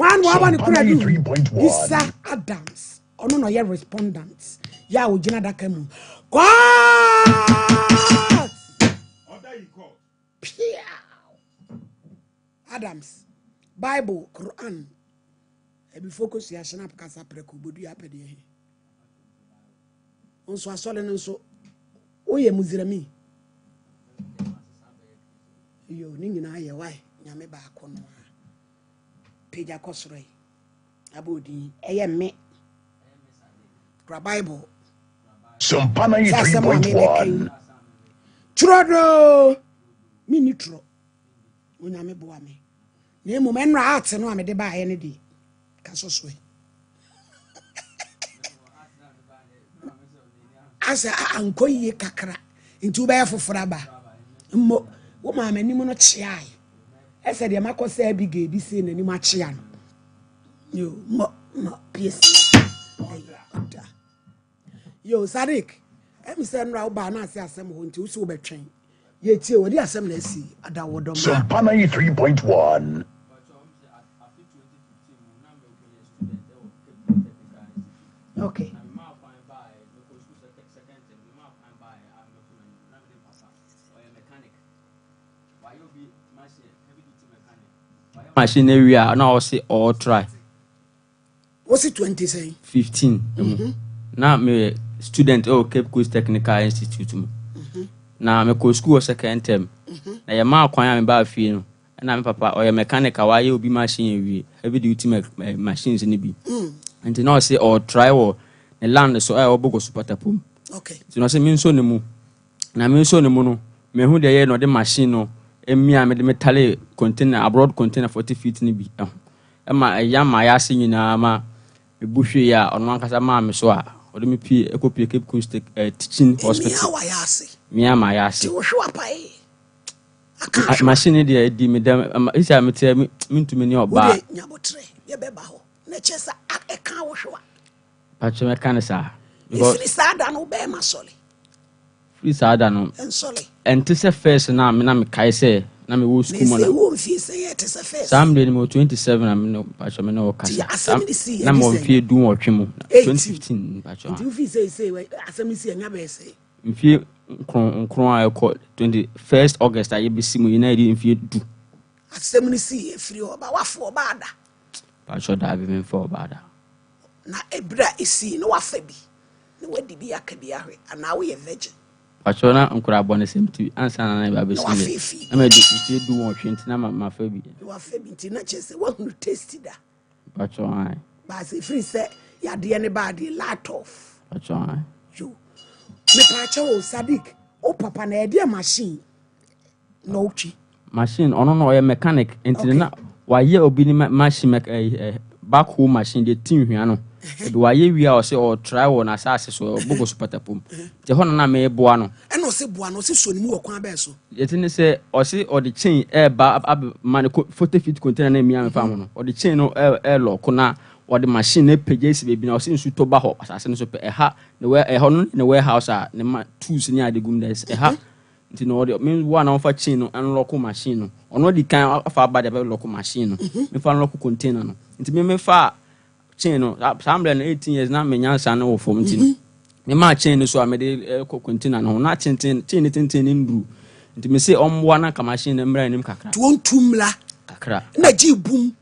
Hwan na waba ne Sompa kora du? 93.1. Isa Adams. Ɔno na ɔyɛ respondent. Yɛ a ogyina adaka mu. Court! Order in court. Pia! Adams. Bible, Quran. Ebifo kosua hyɛnap kasa prɛko bodua apɛdeɛ he. Nso asɔre no nso woyɛ Muslim. Yo, ne nyinaa yɛ wae. Nyame baako no a. Pagya kɔ soro yi. Abɔ odin. Ɛyɛ me. Kura Bible. Sompa Sɛ asɛm a mebɛka yi. 93.1. Twerɛ menni torɔ. Onyame boa me. Na mmom ɛnora ate no a mede baeɛ no deɛ ka so so ɛ. Asɛ ankɔ yie kakra nti wobɛyɛ foforɔ aba. Mmo wo maa m'anim no kyeae. Ɛsɛ deɛ makɔ sɛ Abigail bi sei n'anim akyea no. Yo, mo mo piesie. Ɛyɛ ɔda. Yo, Sadiq, ɛmi sɛ nnora wobaa na ase asɛm hɔ nti wo sɛ wobɛtwɛn. Yɛtie wɔde asɛm na asi adawɔdɔm a. Sompa 93.1. Okay. Machine no awie a na ɔse ɔɔtry. Wosi 20 sɛn? 15 mu. Na meyɛ student ɛwɔ Cape Coast Technical Institute mu. Na mekɔ school wɔ second term. Na yɛmaa kwan a mebaa fie no, ɛna me papa ɔyɛ mechanic a wayɛ obi machine awie, heavy duty machines no bi. Nti na ɔse ɔɔtry wɔ ne land so a ɛwɔ Bogoso Patapom. Nti na ɔse mensɔ ne mu. Na mensɔ ne mu no, mehu deɛ ɛyɛ na ɔde machine no emia mede metale container, abroad container 40 feet no bi ɛho. Ɛma ɛyam ma ayɛ ase nyinaa ma mebu hwee a ɔno ankasa maa me so a ɔde me pie ɛkɔ pie Cape Coast Teaching Hospital. Emia wayɛ ase. Mia ma ayɛ ase. Ti wohwe wapae. Aka ahwe. Machine no deɛ ɛdi me dɛm ɛma esi a mete mentumi ne ɔbaa. Wode nyabotrɛ yɛbɛba hɔ. Na kyerɛ sɛ ɛka wohwe wa. Patro mɛka ne saa. Because Ɛfiri saa da no wobɛyɛ ma sɔle. Firi saa da no. Ɛnsɔle. Ɛnte sɛ first na me na mekae sɛ na mewɔ school mu Na na. ɛsɛ wɔ mfie sɛ yɛ te sɛ first. Saa mmerɛ no mewɔ 27 na me ne patro me ne wɔ kasa. Ti asɛm ne si yɛ Na ne mewɔ sɛn? mfie 18 mu. 18. 2015 patro. Nti wofii sɛ sɛ asɛm ne si ɛnya bɛyɛ sɛ. Mfie nkron a ɛkɔ 21st August a yɛbɛsi mu yi na yɛde mfie 10. Asɛm ne si ɛfiri hɔ ba wafo ɔbaa da. Patro daabi memfa ɔbaa da. Na ɛberɛ a ɛsii na wafa bi na wadi bi aka bi ahwɛ anaa woyɛ virgin. Patro na nkora abɔ ne sɛm ti ansa na na ɛba abɛsi Na mi. wafa efi. Na madi mfie 18 nti na mafa bi. Na wafa bi nti na kyerɛ sɛ woahunu taste da. Patro ae. Baasa ɛfiri sɛ yadeɛ ne baa deɛ light off. Patro ae. Yo. Mepaakyɛ wo Sadiq, wo papa na ɛdeɛ machine na wotwi. Machine ɔno no ɔyɛ mechanic nti na wayɛ obi ne machine backhoe machine de ti nhwea no. Ebi wayɛ wie a ɔsɛ ɔtry wɔ n'asase so ɔbogo so patapom. Nti ɛhɔ no na meboa no. Ɛna ɔsɛ boa no ɔsɛ so ne mu wɔ kwan bɛɛ so. Yɛte ne sɛ ɔsɛ ɔde chain ɛɛba abɛma ne 40 feet container na emia mefa ho no. Ɔde chain no ɛɛlɔko na ɔde machine no apagya esi baabi na ɔsɛ nsu tɔ ba hɔ asase no so pɛ ɛha ne wɛ ɛhɔ no ne warehouse a ne ma tools ne ade gum dɛ ɛha. Nti na ɔde me wo a na ɔfa chain no ɛnlɔko machine no. Ɔno di kan afa aba de bɛlɔko machine no. Mefa nlɔko container no. Nti me mefa chain no saa mmerɛ no 18 years na menya nsa no wɔ fam nti no. Me ma chain no so a mede ɛkɔ container no ho na chain chain ne tenten ne nduru. Nti me se ɔmmoa na nka machine no mmra anim kakra. Nti wɔntu mmla. Kakra. Na gye bum.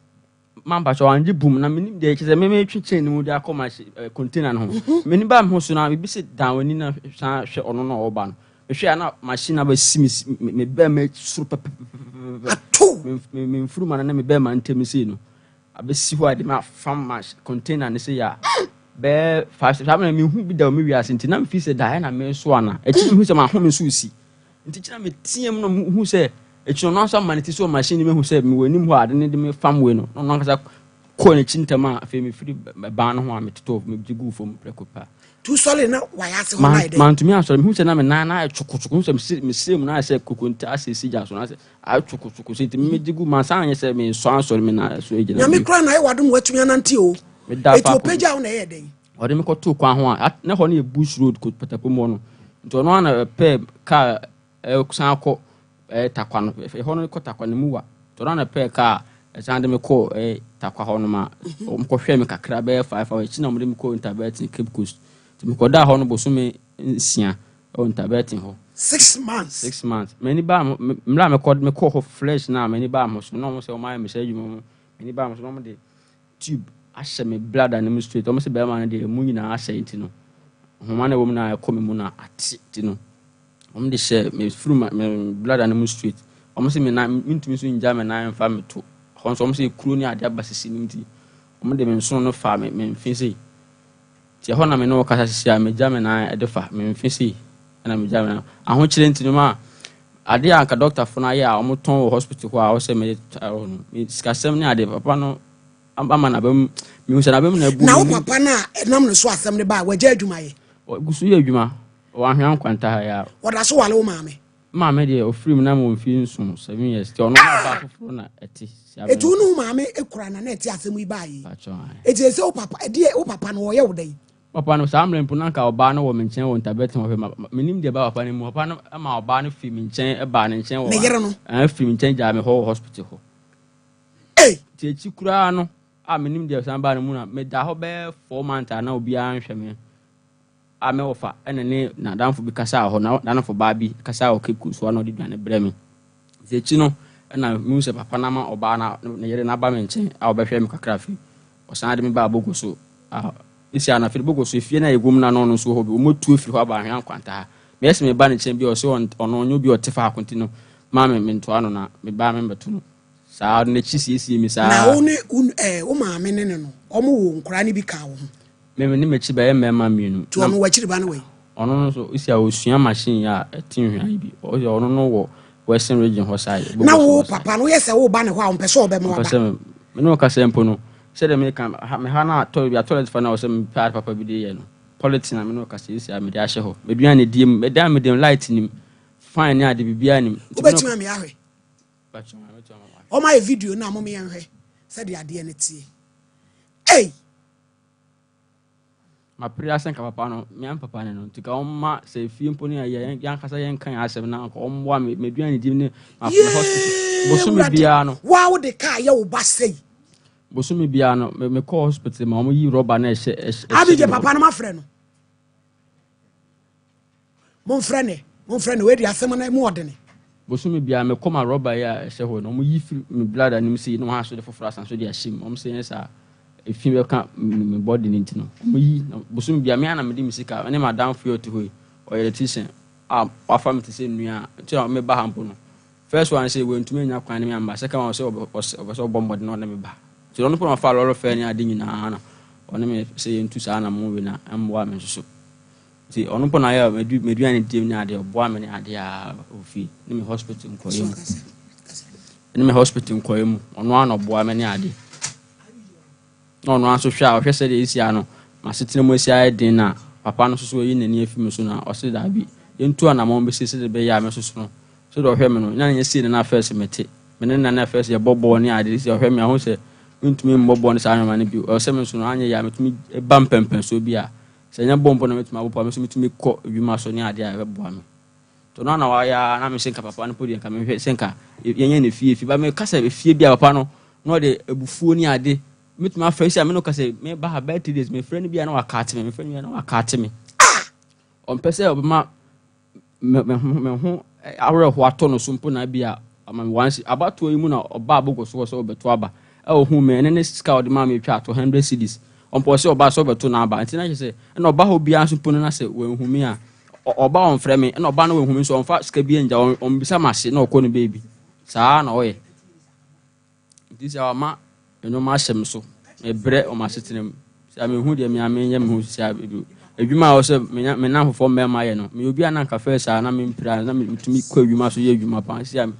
Ma mpakyɛ wangye bum na menim deɛ kyerɛ sɛ me metwe chain no mu de akɔ machine container no ho. M'ani ba me ho so na biribi sɛ dan w'ani na san hwɛ ɔno na ɔba no. Mehwɛ a na machine abɛsi me me bɛrima soro pɛpɛpɛpɛpɛ. Ato. Me mfuruma no ne me bɛrima ntam sei no. Abɛsi hɔ a de me afam container ne sei a bɛɛ 5 saa mmerɛ mehu bi da wɔ me wiase nti na mefi sɛ daeɛ na me so ana. Akyi mehu sɛ mahome so si. Nti kyerɛ me team no mehu sɛ akyi no ɔno nso ama ne ti so wɔ machine no mehu sɛ mewɔ anim hɔ a ade ne de me fam wei no. Na ɔno ankasa kɔɔ n'akyi ntɛm a afei mefiri ban no ho a metotɔ megye guu fam prɛko pɛ. Tu sɔre na wayɛ ase hɔ na ayɛ dɛ. Mantumi asɔre mehu sɛ na me nan na ayɛ tsokotsoko mehu sɛ mesere mu na ayɛ sɛ kokonte asɛ esi gya so na ayɛ sɛ ayɛ tsokotsoko sɛ nti megye gu mansan anyɛ sɛ mesɔ asɔre me na so egyina. Nyame kura na ayɛ wadom watumi anante o. Meda Eti faako. opagya wo na ɛyɛ dɛn? Ɔde me kɔtoo kwan ho a ne hɔ no yɛ bush road kɔ Patapom hɔ no. Nti ɔno ara na ɛpɛɛ kaa ɛsan kɔ Takwa no. Ɛhɔ no kɔ Takwa no mu wa. Nti ɔno ara na ɛpɛɛ kaa ɛsan de me kɔɔ Tarkwa hɔnom a, wɔkɔhwɛɛ me kakra bɛyɛ 5 hours akyi na wɔde me kɔɔ Ntabɛten, Cape Coast. Nti mekɔdaa hɔ no bosome 6 ɛwɔ Ntabɛten hɔ. 6 months. 6 months. M'ani baa mo mmerɛ a mekɔ hɔ fresh na m'ani baa mo so na wɔn sɛ wɔn ayɛ me sɛ adwuma mu. M'ani baa mo so na wɔn de tube ahyɛ me bladder no mu straight. Wɔn sɛ bɛrima no deɛ emu nyinaa asɛe, nti no nhoma no a ɛwɔ mu no a ɛkɔ me mu na ate, nti no wɔn de hyɛ me firi me bladder no mu straight. Wɔn sɛ me nan mentumi nso ngya me nan mfa me to hɔ nso. Wɔn sɛ ekuro ne ade aba sisi no, nti wɔn de me nsono no fa me mfe sei. Nti ɛhɔ na me ne wo kasa sisi a megya me nan de fa me mfe sei ɛna megya me nan ahokyerɛ. Nti no ma adeɛ a anka dɔktafo no ayɛ a wɔtɔn wɔ hospital hɔ a wɔsɛ mede hɔ no, me sikasɛm ne ade, papa no ama n'abam, mehu sɛ n'abam na abu. Na wo papa no a ɛnam no so asɛm no ba a, wagya adwuma yɛ? Ɔgu so yɛ adwuma ɔwɔ Ahwea Nkwanta ha yɛ a. Wɔda so wale wo maame? Maame deɛ, ɔfiri mu na mewɔ mfie 7, 7 years, nti ɔno na ɔbaa foforɔ na ɛte si abɛn. Eti wo ne wo maame kura na ɛte asɛm yi baa yi? Pakyɛ, ae. Eti ɛsɛ wo papa ɛdeɛ, wo papa no ɔyɛ wo dɛn? Papa no, saa mmerɛ mpo na anka ɔbaa no wɔ me nkyɛn wɔ Ntabɛten hɔ. Hwɛ, menim deɛ ɛbaa papa no mu. Papa no ma ɔbaa no firi me nkyɛn baa ne nkyɛn wɔ Ne yere no? Ɛn, firi me nkyɛn gyaa me hɔ wɔ hospital hɔ. Ei! Nti akyi koraa no a menim deɛ ɔsan baa no mu na meda hɔ bɛyɛ 4 months a na obiara nhwɛ me a me wɔfa ɛna ne n'adamfo bi kasa wɔ hɔ, na n'adamfo baa bi kasa wɔ Cape Coast hɔ na ɔde duane brɛ me. Nti akyi no ɛna mehu sɛ papa no ama ɔbaa no ne yere no aba me nkyɛn a ɔbɛhwɛ me kakra. Afei ɔsan de me baa Bogo so a esi a na afei Bogo so efie no a yɛwɔ mu no, na ɔno nso wɔ hɔ bi. Wɔn atu afiri hɔ aba Ahwea Nkwanta ha. Meyɛ sɛ meba ne nkyɛn bi a, ɔsɛ ɔno ɔnyɛ obi a ɔte faako, nti no maa me mentoa no na mebaa me mbɛto no saa, ɔde n'akyi siesie mi saa. Na wo ne wo wo maame ne no, ɔmo wo nkoraa no bi ka wo ho? Me ne m'akyi bɛyɛ mmarima mmienu. Nti ɔno w'akyiri ba no wɔ yi? Ɔno no nso esi a osua machine a ɛte nhwea yi bi. Ɔsɛ ɔno no wɔ Western Region hɔ side. Na wo papa no, woyɛ sɛ woba ne hɔ a, ɔmpɛ sɛ ɔbɛma Ɔmpɛ waba? sɛ me ne wo kasa mpo no, sɛdeɛ meka ha, me ha no a toilet bi a toilet fa no a ɔsɛ mepɛ ade papa bi de yɛ no, polythene a me ne wo kasa esi a mede ahyɛ hɔ. Meduane die mu, medan me dem, light nim, fan ne ade biribiara nim. Nti me ne wo- Wobɛtumi ame ahwɛ? Bàtchɛ, mɛtumi ama wahwɛ. Ɔma yɛ video no a mom yɛnhwɛ sɛdeɛ adeɛ no teɛ. Ei! Mapere asɛ nka papa no mea me papa ne no, nti ka ɔmma sɛ efie mpo ne yɛ yɛn ankasa yɛnka yɛn asɛm na nka ɔmmoa me meduane di ne ma hospital bosome Awurade. biara no. Waa, wode kaa yɛ wo ba sɛi? Bosome biara no, mekɔ hospital ma ɔmo yi rɔba na ɛhyɛ Abigye me hɔ. Papa no, mafrɛ no. Momfrɛ ne, momfrɛ ne. Wei asɛm no mu ɔdene. Bosome biara mekɔ ma rɔba yi a ɛhyɛ hɔ no, ɔmo yi firi me bladder no mu sei na wɔn aso de foforɔ asan so de ahyɛ mu. Ɔmo sɛ yɛn saa efi bɛka me body no, nti no ɔmo yi. Na bosome biara me ara na mede me sika ne m'adamfo yi a ɔte hɔ yi, ɔyɛ electrician a wafa me te sɛ nua a, nti a meba ha mpo no, first one sɛ wɔntumi anya kwan ne me amba, second one sɛ ɔbɛ sɛ ɔbɔ mmɔden na ɔne me ba, nti ɔno mpo na ɔfa lɔre fare ne ade nyinaa na ɔne me sɛ yɛntu saa na mo wei na ɛmmoa me nso so. Nti ɔno mpo na ayɛ m'aduane diem ne adeɛ, ɔboa me ne adeɛ a ofie ne me hospital nkɔyɛ mu, ne me hospital nkɔyɛ mu. Ɔno ara na ɔboa me ne ade na ɔno ara nso hwɛ a ɔhwɛ sɛdeɛ esi ano m'asetena mu esi ayɛ den, na papa no nso so ayi n'ani afi me so na ɔse daabi, yɛntu anammɔn bɛsi sɛdeɛ ɛbɛyɛ a me nso so no, sɛdeɛ ɔhwɛ me no na nyɛ sei na na first mete me ne na first yɛbɔ bɔɔl ne ade. Sɛ ɔhwɛ me aho sɛ mentumi mmɔ bɔɔl ne saa nneɛma no bio, ɛwɔ sɛ me nso no anyɛ yɛ a metumi ba mpɛmpɛnsoɔ bi a sɛ nyɛ bɔɔl mpo na metumi abɔ pɔ a, me nso metumi kɔ adwuma so ne adeɛ a ɛbɛboa me. Nti ɔno ana wayɛ a na me sɛ nka papa no po deɛ, nka mehwɛ sɛ nka yɛnyɛ ne fie fie ba. Meka sɛ fie bi a papa no na ɔde abufuo ne ade metumi afrɛ sɛ me no ka sɛ meba ha bɛyɛ 3 days, mefrɛ no bi a na wakaate me, mefrɛ no bi a na wakaate me. Ɔmpɛ sɛ ɔbɛma me ho awerɛhoɔ atɔ no so mpo na bi a ama me wansi. Abatoɔ yi mu na ɔbaa Bogo so hɔ sɛ ɔbɛto aba ɛwɔ hu me ɛne ne sika a ɔde maa me atwa ato 100 cedis. Ɔmpɔ sɛ ɔbaa sɛ ɔbɛto n'aba, nti na kyerɛ sɛ ɛna ɔba hɔ biara nso mpo no na sɛ wanhu me a, ɔba ɔmfrɛ me, ɛna ɔba no wanhu me nso ɔmfa sika bi angya, ɔmbisa me ase na ɔkɔ ne baabi. Saa na ɔyɛ. Nti sɛ wama nneɛma ahyɛ me so, mebrɛ wɔ m'asetena mu sɛ mehu deɛ mea menyɛ me ho. Sɛ adwuma a ɛwɔ sɛ me namfofoɔ mmarima yɛ no, meyɛ obi a na anka first a na mempira na metumi kɔ adwuma so yɛ adwuma paa. Sɛ a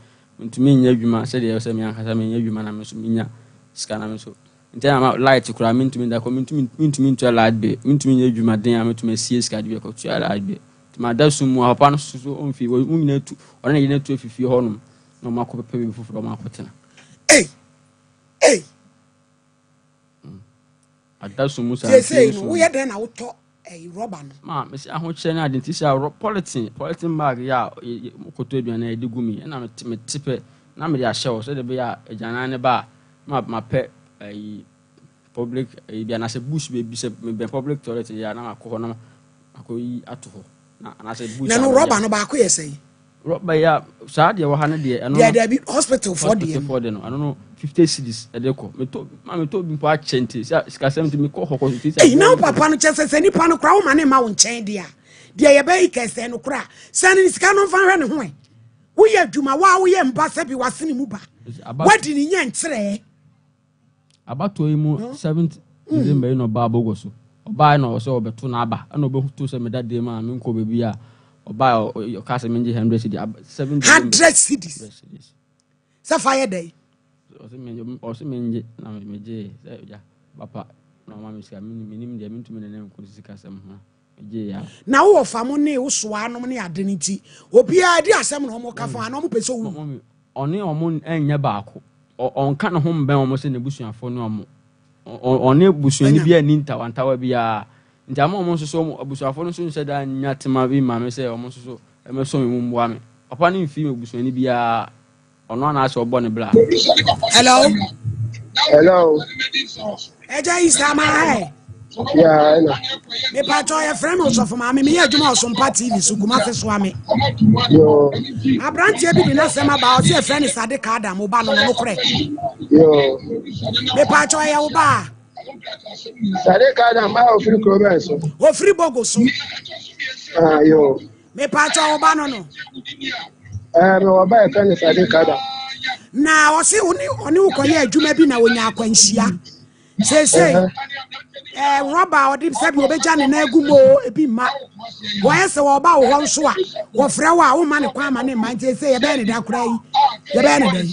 mentumi nyɛ adwuma sɛdeɛ ɛwɔ sɛ me ankasa menyɛ adwuma na me nso menya sika na me nso, nti na ma light koraa mentumi da kɔ, mentumi ntua light bill, mentumi nyɛ adwumaden a metumi asie sika de bi akɔtua light bill. Nti mada sum mu a papa no soso so ɔmfi wɔn nyinaa tu, ɔne ne yere no atu afi fie hɔnom na ɔmo akɔ pɛpɛ baabi foforɔ ɔmo akɔtena. Ei, ei! Ada sum mu saa seesei mfie no 7. Woyɛ dɛn na wotɔ ɛyi rɔba no? Ma mesi ahokyerɛ ne ade, nti sɛ polythene bag yɛ a mokɔtɔ aduane a yɛde gu mi, ɛna mete pɛ na mede ahyɛ hɔ sɛdeɛ ɛbɛyɛ a agyanan ne ba a ma mapɛ. ayi public ayi bi anaasɛ bush baabi sɛ mebɛn public toilet yɛ a na makɔ hɔ na makɔyi ato hɔ na anaasɛ bush Na a no meyɛ. Rɔba no baako yɛ sɛn? Rɔba yi a saa deɛ wɔ ha no deɛ ɛno Deɛ no dabi, hospital foɔ deɛ hospital no. foɔ deɛ no, ɛno no 50 cedis ɛde kɔ. Metɔ ma metɔ bi mpo akyɛ, nti sɛ sikasɛm nti mekɔ hɔ kɔ nti sɛ Eyi na aboɔ wo no papa no kyɛ sɛ nipa no koraa woma ne ma wo nkyɛn deɛ a, deɛ yɛbɛyi kɛsɛ no koraa sɛ ne sika no mfa nhwɛ ne ho. Ɛ woyɛ adwuma waa, woyɛ mba sɛ bi wasene mu ba aba. Wadi ne nyɛ nkyerɛɛ. Abatoɔ yi mu 7th December yi na ɔbaa Bogo so. Ɔbaa na ɔsɛ ɔbɛto n'aba, ɛna ɔbɛto sɛ meda dan mu a menkɔ baabi a ɔbaa ɔka sɛ mengye 100 cedi, 7 December. 100 cedis? 100 cedis. Sɛ fa yɛ dɛn? Ɔsɛ mengye na megye sɛ gya papa na ɔma me sika. Menim deɛ mentumi ne ne nko sikasɛm ho, megye ya. Na wowɔ fa mo ne wo soa nom ne ade no nti obiara di asɛm na ɔmo ka fa ana ɔmo pɛ sɛ owu? Mɔmi, ɔne ɔmo ɛnyɛ baako. Ɔnka ne ho mbɛn ɔmo sɛ n'abusuafoɔ ne ɔmo. Ɔne busuani bi ani ntawantawa biara nti ama ɔmo nso so ɔmo abusuafoɔ no nso nhyɛ da nya tema bi ma me sɛ ɔmo nso so ɛmɛsɔ me mu mmoa me. Papa no mfiri me busuani biara, ɔno anaasɛ ɔbɔ ne bra. Hello. Hello. Ɛgya yi sama ɛ. Yeah, ɛna. Mepatɔ yɛfrɛ me Ɔsɔfo Maame, meyɛ adwuma Ɔsompa TV so, Kumase soa me. Yo. Aberanteɛ bi de n'asɛm aba, ɔsɛ yɛfrɛ no Sade Kadam, wo ba no no nokorɛ? Yo. Mepatɔ ɛyɛ wo ba a? Sade Kadam a ofiri kuro bɛn so? Ofiri Bogo so. Ah, yo. Mepatɔ wo ba no no? Eh, me wɔ ba yɛfrɛ no Sade Kadam. Na ɔse wo ne ɔne wo kɔyɛ adwuma bi na wɔnya akwanhyia seesei. Ɛɛ, rɔba a ɔde sɛbi obɛgya ne nan agu mu o, ebi mma wɔyɛ sɛ wɔba wo hɔ nso a wɔfrɛ wo a womma ne kwan ama ne mma, nti sɛ yɛbɛyɛ ne da koraa yi, yɛbɛyɛ ne dɛn?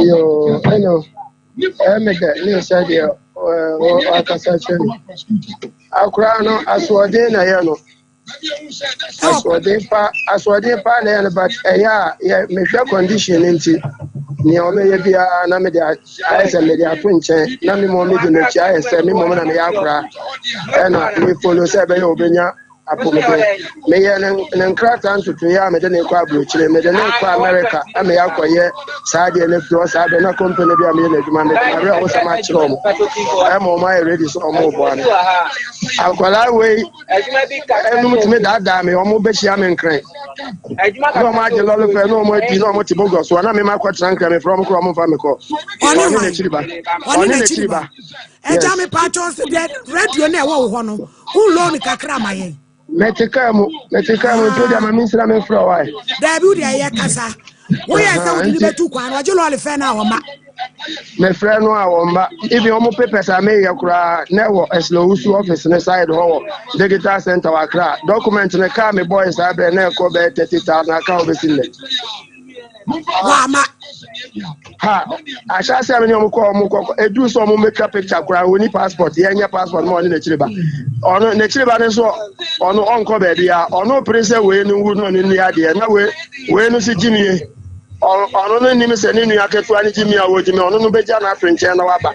Yo, ɛno. Ɛyɛ me dɛ ne sɛ deɛ wakasa kyerɛ me. Akora no asoɔden na ɛyɛ no. Asoɔden pa, asoɔden pa na ɛyɛ no, but ɛyɛ a yɛ mehwɛ condition no nti nea ɔmɛyɛ biara na mede ayɛ sɛ mede ato nkyɛn na me mmom mede m'akyi ayɛ sɛ me mmom na meyɛ akora ɛna me follow sɛ ɛbɛyɛ ɔbɛnya apɔmuden. Meyɛ ne nkrataa ntotoeɛ a mede ne kɔ aburokyire, mede ne kɔ America ama yɛ akɔyɛ saa deɛ no afiri hɔ. Saa deɛ na company bi a meyɛ n'adwuma, mede mawerɛ ho sɛm akyerɛ ɔmo ɛma ɔmo ayɛ ready sɛ ɔmo boa no. Akwadaa wei ɛnum tumi daadaa me, ɔmo bɛhyia me Nkran na ɔmo agye lɔre fɛ na ɔmo adi na ɔmo te Bogɔ so a na mema akɔtena Nkran. Mefrɛ ɔmo korɔ, ɔmo mfa me kɔ. Ɔne ɔne hwan? N'akyiri ba. Ɔne Ɔne n'akyiri n'akyiri ba. ba. Ɛgya Yes. mepatɔ sɛ deɛ radio no a ɛwɔ wo hɔ no wo loan kakra ma yɛn. Mete kaa mu, mete kaa mu, nti wode ama mensira memfrɛ wo ae. Daabi, wo deɛ yɛ kasa woyɛ sɛ wode ne bɛtu kwan no, ɔgye lɔɔre fɛ no a ɔma. Mefrɛ no a wɔmba. Even ɔmo papers a meyɛ koraa na ɛwɔ Ɛslowusu office ne side hɔ wɔ digital center wɔ Accra. Document no kaa me bɔɔ saa berɛ na ɛkɔ bɛyɛ 30,000 aka hɔ bɛsi nnɛ. Wama. Ha ahyɛ ase a me ne ɔmo kɔ, ɔmo kɔ eduru sɛ ɔmo mbɛtwa picture koraa, wɔni passport, yɛnyɛ passport ma ɔne n'akyiri ba. Ɔno n'akyiri ba no nso ɔno ɔnkɔ baabi a ɔno pere sɛ wei no wu na ɔno nni adeɛ na wei wei no si gyimie. Ɔno no nim sɛ ne nua ketewa ne gyimie a wɔgyimi, ɔno no bɛgya no ato nkyɛn na waba.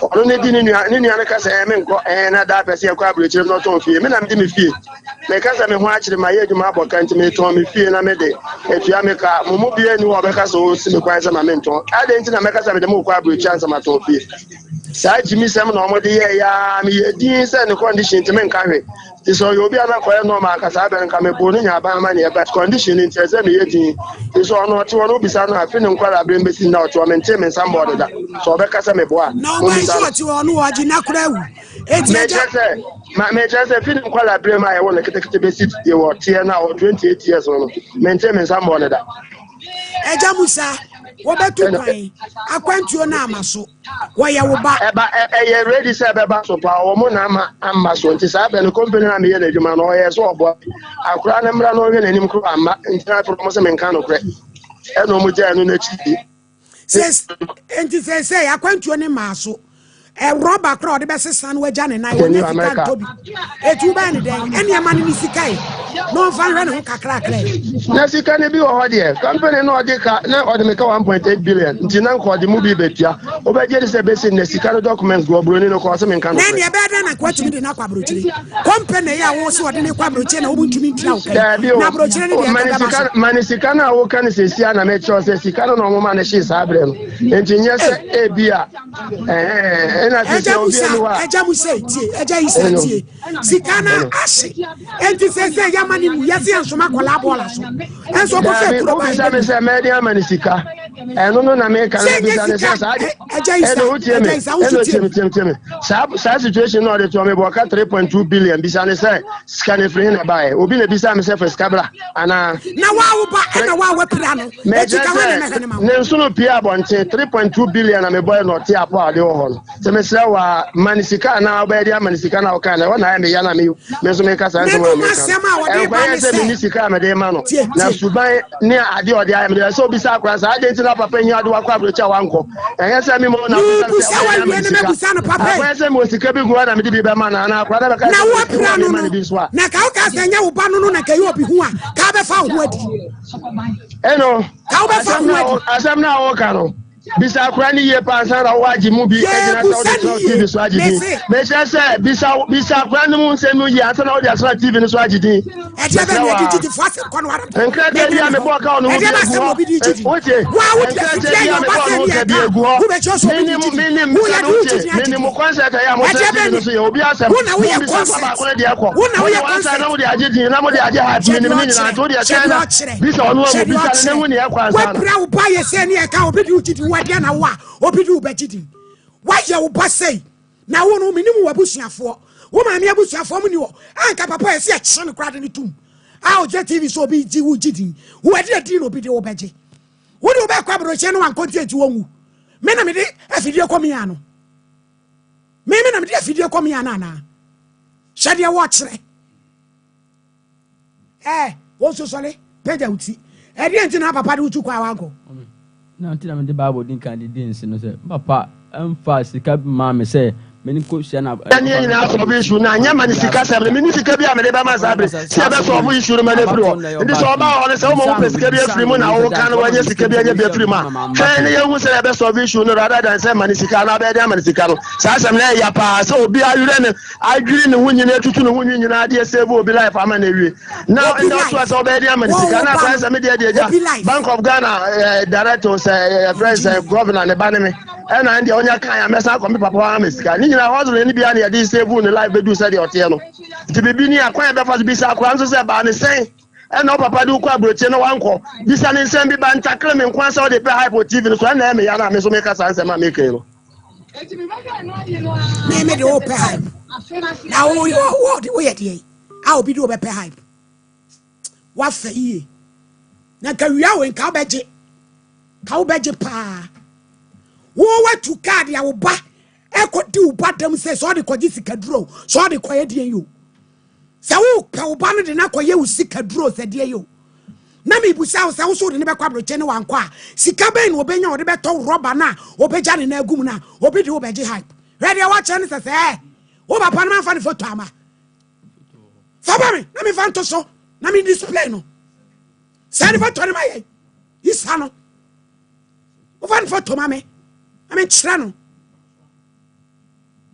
Ɔno ne di ne nua, ne nua no ka sɛ ɛɛ menkɔ ɛɛ na daa pɛ sɛ yɛkɔ aburokyire no, ɔtɔn fie. Me na mede me fie meka sɛ me ho akyere ma yɛ adwuma abɔ ka nti metɔn me fie na mede atua me ka. Mo mu biara ni hɔ a ɔbɛka sɛ ɔsi me kwan sɛ ma mentɔn. Adɛn nti na mɛka sɛ mede mo kɔ aburokyire ansa matɔn fie? Saa gyimisɛm na ɔmode yɛɛ yaa. Meyɛ din sɛ ne condition nti menka hwee, nti sɛ ɔyɛ obi a na kɔyɛ normal anka saa bɛ no nka meboo no nya aban ama neɛ, but condition no nti ɛsɛ meyɛ din. Nti sɛ ɔno ɔte hɔ no wobisa no a, fi ne nkwara berɛ mbɛsi nna ɔte hɔ, mentee me nsa mmɔɔ deda sɛ ɔbɛka sɛ meboa a. Na ɔba yi mommisa sɛ no. ɔte hɔ no ɔgye na kora awu eti agya. Mekyerɛ sɛ ma mekyerɛ sɛ fi ne nkwara berɛ mu a yɛwɔ no ketekete bɛsi deɛ wɔteɛ no a ɔwɔ 28 years no, mentee me nsa mmɔɔ no da. Agya Musa, wɔbɛtu Ɛna kwan akwantuo no ama so wɔyɛ wo ba. Ɛba ɛyɛ ready sɛ ɛbɛba so paa, wɔn na ama amma so. Nti saa bɛ no company na meyɛ n'adwuma no ɔyɛ so ɔboa akora no mmra na ɔhwɛ n'anim koro amma. Nti na afei wɔn sɛ menka nokorɛ ɛna wɔn gyae no n'akyi di. Sɛ nti sɛ akwantuo ne maa so rɔba koraa ɔde bɛsesa no wagya ne nan wɔnyɛ sika America. Ntɔ bi etu wobɛyɛ ne dɛn? Ɛne ɛma no ne sika yi. na ɔmfa nhwɛ ne ho kakrakra yi. Na sika no bi wɔ hɔ deɛ, company no ɔde ka na ɔde me ka 1.8 billion nti na nka ɔde mu bi bɛtua. Wobɛgye di sɛ bɛsi nnɛ sika no documents gu ɔburoni no kɔ ɔse menka Na nokorɛ. ɛnneɛ ɛbɛyɛ dɛn na nka watumi de no akɔ aburokyire? Company yi a wo se ɔde no kɔ aburokyire na wɔn ntumi ntua wo ka yi, Daabi o, na aburokyire no deɛ ma ɛka ne bɛba sika so. ma ne sika no a woka no seesia na mekyerɛ sɛ sika no na ɔmo ma no hyee saa berɛ no nti nyɛ sɛ ebi a ɛhɛn ɛna Ɛgya sisi obi Musa, ani hɔ a ɛgya Musa tie, ɛgya Isa ɛno tie. Sika no ɛno ahye. Enti sɛ yɛma ne mu, yɛse yɛnsoma akwadaa bɔɔla so. Ɛnso ɔkɔfɛ Daabi, kuro baa wobisa me ɛbɛdu. sɛ mɛde ama no sika. Ɛno no na meka no Sɛ nyɛ mebisa no sika, sɛ saa de ɛgya Isa, ɛno wotie me ɛgya Isa, wo so ɛno tie tie me me. tie me tie me saa saa situation na ɔde toɔ me bɔ ɔka 3.2 billion bisa ne sɛ sika no firi he na ɛbaeɛ obi na bisa me sɛ fa sika bra anaa Na wa wo ba ɛna wa wapira no. Eti mɛkyerɛ ka hwan na sɛ mɛhwɛ ne ma wo. ne nsono pie abɔnten 3.2 billion na mebɔɛ na ɔte apɔ a ɔde wɔ hɔ no sɛ mesrɛ wo a ma ne sika anaa wobɛyɛ de ama ne sika na woka no ɛhɔ na ayɛ meya na me me nso meka saa nsɛm a N'anum meka asɛm a no ɔde ba ɛnkɔyɛ ne sɛ menni sɛ, sika a mede ma no tie na tie. suban ne adeɛ ɔde ayɛ mede sɛ obisa akora saa adeɛ nti na papa hia de wakɔ aburokyi a wankɔ ɛnyɛ sɛ me mo na bisa no sɛ Mebusa wobɛyɛ de ama wawie ne no sika mɛbusa no papa yi. akɔyɛ sɛ mewɔ sika bi gu hɔ na mede bi bɛma no anaa akora na bɛka Na sɛ mewɔ sika woapira gu hɔ no mema no, no bi nso a na ka woka sɛ ɛnyɛ wo ba no no na nka ɛyɛ obi ho a, ka wobɛfa wo ho adi. ɛno Ka wobɛfa asɛm wo ho adi. asɛm no a woka no bisa akora no yie paa ansa na woagye mu bi agyina sɛ wode Yɛbusa tena no TV yie. so agye din. Mese, Mekyerɛ sɛ bisa bisa akora no mu nsɛm no yie ansa na wode atena TV no so agye din. ɛdeɛ bɛ Mesrɛ na wo ɛde a. gyidifo asɛm kɔ no ara de Nkrataa bi mɛnyɛ a ne hɔ mebɔɔ ka wɔ ne ho bi ɛdeɛ bɛ agu asɛm hɔ. obi de gyidi Wotie? wo a wode Nkrataa afidie bi ayɛ a ɔba mebɔɔ sɛ ne ho ne ka bi ɛka agu hɔ. wobɛkyerɛ sɛ obi de Menim gyidi menim woyɛ sɛ de wo wotie. gyidi agye Menim di mo concert a ɛyɛ a motena ɛdeɛ TV bɛ no ne so yɛ obi asɛm. wo na woyɛ Mommisa fa concert baako no deɛ kɔ. wo na Mode woyɛ one side concert na mode agye din na mode agye hype. hyɛ Menim deɛ ne nyinaa ɔkyerɛ nti wodeɛ hyɛ twɛn deɛ na ɔkyerɛ bisa ɔno hyɛ amu deɛ bisa no na ɔkyerɛ hu neɛ ɛkɔ ansa na. woapira wo ba yɛ sɛ ne ɛka obi de wo gyidi wo adeɛ na wo a obi de wo bɛgye din woayɛ wo ba sɛi na wo no menim wo abusuafoɔ wo maame abusuafoɔ mu ni hɔ anka papa yɛ sɛ yɛkyerɛ no koraa de no tom a ɔgyina tv so obi gye wo gye din wo ade adin na obi de wo bɛgye wo de wobɛkɔ aborɔkyɛ no wankɔ nti enti wɔnwu me na mede afidie kɔ mea no me me na mede afidie kɔ mea no anaa hyɛ deɛ wɔkyerɛ Ɛɛ, wo nso sɔre, pagya wo ti. Ɛdeɛn nti na papa de wo tu kwan a woankɔ? Na nti na mede Bible di kan de di nse no sɛ, me papa mfaa sika bi mmaa me sɛ menkɔhyia no Yɛne yɛn nyinaa sɔlve issue no anyɛ ma ne sika sɛm no menni sika bi a mede bɛma saa bere sɛ yɛbɛsɔlve issue no ma no afiri hɔ nti sɛ ɔba hɔ no sɛ woma wopɛ sika bi afiri mu na woka no wanya sika bi anya bi afiri mu a twɛn ne yɛhu sɛ yɛbɛsɔlve issue no rather than sɛ ma ne sika anaa bɛyɛ de ama ne sika no saa asɛm no ɛyɛ paa sɛ obi awerɛ ne adwiri ne ho nyinaa atutu ne ho nwi nyinaa de asave obi life ama no awie na Obi ɛnna ɔto life. sɛ ɔbɛyɛ de ama ne Wo sika wo na ba akɔyɛ no. sɛ me deɛ deɛ gya Obi life. Bank of Ghana director sɛ yɛfrɛ sɛ governor ne ba ne me ɛna ɛndeɛ ɔnya kan a mɛsan akɔ me papa hɔ ama sika ne nyinaa hustle ne bia ne yɛde save ne life bɛdu sɛdeɛ ɔteɛ no nti biribi ni akwan yɛbɛfa so bisa akora nso sɛ baa ne sɛn ɛna wo papa de wokɔ aburokyire na wankɔ bisa ne nsɛm bi ba ntakere me nko sɛ wode pɛ hype wɔ tv no so ɛna ɛyɛ me ya no a me nso meka saa nsɛm a meka yi no Me me de wo pɛ hype. Na wo wo wo yɛ deɛ a obi de wo bɛpɛ hype. Wafa yie. Na nka wia wo nka wobɛgye. Ka wobɛgye paa. Wo watu kaadi a wo ba ɛkɔdi wo ba dam sɛ sɛ ɔde kɔgye sikaduro sɛ ɔde kɔyɛ deɛ yi o. Sɛ wopɛ wo ba no de no akɔyɛ wo sikaduro sɛ deɛ yi o. Na mebusa wo sɛ wo so wode no bɛkɔ abrɔkyɛ ne wankɔ a sika bɛn na ɔbɛnya ɔde bɛtɔ rɔba no a ɔbɛgya ne nan agu mu no a obi de wobɛgye hype. Hwɛ deɛ wɔkyerɛ no sɛ sɛ wo papa no mamfa ne foto ama. Fa ba me na memfa nto so na me display no. Sɛ ne foto no ma yɛ isa no. Wofa ne foto ma me na menkyerɛ no.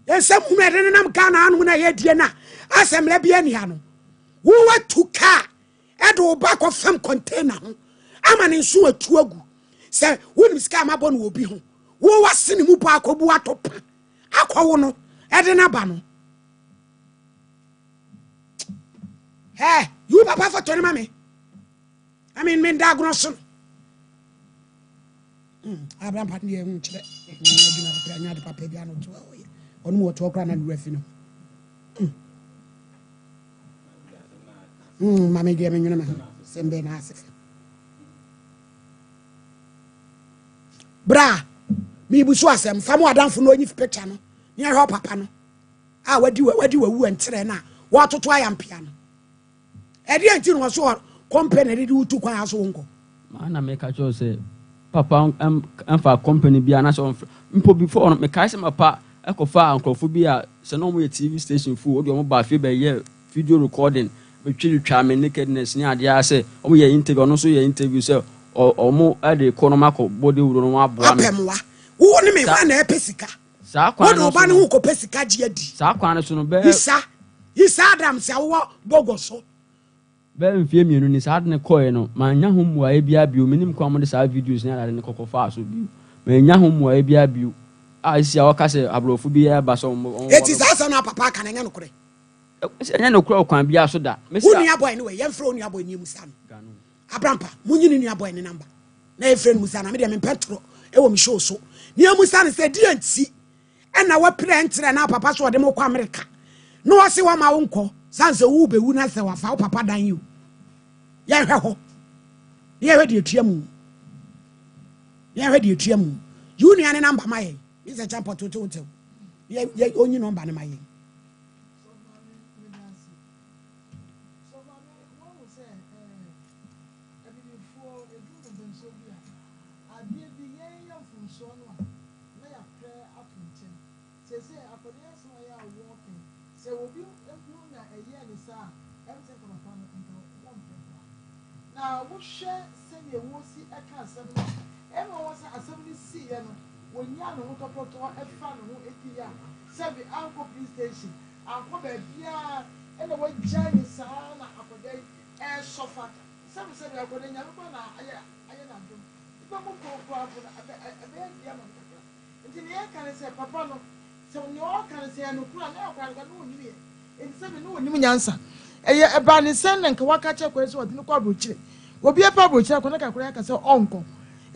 Nsɛm hunu ɛde nenam Ghana anom na yɛdie no a asɛ mmerɛ bi ani ha no. Wowatu kaa ɛde wo ba kɔ fam container ho ama ne nso atu agu sɛ wonim sika a mabɔ no obi ho wo wase ne mu bɔ akɔbu ato pa akɔwo no ɛde no aba no ɛ yi papa foto no ma me I mean me da agorɔ so no abrampa no deɛ nkyerɛ adwuma papa anya ade papa bi ano to ɔyɛ ɔno mu ɔtoɔ koraa na ne wura fi no ma me deɛ menwene me ho sɛm bɛɛ na ase fɛ bra mebu so asɛm fa mo adamfo no ɔnyi picture no ne ahwɛ papa no a wadi wadi wawu nkyerɛ no a wɔatoto ayampea no ɛdeɛ nti na ɔso company de de wotu kwan aso wo nkɔ Maa na meka kyerɛ sɛ papa ɛmfa company bi anaasɛ ɔmfrɛ mpo before no mekae sɛ papa ɛkɔfa nkurɔfo bi a sɛ na ɔmo yɛ TV station fo wode ɔmo ba afei bɛyɛ video recording. Metwitwaa me nakedness ne adeɛ ara sɛ ɔmo yɛ interview, ɔno nso yɛ interview sɛ ɔmo de kɔ na ɔmo akɔ bɔ dawuro na ɔmo aboa me. Apɛ mmoa. Wo ne me hwan na ɛpɛ sika? Saa kwan Wode no wo so ba no no. ho kɔpɛ sika gye adi. Saa kwan no so no bɛyɛ. Isa, Isa Adams a wowɔ Bogo so. Bɛyɛ mfeɛ mmienu ni, saa ade no kɔeɛ no, mannya ho mmuaeɛ biara bio. Mennim kwan a wɔde saa videos ne adeade no kɔkɔfaa so bio. Mannya ho mmuaeɛ biara bio. A seesei a wɔka sɛ aborɔfo bi reba sɛ wɔn Enti saa asɛm no a papa aka no, ɛnyɛ nokorɛ? Ɛnyɛ nokorɛ wɔ kwan biara so da. Mese Wo a. nua boy no wɔ he? Yɛmfrɛ wo nua boy no yɛmmusa no. Abrampa, monyi ne nua boy no number na yɛmfrɛ no mmusa no. Me deɛ mempɛ ntorɔ wɔ me show so. Na yɛmmusa no sɛ deɛ nti ɛna wapira nkyerɛ na papa so ɔde mo kɔ Amerika na ɔse wama wo nkɔ sane sɛ wo bɛwu na sɛ wafa wo papa dan yi o. Yɛnhwɛ hɔ na yɛhwɛ deɛ ɛtua mu. Na yɛhwɛ deɛ ɛtua mu. Yi wo nua ne number ma yɛn. Me sɛ kyɛmpɔ toto wo ntɛm. Yɛ ɔnyi number no ma yɛn. Na yɛaprɛ ato nkyɛn. Seesei akɔdeɛ asɛm a ɛyɛ a wɔka yi, sɛ obi hunu na ɛyɛɛ no saa a, ɛm sɛ nka papa no nka wɔmpɛ koraa. Na wohwɛ sɛdeɛ wɔsi ka asɛm no a, ɛyɛ me nwanwa sɛ asɛm no siiɛ no, wɔnyaa ne ho tɔprɔtɔɔ faa ne ho diiɛ a, sɛbe ankɔ police station, ankɔ baabiara, ɛna wɔagyae no saa na akɔdaa yi ɛresɔfa. Sɛbe sɛbe akɔdaa yi, Nyame koraa na ayɛ ayɛ no adom. Nnipa mu koro koraa mpo no, ɛbɛ, ɛbɛyɛ den ama no kakra. Enti nea yɛka ne sɛ, papa no, sɛ nea ɔreka no, sɛ ɛyɛ nokorɛ a, na akwadaa no koraa, na ɔnnim yɛ. Enti sɛbe na ɔnnim nyansa. Ɛyɛ, ɛbaa ne sɛn na nka waka akyerɛ akwadaa yi sɛ ɔde no kɔ aburokyire? Obi apɛ aburokyire akɔ, na nka akwadaa yi aka sɛ ɔnkɔ.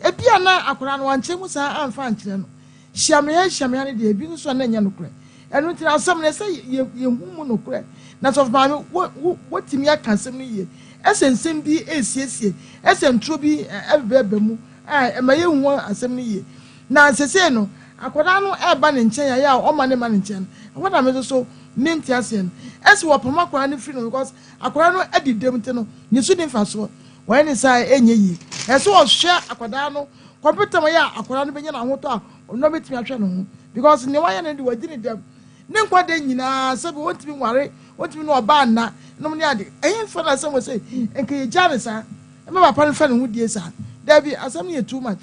Ebia na akwadaa no, wankyerɛ mu saa amfa ankyerɛ no. Hyia me ha, hyia me ha no deɛ, ebi nso a na ɛnyɛ nokorɛ. Ɛno nti no, asɛm no, ɛsɛ sɛ yɛ, yɛhu mu nokorɛ. Na Sɔfo Maame, wo, wo, woatumi aka asɛm no yie. Ɛsɛ nsɛm bi resiesie, ɛsɛ nturo bi ɛbɛba mu a ɛma yɛhu asɛm no yie. Na sesei no, akwadaa no ɛreba ne nkyɛn a, ɛyɛ a ɔmma ne mma ne nkyɛn no, ɛhɔ na me nso so mente aseɛ no. Ɛsɛ wɔpam akwadaa no firi no because akwadaa no adi dɛm nti no, ne so ni mfasoɔ. Wɔyɛ ne saa a ɛnyɛ yie. Ɛsɛ wɔhwɛ akwadaa no kɔpem tam ɛyɛ a akwadaa no bɛnya n'ahotɔ a ɔno bɛtumi ahwɛ ne ho because nea wayɛ no de wadi ne dɛm. Ne nkwa da nyinaa sɛbi ɔntumi nware, ɔntumi ne ɔbaa nna nom ne ade. Ɛhe mfa na asɛm wɔ sei? Nka yɛgyaa no saa. Ɛma papa no fa ne ho die saa. Dabi, asɛm no yɛ too much.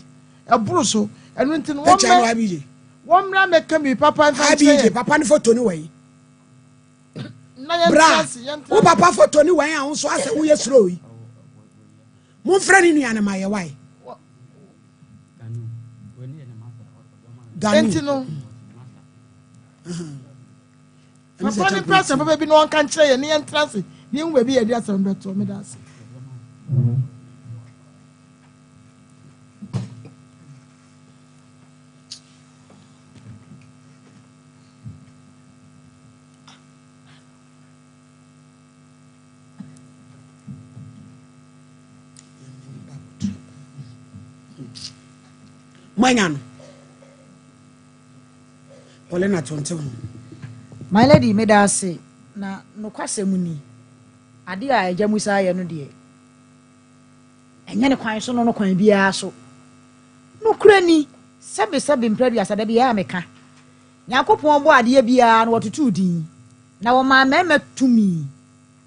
Ɛboro so. Ɛno nti no, Picture no wɔmmɛ, Abije. wɔmmra mmɛka biribi papa mfa nkyerɛ Abije, yɛn. papa no foto no wɔ yi. Na yɛntra Bra, ase, yɛntra wo ase. papa foto no wɔ yi a wo nso asɛ woyɛ slow yi. Momfrɛ ne nua no ma yɛ wae. Enti no, papa no mpɛ asɛm papa bi na ɔnka nkyerɛ yɛn na yɛntena ase na yɛhu baabi yɛde asɛm bɛto. Meda ase. Moanya no. Paulina to nte ho. My lady, meda ase. Na nokwasɛm ni, ade a Agya Musa ayɛ no deɛ, ɛnyɛ ne kwan so no no kwan biara so. Nokorɛ ni, sɛbesɛbe mprɛ aduasa da biara meka, Nyankopɔn bɔɔ adeɛ biara no wɔtotoo din, na wɔmaa mmarima tumi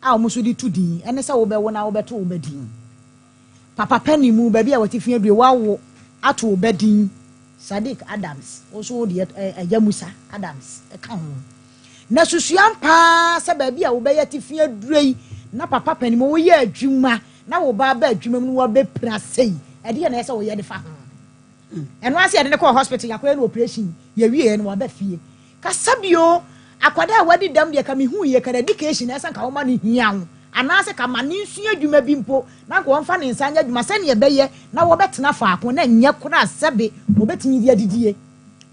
a wɔn nso de to din, ɛne sɛ wobɛwo na wobɛto wo ba din. Papa panin mu, baabi a w'atifi adue, woawo ato wo ba din Sadiq Adams, wo nso wo deɛ ɛ, Agya Musa Adams ka ho. Na susuam paa sɛ baabi a wobɛyɛ atifi adure yi, na papa panin mu woyɛ adwuma, na wo ba aba adwuma mu na wabɛpira sei, ɛdeɛn na ɛyɛ sɛ woyɛ de fa ho? Ɛno ara sɛ yɛde no kɔɔ hospital, yɛakɔyɛ no operation, yɛwieɛ no waba fie. Kasa bio, akwadaa a wadi dɛm deɛ ka mehu yie, ka n'education ɛsɛ nka woma no hia wo, anaasɛ ka ma no nsua adwuma bi mpo na nka ɔmfa ne nsa nyɛ adwuma sɛdeɛ ɛbɛyɛ na wɔbɛtena faako na ɛnyɛ koraa sɛbe wɔbɛtumi de adidie.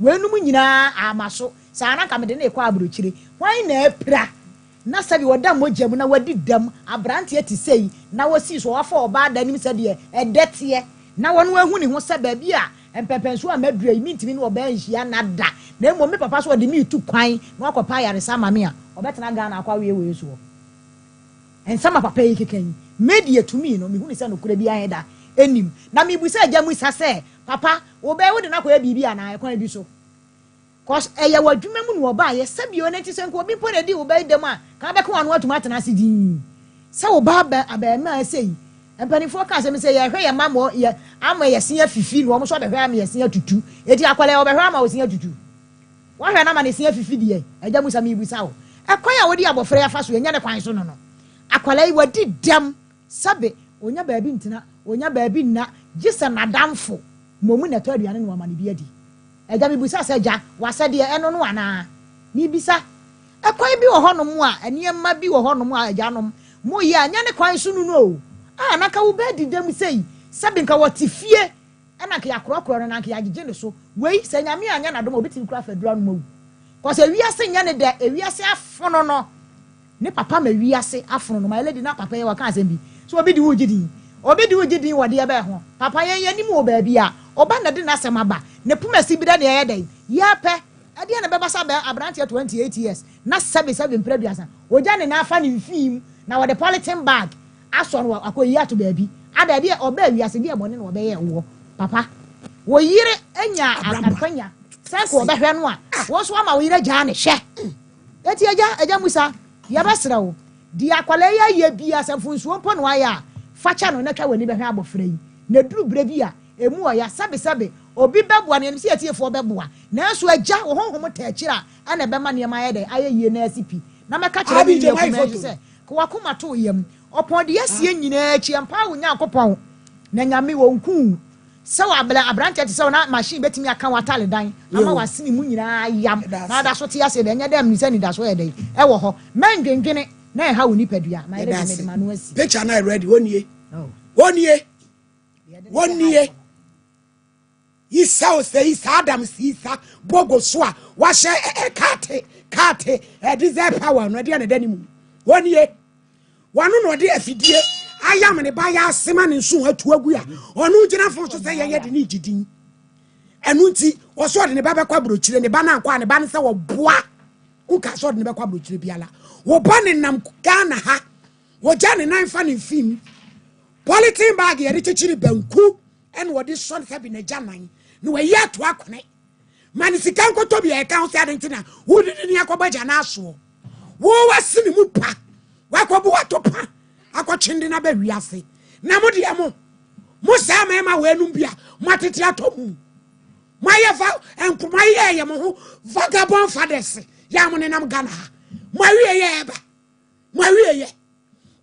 Weinom nyinaa ama so, saa na nka mede no rekɔ aburokyire. Hwan na apira na sɛdeɛ ɔda mogya mu na wadi dɛm, aberanteɛ te sei, na ɔsii so a wafa ɔbaa da anim sɛdeɛ ɛdɛ teɛ, na ɔno ahu ne ho sɛ baabi a mpɛmpɛnsoɔ a maduru yi mentumi ne ɔbaa nhyia nna da, na mmom me papa so ɔde me retu kwan na wakɔpɛ ayaresa ama me a, ɔbɛtena Ghana akɔ aweɛ wei soɔ. Nsɛm a papa yi keka yi, me deɛ tumi no, mehu no sɛ nokorɛ biara da nnim. Na mebisa Agya Musa sɛ, Papa, wo bɛɛ wode no akɔyɛ biribi anaa? Ɛkwan bi so. Cos ɛyɛ w'adwuma mu na ɔbaeɛ, sɛbi o, na nti sɛ nka obi mpo na ɛdii wo bɛ yi dɛm a, ka wobɛka w'ano atom atena ase dinn. Sɛ wo ba abɛ abarimaa sei, mpanimfoɔ ka asɛm sɛ yɛhwɛ yɛn mma ma yɛ ama yɛse afifi na wɔn nso abɛhwɛ ama yɛse atutu. Eti akwadaa yi ɔbɛhwɛ ama wo se atutu? Woahwɛ no ama ne se afifi deɛ? Agya Musa merebisa wo. Ɛkwan a wode abɔfra yi afa so ɛnyɛ ne kwan so no no. Akwadaa yi wadi dɛm sɛbe ɔnya baabi ntena, ɔnya baabi nna gye sɛ n'adamfo mmom na ɛtɔ aduane na wama no bi adi. Agya mebisa sɛ agya w'asɛdeɛ ɛno no anaa? Mebisa. Ɛkwan bi wɔ hɔnom a, nneɛma bi wɔ hɔnom a agyanom, moyɛ a, ɛnyɛ ne kwan so no no o. Ah, na anka wo ba adi dɛm sei, sɛbe nka ɔte fie na anka yɛakorɔkorɔ no, na anka yɛagyegye ne so. Wei, sɛ Nyame anyɛ n'adom a, obetumi koraa afa aduru anom awu. Cause ewiase nyɛ ne dɛ, ewiase afono no. Ne papa ma wiase afono no. My lady, na papa yi ɔka asɛm bi, sɛ obi de wo regye din, obi de wo regye din wɔ deɛ bɛn ho? Papa, yɛn yɛnim wɔ baabi a, ɔba na de n'asɛm aba, ne poma si berɛ na yɛyɛ dɛn? Yɛpɛ. Ɛdeɛn na ɛbɛba sɛ abɛ aberanteɛ 28 years na sɛbe sɛbe mprɛ aduasa ɔgya ne nan afa ne mfii mu na wɔde polythene bag asɔ no akɔyi ato baabi ada ɛdeɛ ɔbaa wiase deɛ bɔne na ɔbɛyɛɛ woɔ papa wo yere anya akwanya sɛ nka ɔbɛhwɛ no a wo nso ama wo yere agyaa ne hwɛ eti agya agya Musa yɛbɛsrɛ wo deɛ akwadaa yi ayɛ bia sɛ mfonsuo mpo na wayɛ a fakyɛ no na twa w'ani bɛhwɛ abɔfra yi na duru berɛ bi a Emu wɔ ya, sɛbesɛbe, obi bɛboa no, yɛnim sɛ yɛn atiefoɔ bɛboa, nanso Agya, wo Honhom taa akyiri a, ɛna ɛbɛma nneɛma ayɛ dɛn? Ayɛ yie na asi pi. Na mɛka kyerɛ me nua kumaa yi nso sɛ, Ka w'akoma to wo yam. Ɔpɔn deɛ asie nyinaa akyi, ɛmpaa wo Nyankopɔn, na Nyame, ɔnku wo. Sɛ wo abrɛ, aberanteɛ te sɛ wo na machine bɛtumi aka w'atare dan ama w'asene mu nyinaa ayam, na ada so te aseɛ deɛ, ɛnyɛ dɛ menim sɛ anidasoɔ yɛ dɛn? Ɛwɔ hɔ. Mɛndwendwene na ɛnha wo nipadua. Mayɛ ready, mede m'ano asi. Picture no ayɛ ready, wɔnie, wɔnie. Wɔnie Isa ose Isa Adams Isa bogo so a wahyɛ ɛ kaate kaate ɛ diesel power no ɛdeɛ na ɛda ne mu wɔnie wɔno na ɔde afidie ayam ne ba yɛ asema ne nso atu agu a ɔno gyina fo so sɛ yɛyɛ de ne gyidin ɛno nti ɔso ɔde ne ba bɛkɔ aburokyire ne ba no ankɔ a ne ba no sɛ wɔboa nka sɛ ɔde ne bɛkɔ aburokyire biara wɔba ne nam Ghana ha wɔgya ne nan fa ne mfim Polythene bag yɛde kyekyere banku ɛna wɔde sɔ ne sɛbi n'agya nan na wɔayi ato akone ma ne sika nkɔtɔ bi a ɛka ho sɛ ade nti na wodidi ne akɔbɔ agya no asoɔ wo wasi ne mu pa wakɔbo wato pa akɔtwende no aba wiase na mo deɛ mo mo saa mmarima wɔ anum bi a moatete atɔ mu moayɛ va nkoma yɛ yɛ mo ho vagabond fathers yɛ a mo nenam Ghana ha mo awie yɛ ɛba mo awie yɛ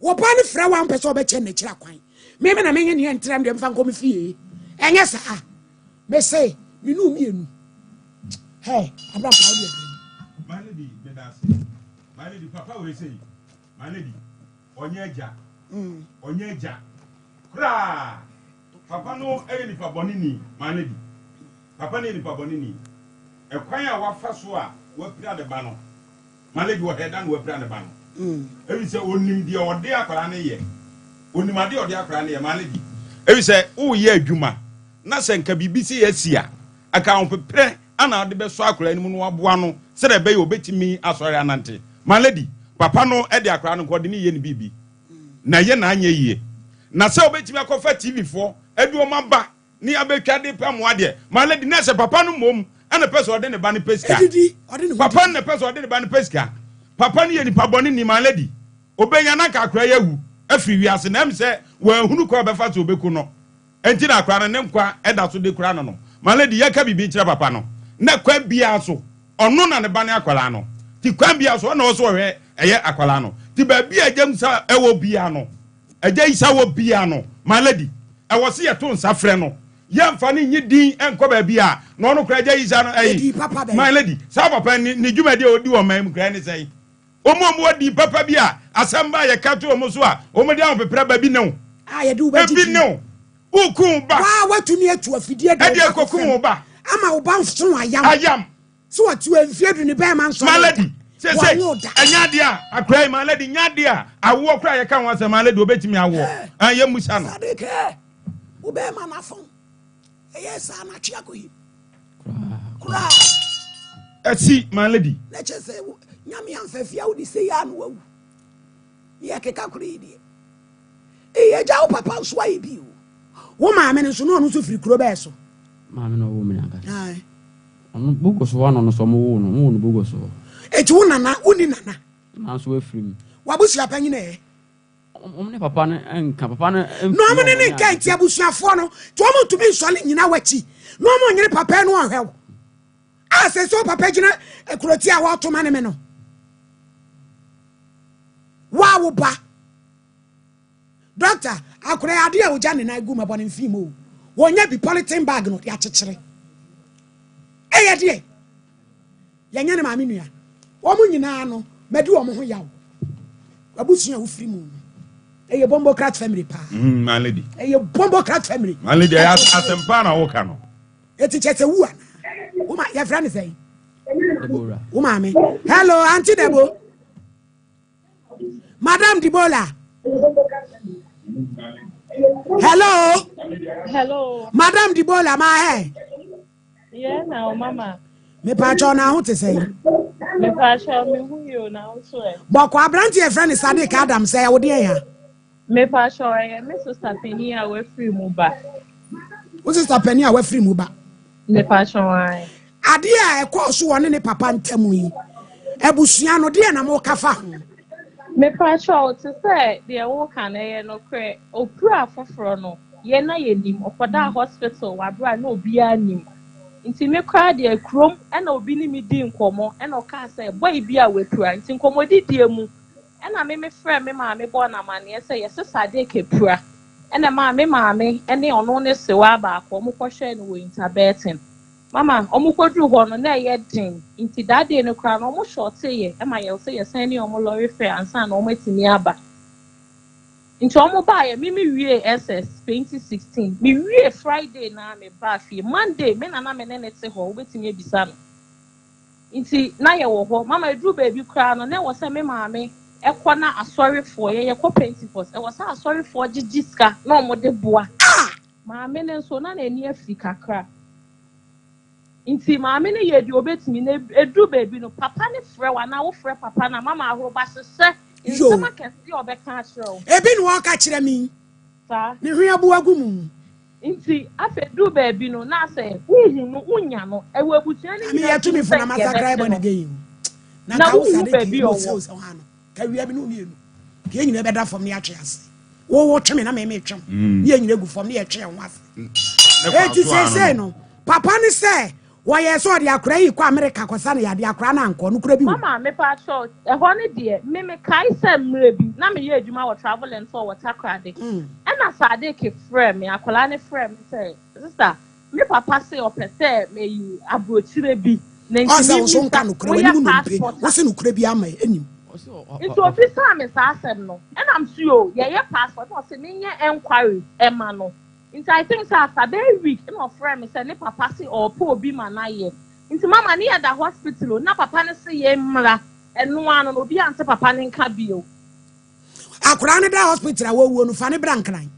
Wo ba no frɛ wo a wompɛ sɛ ɔbɛkyɛ n'akyiri akwan. Me me na menyɛ nea ntra deɛ mfa nkɔ me fie. Ɛnyɛ saa. Mese me ne mmienu. Hey, Abraham pa wode aduane. My lady, meda ase. My lady, papa wei sei. My lady, ɔnyɛ agya. Ɔnyɛ agya. Koraa. Papa no yɛ nipa bɔne ni, my lady. Papa no yɛ nipa bɔne ni. Ɛkwan a wafa so a wapira ne ba no. Malady wɔ hɛ da na wapira ne ba no. Efisɛ onim deɛ ɔde akwadaa no yɛ. Onim adeɛ ɔde akwadaa no yɛ. Malady. Efisɛ woyɛ adwuma na sɛ nka biribi sei asi a, anka ahopeprɛ ana wode bɛsɔ akwadaa no mu na waboa no sɛdeɛ ɛbɛyɛ obɛtumi asɔre anante. Malady, papa no de akwadaa no nka ɔde no yɛ ne biribi na ɛyɛ na anyɛ yie. Na sɛ wobɛtumi akɔfa TV foɔ de wɔn aba Ne abɛtwa de pɛ mmoa deɛ. My lady, na sɛ papa no mmom ɛna pɛ sɛ ɔde ne ba no pɛ sika. Papa no na pɛ sɛ ɔde ne ba no pɛ sika. Papa no yɛ nipa bɔne ni, my lady. Obenya na nka akora yi awu afiri wiase na ɛm sɛ wanhunu kwan a ɔbɛfa so ɔbɛku no. Ɛnti na akora no ne nkwa ɛda so de kura no no. My lady, yɛka biribi nkyerɛ papa no na kwan biara so ɔno na ne ba ne akwadaa no. Ti kwan biara so ɔna ɔwɔ so ɔhwɛ ɛyɛ akwadaa no. Ti baabi a agya Musa ɛwɔ biara no, Agya Isa wɔ bia no, my lady, ɛwɔ se yɛto nsa frɛ no. Yɛmfa no nye din nkɔ baabi a, na ɔno koraa Agya Isa no, ɛyi, my lady, saa papa ne, ne dwumadi a ɔdi wɔ ɔman mu koraa ne sɛn? Wɔn a wɔwɔ din papa bi a asɛm ba a yɛka to wɔn so a, wɔde ahopeprɛ ba bi ne wo. Ebi ne wo. Woku wo ba. Waa, watumi atu afidie de wo ba kɔ fam. Ama wo ba nso ayam. Ayam. So ɔte hɔ mfeɛ du ne bɛrima nsɔre My lady, sese ɛnyɛ adeɛ a akora yi my lady nyɛ adeɛ a awoɔ koraa yɛka ho asɛm my lady obetumi awoɔ ɛn yɛ musa no. Sade kɛ wo bɛrima no afɔn ɛyɛ saa na atwe akɔyi koraa. Ɛsi my lady. Na kyɛ sɛ nyame amfa fie a wode sɛ yɛ ano wawu ne yɛkeka koro yi deɛ ɛyɛ agya wo papa nso ayɛ bi o wo maame no nso na ɔno nso firi kuro bɛɛ so. Maame na ɔwɔ mu ankasa. Ɔno Bogo so hɔ na ɔno nso ɔmo woo no, ɔmo woo no Bogo so hɔ. Eti wo nana, wo ni nana? Nanso wafiri mu. W'abusua panyin ɛ? Wɔn ne papa no nka papa no. Na wɔn ne ne nka nti abusuafoɔ no nti wɔn ntumi nsɔle nyina w'akyi na wɔn nyere papa no ɔhwɛ wo a sɛ sɛ papa gyina kuroti a wɔto ma ne me no wa wo ba dɔkta akora yɛ adeɛ a ogya ne nan gu ma bɔ ne mfii mu o wɔnyɛ bi polythene bag no de akyekyere ɛyɛ deɛ Yɛnyɛ ne maame nua. Wɔn nyinaa no, madi wɔn ho yaw. W'abusua a wofiri mu no, ɛyɛ bombocrat family paa. Mm, my lady. Ɛyɛ bombocrat family. My lady, ɛyɛ asɛmpa na woka no. Eti kyɛ sɛ wu ana? Wo ma yɛfrɛ ne sɛn? Wo maame. Hello, Auntie Debo. Madam Debola. Hello. Hello. Madam Debola, ma hey. Yeah, na o mama. Me pa cho na ho te sɛn? Me pa cho me hu yo na ho so ɛ. Bɔkɔ aberante yɛ frɛ ne Sadiq Adam sɛ ɛwo deɛ ya. Me pa cho ɛyɛ me sister panyin a wafiri mu ba. Wo sister panyin a wafiri mu ba. Me pa cho ai. Adeɛ a ɛkɔɔ so wɔ ne ne papa ntam yi, abusua no deɛ na mo ka fa ho? Me pa cho te sɛ deɛ wo ka no ɛyɛ nokorɛ opira foforɔ no. Yɛn na yɛnim, ɔkɔdaa hospital wɔ aberɛ a na obiara nnim. Nti me koraa deɛ kurom ɛna obi ne me dii nkɔmmɔ ɛna ɔkaa sɛ boy bi a wapira. Nti nkɔmmɔdidie mu ɛna me me frɛɛ me maame bɔɔ no amaneɛ sɛ yɛse Sadiq apira. Ɛna ɛmaa me maame ɛne ɔno ne sewaa baako ɔmo kɔhwɛɛ no wɔ Interberton. Mama ɔmo kɔduru hɔ no na ɛyɛ den nti that day no koraa no ɔmo shorteeɛ ɛma yɛwɔ sɛ yɛsan ne ɔmo lorry fare ansa na ɔmo atumi aba. Nti ɔmo baeɛ, me me wiee SS 2016, me wiee Friday no ara me baa fie, Monday me na na me ne no te hɔ, wobɛtumi abisa no. Nti na yɛwɔ hɔ, mama ɛduru baabi koraa no na ɛwɔ sɛ me maame ɛkɔ na asɔrefoɔ, yɛn yɛkɔ Pentecost, ɛwɔ sɛ asɔrefoɔ gyegye sika na ɔmo de boa. Maame no nso na n'ani afi kakra. Nti maame no yɛɛ deɛ ɔbɛtumi na ɛduru baabi no papa no frɛ wo anaa wofrɛ papa no a mama ahorow ba hyehyɛ nsɛm akɛseɛ a ɔbɛka akyerɛ wo. Ebi na ɔreka kyerɛ me yi. Saa. Ne hwene abu agu mu. Nti afei ɛduru baabi no na asɛ wonhu no wonnya no ɛwɔ abusua no nyinaa tirim sɛ yɛbɛte no na wonhu baabi a ɔwɔ. Kawia me ne wo mmienu ka yɛn nyinaa bɛda fam ne yɛatwe ase. Wo wo twe me na me me twe wo. Ne yɛn nyinaa gu fam ne yɛtwe yɛn ho ase. Eti seesei no papa ne sɛ wɔyɛ sɛ ɔde akora yi kɔ Amerika kɔsa no yadeɛ akora no ankɔ no kora bi wɔ mu. Mama mepakyɛw ɛhɔ no deɛ me mekae sɛ mmerɛ bi na meyɛ adwuma wɔ travel and tour wɔ Takoradi ɛna Sadeke frɛɛ me akwadaa no frɛɛ me sɛ sister Me papa se ɔpɛ sɛ meyi abrokyire bi na nti Ɔn sɛ me wo so misa nka nokorɛ, woyɛ w'anim nnompe, passport wo a. se nokorɛ biara mma ɛnim. Nti obisaa me saa asɛm no ɛna mse oo yɛyɛ passport ɛna ɔse menyɛ enquiry ɛma no nti I think sɛ after bɛyɛ week ɛna ɔfrɛɛ me sɛ ne papa se ɔɔpɛ obi ma no ayɛ nti mama ne yɛda hospital o na papa no se yɛmmra ɛno ara no na obiara ante papa no nka bio. Akwadaa no da hospital a wawuo no fa no bra Nkran.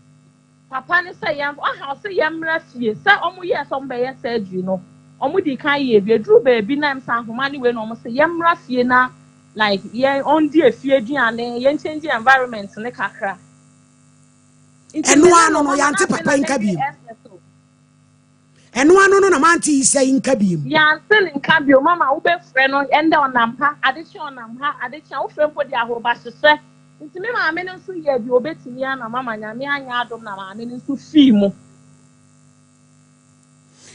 Papa no sɛ yɛn ɔha ɔse yɛn mmra fie sɛ ɔmo yɛɛ sɛ ɔmo bɛyɛ surgery no ɔmo dii kan yɛɛ bi eduru baabi na ɛm sɛ ahoma ne wei na ɔmo se yɛn mmra fie na like yɛn ɔndi efie aduane yɛn change environment ne kakra nti Ɛno me ne ano no no mama yɛante na afei papa na yi nka mɛyɛ bio. SS o. Ɛno ano no na mante Isa yi nka bio. Yɛante ne nka bio mama wobɛfrɛ no ɛndɛ ɔnam ha adekye ɔnam ha adekye a wofrɛ mpo de ahoroba hyehyɛ nti me maame no nso yɛɛ deɛ ɔbɛtumi a na mama Nyame anyɛ adom na maame no nso fii mu.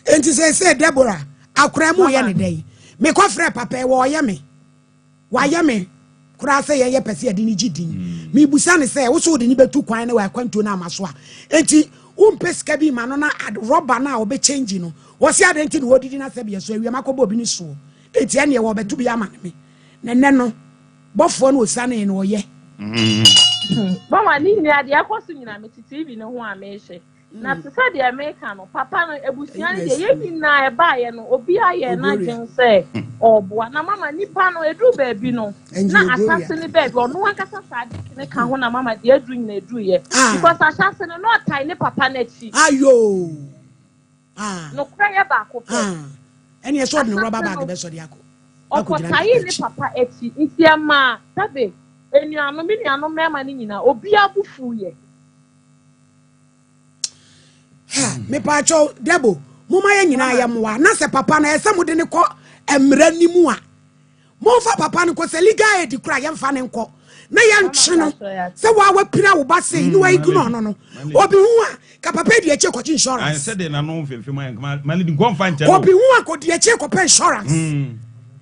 Enti seesei Deborah akora mu yɛ Mama. ne dɛn? Mekɔfrɛɛ papa yi, wɔɔyɛ me. Wayɛ me koraa sɛ yɛn yɛpɛ sɛ yɛde no gye din. Mebisa no sɛ, wo so wode no bɛtu kwan na akwantuo no ama so a, enti wompɛ sika bi ma no na rɔba no a ɔbɛkyɛngyi no? Ɔse adɛn nti na wɔdidi no asɛbeɛ so awia makɔbɔ obi ne soɔ, enti ɛneɛ wɔbɛto bi ama no me. Na ɛnɛ no, bɔfoɔ no ɔsianee no ɔyɛ. Mama, ne nyinaa deɛ ɛkɔ so nyinaa mete TV no ho a mehwɛ. Na te sɛ deɛ meka no, papa no, abusua no deɛ, yɛn nyinaa ɛbaeɛ no, obiara yɛɛ n'adwene sɛ ɔreboa. Na mama nipa no, ɛduru baabi no, na ahyɛase no baabi, ɔno ankasa saa ade ne ka ho na mama deɛ aduru nyina ɛduruiɛ. Because ahyɛase no, na ɔtae ne papa no akyi. Ayo! Nokorɛ yɛ baako pɛ. Ɛne ɛsɛ ɔde ne rɔba Ahyɛase bag no, bɛsɔ de akɔ. Akɔgyina ne papa ɔkɔtaee ne akyi. papa akyi. Nti ɛmaa, sɛbe, anuanom, me nuanom mmarima no nyinaa, obiara bo fuiɛ. Ha, mepaakyɛw, Debo, momma yɛn nyinaa yɛmmoa. Na sɛ papa no, ɛyɛ sɛ mode no kɔ mmara no mu a, momfa papa no nkɔ. Sɛ legal aid koraa, yɛmfa no nkɔ. Na yɛntwe no sɛ waa wapira wo ba sei ne wa ignore no no. Obi hu a ka papa di akyi kɔgye insurance. Obi hu a kɔdi akyi kɔpɛ insurance.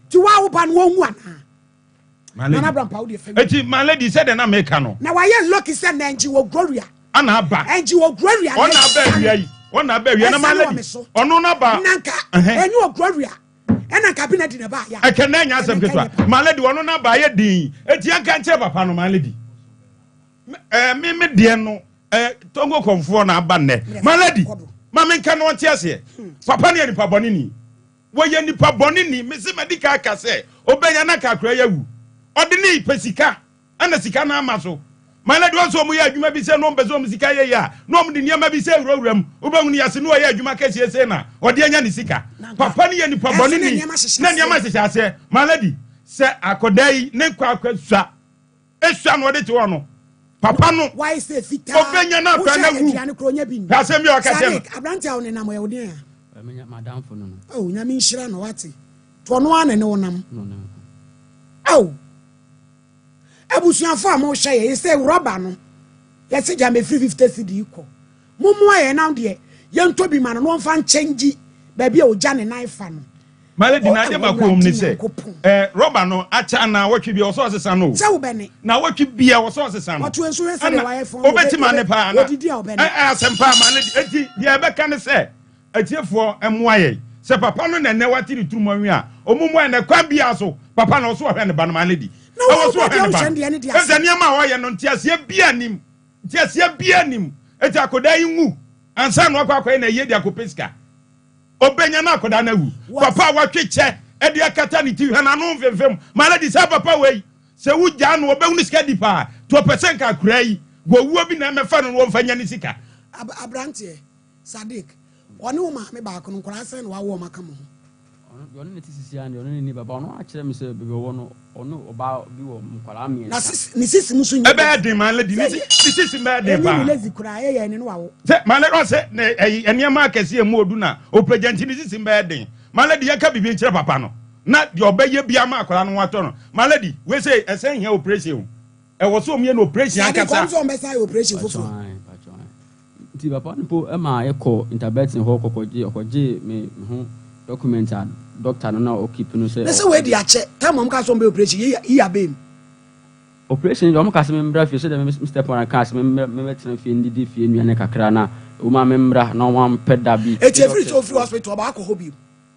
Ti waa wo ba no wɔnwu anaa? Nana Brampa wo deɛ fɛ. Eti my lady sɛ deɛ na meka no. Na wayɛ lucky sɛ na ɛngye wɔ Gloria. Ana aba. Ɛngye wɔ Gloria. Ɔna aba awia yi. Ɔna aba awia na my lady. Ɔno na ba. Nanka ɛnye wɔ Gloria. Ɛna nka bi na di na ba ya. Ɛkɛ na ɛnyɛ asɛm ketewa. My lady ɔno na ba ayɛ din. Eti anka nkyerɛ papa no my lady. Ɛɛ me me deɛ no ɛɛ tongo kɔnfoɔ na aba nnɛ. My lady ma me nka no ɔnte aseɛ. Papa no yɛ nipa bɔne ni. Wɔyɛ nipa bɔne ni. Mese madi kan aka sɛ ɔbɛnya na anka akora yi awu. Ɔde ne pɛ sika ɛna sika no ama so. My lady wɔn sɛ wɔn yɛ adwuma bi sɛ na wɔn pɛ sɛ wɔn sika yɛ yie a na wɔn de nneɛma bi sɛ wurawura mu. Wobɛhu no yɛse na ɔyɛ adwuma kɛseɛ sei na ɔde anya ne sika. Papa no yɛ nipa bɔne ni na nneɛma hyehyɛ aseɛ. My lady sɛ akɔdaa yi ne nkwa akɔ sua. Esua na ɔde te hɔ no. Papa no, Why sɛ fitaa. obenya na akora na wu. Aduane koro ɔnya bi nni. Hwɛ asɛm bi a ɔka kyerɛ no. Sadiq, aberante a wo nenam ɔyɛ wo deɛn a? Ɔyɛ me m'adamfo no no. Oh, Nyame nhyira no, wate. To ɔno ara na ɛne wo nam. No, no. Oh, abusuafo a mohwɛ yɛ, yɛsɛ rɔba no, yɛse gya mefiri 50 cedi kɔ. Mommoa yɛn na deɛ yɛntɔ bi ma no na ɔmfa nkyɛngyi baabi a ɔgya ne nan fa no. Malady na adeɛ baako wɔ mu ne sɛ ɛɛ rɔba no akyɛ anaa wɔtwe bia ɔsɛ ɔsesa no o. Sɛ wobɛne. Na wɔtwe bia ɔsɛ ɔsesa no. Wɔto nso hwɛ sɛdeɛ wayɛ fɔn. Obɛti ma ne paa na. Odidi a ɔbɛne. Ɛ asɛm paa Malady eti deɛ ɛbɛka ne sɛ atiefoɔ mmoa yɛn sɛ papa no na ɛnɛ wate ne tirim awi a ɔmo mmoa yɛn na kwan biara so papa no ɔso ɔhwɛ ne ba no Malady. Na ɛwɔ so ɔhwɛ ne ba no. Efisɛ nneɛma a ɔyɛ no nteaseɛ biara nim nteaseɛ biara nim eti akɔdaa yi nwu ansa na wakɔ akɔyɛ na ɛyɛ de akɔpɛ sika. Obenya na akwadaa no awu. Papa a watwe kyɛ de akata ne ti hwɛ n'ano mfemfem. My lady, saa papa wei, sɛ wogyaa no ɔbɛhunu sika di paa. Nti ɔpɛ sɛ nka akwadaa yi, wɔwuo bi na ɛmɛfa no na wɔmfa nya ne sika. Ab aberanteɛ, Sadiq, ɔne wo maame baako no, nkwadaa sɛn na wawo wɔn aka mo ho? Ɔno deɛ ɔne no te sisi ara deɛ ɔne no nni ba but ɔno akyerɛ me sɛ baabi ɔwɔ no ɔne ɔbaa bi wɔ nkwadaa mmiɛnsa. Na sisi ne sisi mu nso nyɛ Ɛbɛyɛ den my lady ne si ne sisi bɛyɛ den Ɛnyɛ paa. ne lazy koraa ɛyɛ ɛne no wawo. Sɛ my lady ɔsɛ ne ɛyi nneɛma akɛse emu odu na ɔpagya nti ne sisi bɛyɛ den. My lady yɛnka biribi nkyerɛ papa no na deɛ ɔbɛyɛ bi ama akwadaa no ho atɔ no. My lady wei sei ɛsɛ hia operation o. Ɛwɔ sɛ wɔyɛ no operation Sade ankasa. kɔm sɛ wɔbɛsan ayɛ operation foforɔ. Patwɔn ae, patwɔn ae. Nti papa no mpo maa yɛkɔ Interberton hɔ kɔkɔgye, ɔkɔgyee me me ho document a doctor no na ɔkeep no sɛ Na sɛ wei de akyɛ, time a wɔn kaa sɛ wɔn bɛyɛ operation, yi yi abɛn mu. Operation no deɛ wɔn kaa sɛ me mbra fie sɛdeɛ me step mother kaa sɛ me mmra me mmɛtena fie ndidi fie nnuane kakra na ɛwom a me mmra na wɔn ampɛ da bi. Eti efiri sɛ ofiri hospital ɔba akɔ hɔ bio.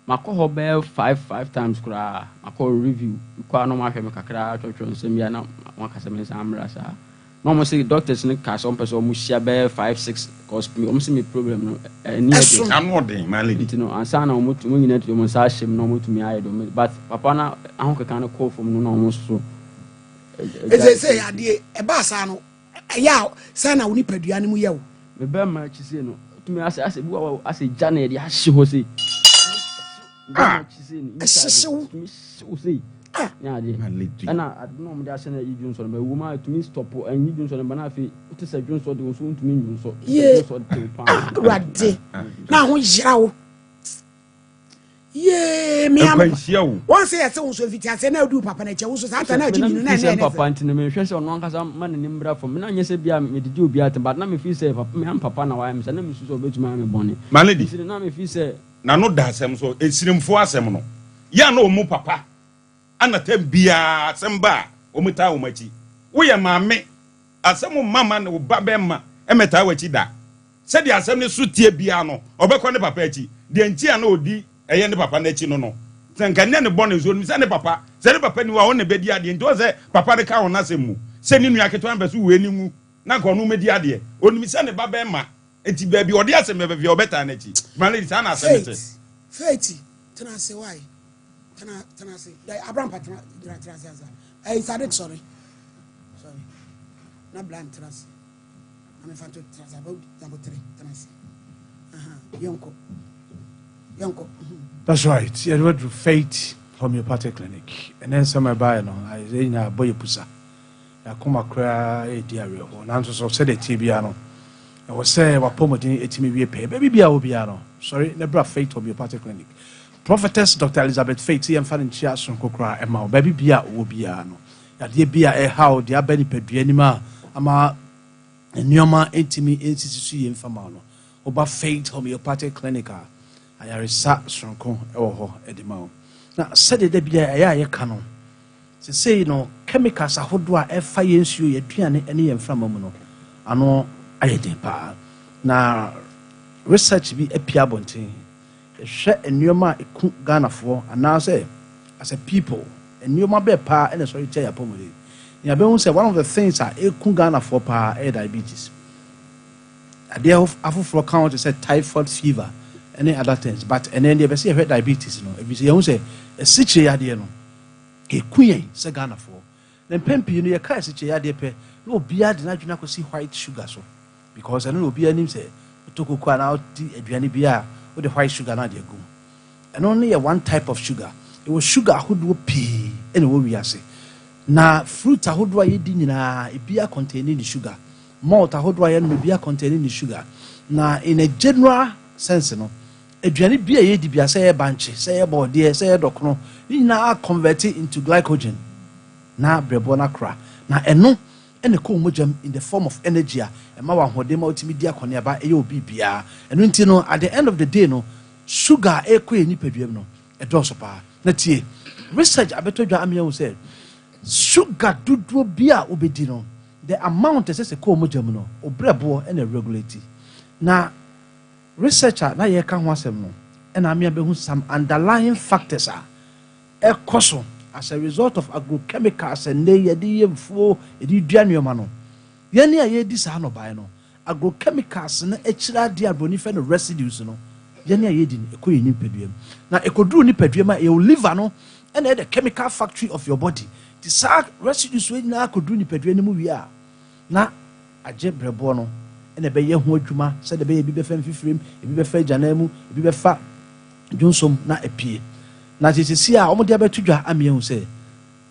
Makɔ hɔ bɛyɛ five five times koraa, makɔ review, mekɔ a na wɔahwɛ me kakra atwerɛtwerɛ nsɛm bi a na wɔaka sɛ mensan mmra saa. Na wɔn se doctors no kaa sɛ wɔn pɛ sɛ wɔn hyia bɛyɛ five six cause me wɔn se me problem no ani yɛ den. Ɛso. Ano ɔden my lady. Nti no ansa na wɔn wɔn nyinaa de wɔn nsa ahyɛ mu na wɔn atumi ayɛ deɛ wɔn but papa no ahokeka no kɔɔ fam no na wɔn nso so agyae. Seesei adeɛ ɛbaa saa no Ɛyɛ a sɛn na wo nipadua no mu yɛ wo? Me bɛrima akyi sei no, tumi asɛ asɛ bi wɔ hɔ asɛ gya na yɛde ahye hɔ sei. Bɛrima akyi sei no, ɛhyehye wo. Tumi hye wo sei. Ne adeɛ. Ɛna ade na wɔde ahyɛ no ayi dwonsɔ no ba ɛwɔ mu a tumi stop ɛnyi dwonsɔ no ba na afei wote sɛ dwonsɔ de wo nso wontumi ndwonsɔ. Yee. Dwonsɔ de wo paa. Awurade na ho yera wo. Yee, me ama. Nkwanhyia o. Wɔn sɛ yɛsɛ wo nso mfitiaseɛ na adu papa no akyi wo nso saa ta na agye mmienu na ɛnɛ ɛnɛ papa nti no mehwɛ sɛ ɔno ankasa ma n'ani mbra fam na nyɛ sɛ bia medidi obi atem but na mefeel sɛ papa me am papa na wayɛ me sɛ na mesu sɛ ɔbɛtumi ayɛ me bɔne. My lady. Nti no na mefeel sɛ. N'ano da asɛm so, esirimfoɔ asɛm no yɛ a na wɔn papa ana tɛm biara asɛm ba a wɔn taa wɔn akyi. Woyɛ maame asɛm mma ma ne wo ba bɛrima mmɛtaa w'akyi da. Sɛdeɛ asɛm no so teɛ biara no, ɔbɛkɔ ne papa akyi. Deɛ nti a na ɔdi ɛyɛ ne papa no akyi no no, sɛ anka ɛnyɛ ne bɔne nso, ɔnim sɛ ne papa, sɛ ne papa nni hɔ a, ɔno na ɛbɛdi adeɛ. Nti ɔhu sɛ papa no ka wɔn asɛm mu sɛ ne nua ketewa no pɛ sɛ wei no nwu na anka ɔno mmɛdi adeɛ. Ɔnim sɛ ne ba bɛrima nti, baabi a ɔde asɛm bɛba biara, ɔbɛtaa n'akyi. My lady, saa na asɛm no te. Faith, Faith, tena ase why? Tena, tena ase. Abrampa tena, gyina, tena ase ansa. Ɛyi Sadiq sɔre. Sɔre. Na Blan tena ase. Na mefa nto tena ase abɔ nyabotere tena ase. Aha, yɛnkɔ. Yɛnkɔ. That's right. Yɛde waduru Faith Homeopathic Clinic. Ɛnɛ nsɛm a ɛbaeɛ no, ayɛ sɛ nyinaa abɔ yɛ pusa. Yɛakoma koraa redi awerɛhoɔ. Nanso so sɛdeɛ ɛteɛ biara no, ɛwɔ sɛ w'apɔmuden ɛtumi wie pɛɛ. Baabi biara wɔ biara no, sɔre na bra Faith Homeopathic Clinic. Prophetess Doctor Elizabeth Faith sɛ yɛmfa no nkyia sononko koraa ɛma wo. Baabi biara a wowɔ biara no. Yadeɛ bi a ɛrehaw deɛ aba nipadua anim a ama nneɛma ntumi nsisi so yie mfa ma wo no, woba Faith Homeopathic Clinic a, ayaresa soronko wɔ hɔ de ma wo. Na sɛdeɛ da biara ɛyɛ a yɛka no, sesei no chemicals ahodoɔ a ɛfa yɛn nsuo, yɛn aduane ne yɛn mframa mu no, ano ayɛ den paa. Na research bi apue abɔnten Hwɛ nnoɔma a ɛku Ghanafoɔ anaasɛ as a people nnoɔma bɛɛ paa na ɛsɔre tia yɛn apɔmuden. Na yɛabɛhu sɛ one of the things a ɛku Ghanafoɔ paa ɛyɛ diabetes. Adeɛ afoforɔ ka ho te sɛ typhoid fever ne other things, but ɛnɛ deɛ yɛpɛ sɛ yɛhwɛ diabetes no ɛfiri sɛ yɛhu sɛ asikyire yadeɛ no ɛku yɛn sɛ Ghanafoɔ. Na mpɛn pii no yɛka asikyire yadeɛ pɛ na obiara de n'adwene akɔsi white sugar so. Because ɛno na obiara nim sɛ wotɔ koko anaa wodi aduane bi a wode white sugar no ade agu mu. Ɛno no yɛ one type of sugar. Yɛwɔ sugar ahodoɔ pii na ɛwɔ wiase. Na fruit ahodoɔ a yɛdi nyinaa ebiara contain ne sugar. Malt ahodoɔ a yɛnom ebiara contain ne sugar. Na in a general sense no, aduane bi a yɛdi bia sɛ ɛyɛ bankye, sɛ ɛyɛ bɔɔdeɛ, sɛ ɛyɛ dɔkono, ne nyinaa convert into glycogen na brɛboɔ no akora. Na ɛno na ɛkɔ wo mogya mu in the form of energy a ɛma wo ahoɔden ma wotumi di akɔneaba, ɛyɛ wo biribiara. Ɛno nti no, at the end of the day no, sugar a ɛrekɔ yɛn nipadua mu no, ɛdɔɔso paa. Na tie, research abɛtɔ dwa ama yɛahu sɛ sugar dodoɔ bi a wobɛdi no, the amount ɛsɛ sɛ ɛkɔ wo mogya mu no, wo berɛboɔ na ɛregulate. Na research a na yɛreka ho asɛm no, ɛna ama yɛabɛhu some underlying factors a ɛkɔ so as a result of agrochemicals a nnɛ yi yɛde yɛ mfuo, yɛde dua nneɛma no. Yɛn a yɛredi saa nnɔbaeɛ no, agrochemicals no akyiri adeɛ a buroni frɛ no residues no, yɛn a yɛredi no, ɛkɔ yɛn nipadua mu. Na ɛkɔduru nipadua mu a, ɛyɛ wo liver no na ɛyɛ the chemical factory of your body. Nti saa residues wei nyinaa kɔduru nipadua no mu wie a, na agye berɛboɔ no na ɛbɛyɛ ho adwuma sɛdeɛ ɛbɛyɛ ebi bɛfa mfifire mu, ebi bɛfa agyanan mu, ebi bɛfa dwonsɔ mu na apue. Na seesei a wɔde abɛto dwa ama yɛahu sɛ,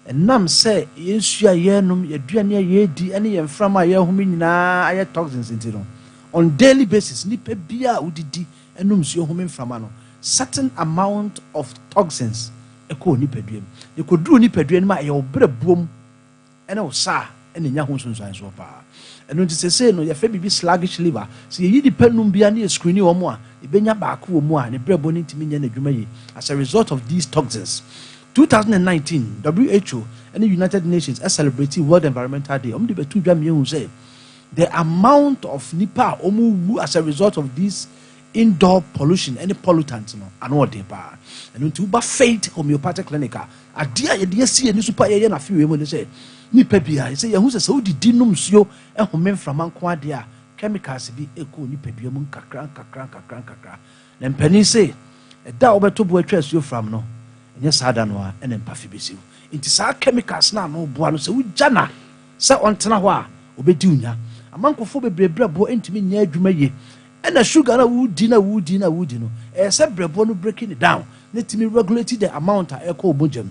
ɛnam sɛ yɛn nsuo a yɛrenom, yɛn aduane a yɛredi ne yɛn mframa a yɛrehome nyinaa ayɛ toxins nti no, on daily basis, nipa biara a wodidi, nom nsuo, home mframa no, certain amount of toxins kɔ wo nipadua mu. Na ɛkɔduru wo nipadua no mu a, ɛyɛ wo berɛboɔ mu ne wo sa a na ɛnya ho nsunsuansoɔ paa. Ɛno nti seesei no yɛfrɛ biribi sluggish liver. Sɛ yɛyi nnipa num biara na yɛ screeni wɔn a, yɛbɛnya baako wɔ mu a ne brɛboɔ no ntumi nyɛ n'adwuma yie as a result of these toxins. 2019, WHO ne United Nations celebratii World Environmental Day. Wɔde bɛtoo dwa ma yɛhu sɛ the amount of nnipa a wɔwu as a result of these indoor pollution ne pollutants no ano ɔden paa. Ɛno nti woba Faith Homeopathic Clinic a, Adeɛ a yɛde asi yɛn ani so paa yɛyɛ no afe wei mu ne sɛ, nipa biara, sɛ yɛahu sɛ sɛ wodidi nom nsuo, home mframa nko ara deɛ a, chemicals bi rekɔ wo nipadua mu nkakra nkakra nkakra nkakra. Na mpanin se, ɛda a wobɛto bo atwa asuo fram no, ɛnyɛ saa da no ara na mpafe bɛsi wo. Nti saa chemicals no a ano boa no, sɛ wogya no a sɛ ɔntena hɔ a, ɔbɛdi wo nya. Ama nkurɔfoɔ bebree brɛboɔ ntumi nyɛ adwuma yie. Ɛna sugar no a wodi no a wodi no a wodi no, ɛyɛ sɛ brɛboɔ no breaking it down na ɛtumi regulate the amount a ɛkɔ wo mogya mu.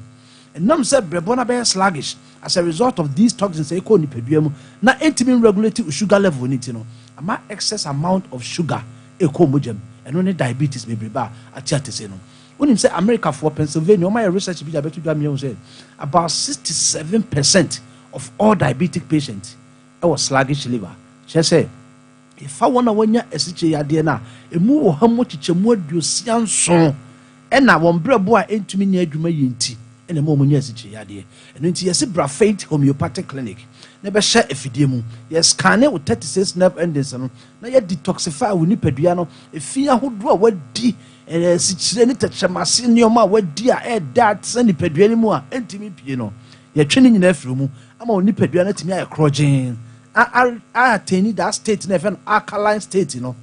Ɛnam sɛ brɛboɔ no abɛyɛ sluggish as a result of these toxins a ɛkɔ wo nipadua mu na ɛntumi nregulate wo sugar level no nti no, ama excess amount of sugar ɛkɔ wo mogya mu. Ɛno ne diabetes bebrebe a ate atese no. Wonim sɛ Amerikafoɔ, Pennsylvania, wɔayɛ research bi de abɛto dwa ama yɛahu sɛ about 67% of all diabetic patients wɔ sluggish liver, kyerɛ sɛ, Yɛfa wɔn a wɔanya asikyire yadeɛ no a, ɛmu wɔ ha mu kyekyɛmu 67 na wɔn berɛboɔ a ɛntumi nyɛ adwuma yie nti na ɛma wɔnya asikyire yadeɛ. Ɛno nti yɛse bra Faith Homeopathic Clinic na bɛhyɛ afidie mu. Yɛ scanne wo 36 nerve endings no na yɛ detoxify wo nipadua no efi ahodoɔ a wadi, asikyire ne tɛkyerɛmase nneɛma a wadi a ɛreda atena nipadua no mu a ɛntumi mpue no. Yɛtwe ne nyinaa firi mu ama wo nipadua no atumi ayɛ korɔgyeen. A a attain that state na yɛfrɛ no alkaline state no.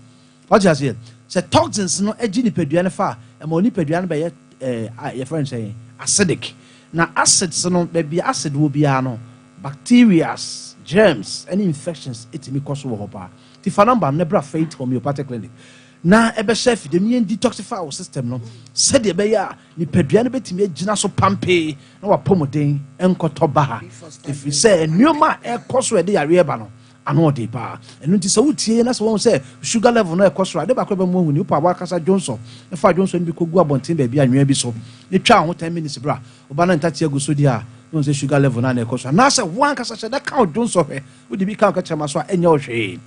Wate aseɛ? Sɛ toxins no gye nipadua no fa a, ɛma onipadua no bɛyɛ ɛɛ yɛfrɛ no sɛn? Acidic. Na acids no, baabi a acid wɔ biara no, bacterias, germs ne infections tumi kɔ so wɔ hɔ paa. Nti fa number no na bra Faith Homeopathic Clinic na ɛbɛhyɛ afidie no yɛn detoxify wo system no sɛdeɛ ɛbɛyɛ a nipadua no bɛtumi agyina so pampee na w'apɔmuden nkɔtɔ baha, ɛfiri sɛ nneɛma a ɛkɔ so a ɛde yareɛ ba no, ano ɔden paa. Ɛno nti sɛ wotie yɛn na sɛ woahu sɛ sugar level no ɛkɔ soro a, ade baako a ɛbɛma woahu ni, wopɛ a w'ankasa dwonsɔ na fa dwonsɔ no bi kɔgu abɔnten baabi anwea bi so na twa ho 10 minutes bra. Woba na ntatea gu so deɛ a, Na wohu sɛ sugar level no a na ɛkɔ so. Anaasɛ wo ankasa hyɛ da ka wo dwonsɔ hwɛ. Wode bi ka wo kɛkyerɛma so a, ɛnyɛ wo hwee.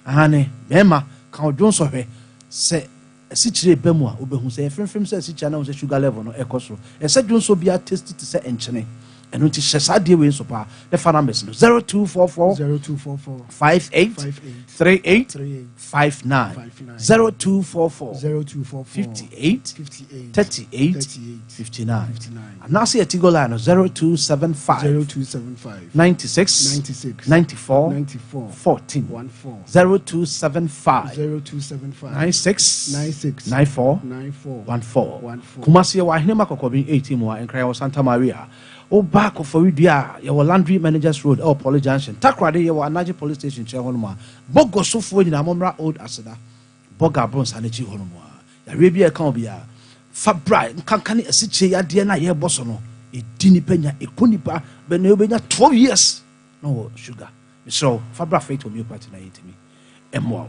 Aane, mmarima, ka wo dwonsɔ hwɛ. Sɛ asikyire reba mu a, wobɛhu. Sɛ ɛyɛ fremfrem sɛ asikyire a, na wohu sɛ sugar level no rekɔ soro. Ɛsɛ sɛ dwonsɔ biara taste te sɛ nkyene. Ɛno nti hyɛ saa adeɛ wei nso paa na fa numbers no, 0244 0244 58 58 38 38 59 59 0244 0244 58 58 38 38 59 59. Anaasɛ yɛ Tigo line no 0275 0275 96 96 94 94 14 14 0275 0275 96 96 94 94 14 14. Kumasi yɛwɔ Ahenema Kɔkɔben 18 mu a Nkran yɛwɔ Santa Maria. Woba Koforidua a yɛwɔ Landry Managers Road ɛwɔ Poly Junction. Takoradi yɛwɔ Anagye Police Station nkyɛn hɔnom a Bogosofoɔ nyinaa mommra Old Aseda Bɔga Abronsan akyi hɔnom a yareɛ bi a ɛka wo biara fa bra nkanka ne asikyire yadeɛ no a yɛrebɔ so no ɛdi nipa nya ɛku nipa bɛ na wobɛnya 12 years na wɔ sugar. Mesrɛ wo fa bra Faith Homeopathy na yɛntumi mmoa wo.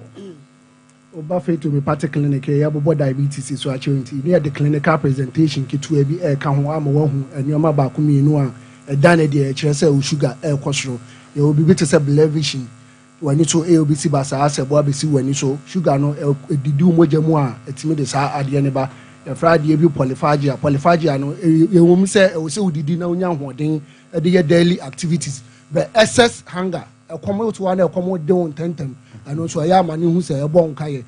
Woba Faith Homeopathic Clinic a yɛbobɔ diabetes so akyerɛ nti ne yɛde clinical presentation ketewa bi ɛreka ho ama woahu nneɛma baako mmienu a ɛda no adi a ɛkyerɛ sɛ wo sugar ɛrekɔ soro. Yɛwɔ biribi te sɛ blur vision, w'ani so ɛyɛ obi si basaa sɛ boa bɛsi w'ani so. Sugar no ɛdidi wo mogya mu a ɛtumi de saa adeɛ no ba. Yɛfrɛ adeɛ bi polyphagia. Polyphagia no ɛwɔ mu sɛ ɛwɔ sɛ wodidi na wonya ahoɔden de yɛ daily activities but excess hunger, ɛkɔm wote hɔ a na ɛkɔm de wo ntɛntɛm, ɛno nso ɛyɛ ama ne hu sɛ ɛbɔ nkaeɛ.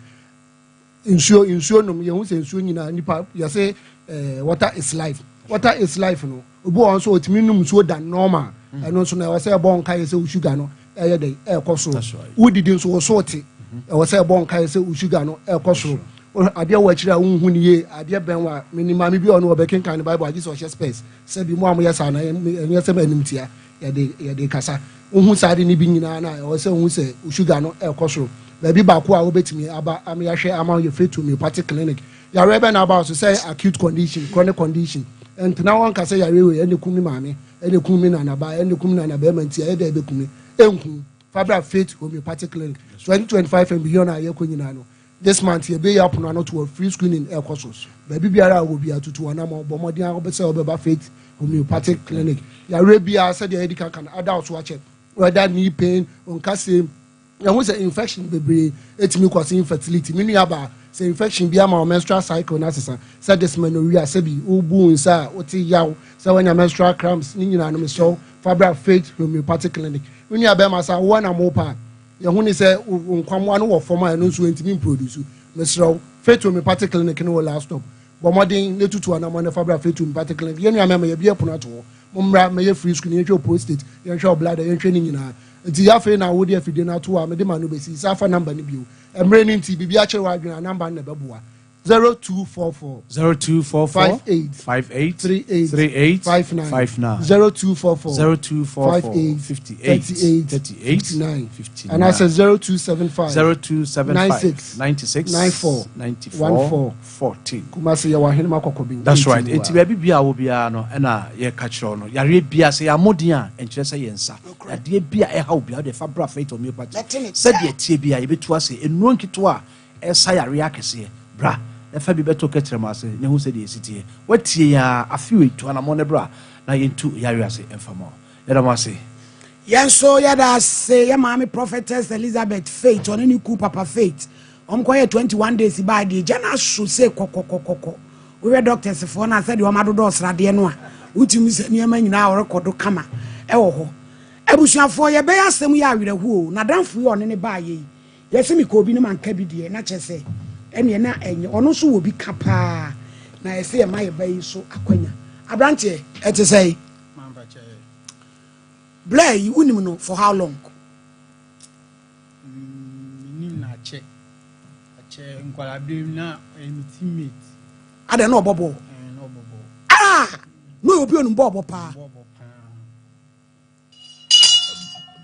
Nsuo, nsuo nom, yɛhu sɛ nsuo nyinaa nipa yɛse eh, water is life, water is life no obi wɔ hɔ nso ɔtumi nom nsuo da normal, ɛno nso no ɛwɔ sɛ ɛbɔ nkaeɛ sɛ wo sugar no ɛyɛ dɛ ɛrekɔ soro. That's right. Wodidi nso wo so te, ɛwɔ sɛ ɛbɔ nkaeɛ sɛ wo sugar no ɛrekɔ soro. Adeɛ wɔ akyire a wonhu no yie, adeɛ bɛn wa menim maame bi a ɔno ɔbɛkenkan ne Bible agye sɛ ɔhyɛ specs. Sɛbi mo a moyɛ saa no ɛnyɛ sɛ animtia yɛde yɛde kasa. Wohu saa ade no bi nyinaa no a, ɛwɔ sɛ wohu sɛ wo sugar no ɛrekɔ soro. Baabi baako a wobɛtumi aba ama yɛahwɛ ama wo yɛ Faith Homeopathic Clinic. Yareɛ bɛn na aba wo so, sɛ ɛyɛ acute condition, chronic condition, ɛntena hɔ nka sɛ yareɛ wei ɛna ɛkum me maame, ɛna ɛkum me nana baa, ɛna ɛkum me nana barima nti ɛyɛ dɛ ɛbɛku me. Ɛnku wo. Fa bra Faith Homeopathic Clinic. 2025 and beyond a yɛkɔ nyinaa no, This month yɛbɛyi apono ano to hɔ, free screening ɛrekɔ so. Baabi biara a wɔ biara tutu w'anamɔ, bɔ mmɔden ara sɛ wobɛba Faith Homeopathic Clinic. Yareɛ biara sɛdeɛ yɛadi kan ka no, ada wo so akyɛ, whether knee pain, nkasɛm, yɛhu sɛ infection bebree ɛtumi kɔ so infertility. Me nua baa, sɛ infection bi ama wo menstrual cycle no asesa, sɛ dysmenorrhea, sɛbi wobu wo nsa a wote yaw, sɛ woanya menstrual cramps, ne nyinaa no mesrɛ wo fa bra Faith Homeopathic Clinic. Me nua bɛrima sɛ awoɔ na mopɛ a, Yɛhu ne sɛ wo nkwammoa no wɔ fam a ɛno nso ɛntumi mproduce. Mesrɛ wo, Faith Homeopathic Clinic no wɔ last stop. Bɔ mmɔden na tutu anamɔn na fa bra Faith Homeopathic Clinic. Yɛn nua mmarima, yɛabue pono ato hɔ. Mommra mmɛyɛ free screening, yɛnhwɛ wo prostate, yɛnhwɛ wo bladder, yɛnhwɛ ne nyinaa. Nti afei na wode afidie no ato hɔ a, mede m'ano bɛsi. San fa number no bio. Mmerɛ no nti, biribi akyere w'adwene a, number no na ɛbɛboa. 0244. 0244 58 58 38 38 59 59 0244 0244 58 58 38 38 59 59 anaasɛ 0275 0275 96 96 94 94 14 14. Kumasi yɛwɔ Ahenema Kɔkɔben. That's right. 18 Enti baabi biara a wɔ biara no ɛna yɛka kyerɛ wo no. Yareɛ biara sɛ yɛ amɔden a ɛnkyerɛ sɛ yɛn nsa. Yadeɛ bi a ɛha wo biara wode fa bra Faith Homeopathy. Bɛte ne Sɛdeɛ ɛteɛ biara yɛbɛtu ase. Nnuro nketewa a Ɛsa yareɛ akɛseɛ. Bra na fa bi bɛto kɛtrɛma ase na hu sɛdeɛ ɛsi teɛ. Woatie yɛn ara, afe wei, tu anammɔn na bra na yɛntu yareɛ ase mfa ma wo. Yɛda mo ase. Yɛn nso yɛda ase yɛ maame Prophetess Elizabeth Faith ɔne ne kunu Papa Faith wɔn kɔ yɛ 21 days baa deɛ gya no aso se kɔkɔkɔkɔkɔ wohwɛ doctors foɔ no a sɛdeɛ wɔn adodɔ sradeɛ no a wotumi sɛ nneɛma nyinaa ɔrekɔ do kama ɛwɔ hɔ abusuafoɔ yɛbɛyɛ asɛm yɛ awerɛhoɔ n'adamfo yi ɔne ne baa yɛ yi Yɛse mekɔɔ bi na manka bi deɛ na kyerɛ sɛ ɛneɛ na ɛnyɛ ɔno nso wɔ bi ka paa na ɛsɛ yɛma yɛ ba yi nso akwanya. Abranteɛ ɛte sɛn? Blair yi wonim no for how long? Menim no akyɛ akyɛ nkwadaa berɛ mu na ɔyɛ me teammate. Adɛn na ɔbɔ bɔɔl? Na ɔbɔ bɔɔl. Ah! Na ɔyɛ obi onim bɔɔl bɔ paa. Ɔbɔ bɔɔl paa.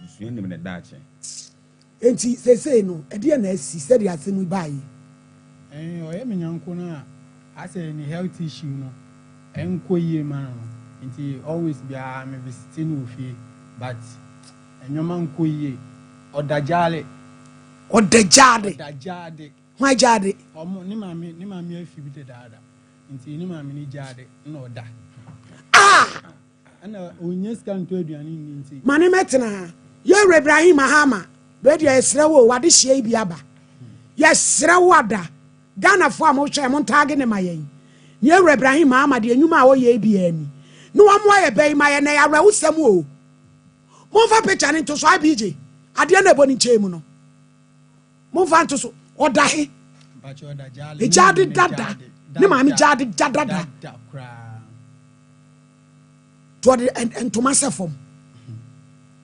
Abusua nim ne daakye. Enti seesei no, ɛdeɛn na asi sɛdeɛ asɛm yi baeɛ yi? Ɛɛ ɔyɛ me nyɛnko no a asɛ ne health issue no ɛnkɔ yie ma no no nti always biara me visite no wɔ fie but nneɛma nkɔ yie ɔda gyaade. Ɔda gyaade? Ɔda gyaade. Hwan gyaade? Ɔmo ne maame ne maame afi bi dedaada nti ne maame ne gyaade na ɔda. Ah! Ɛna ɔnnya sika ntɔ aduane nni nti. Ma ne mɛtena ha. Yɛwura Ibrahim Mahama, wei deɛ yɛsrɛ wo o, w'adehyeɛ yi bi aba. Yɛsrɛ wo ada. Ghanafoɔ a mohwɛ yɛn, montaage no ma yɛn. Ne yɛwura Ibrahim Mahama deɛ nnwuma a ɔyɛ yi biara ni. Ne wɔmmoa yɛ bɛ yi ma yɛn, na ɛyɛ awerɛhosɛm o. Momfa picture no nto so, IBJ, adeɛ no a ɛbɔ ne nkyɛn mu no. Momfa nto so. Ɔda he? Ne gyaade dada. Ne maame gyaade gya dada. Nti ɔde ntoma sɛ fam.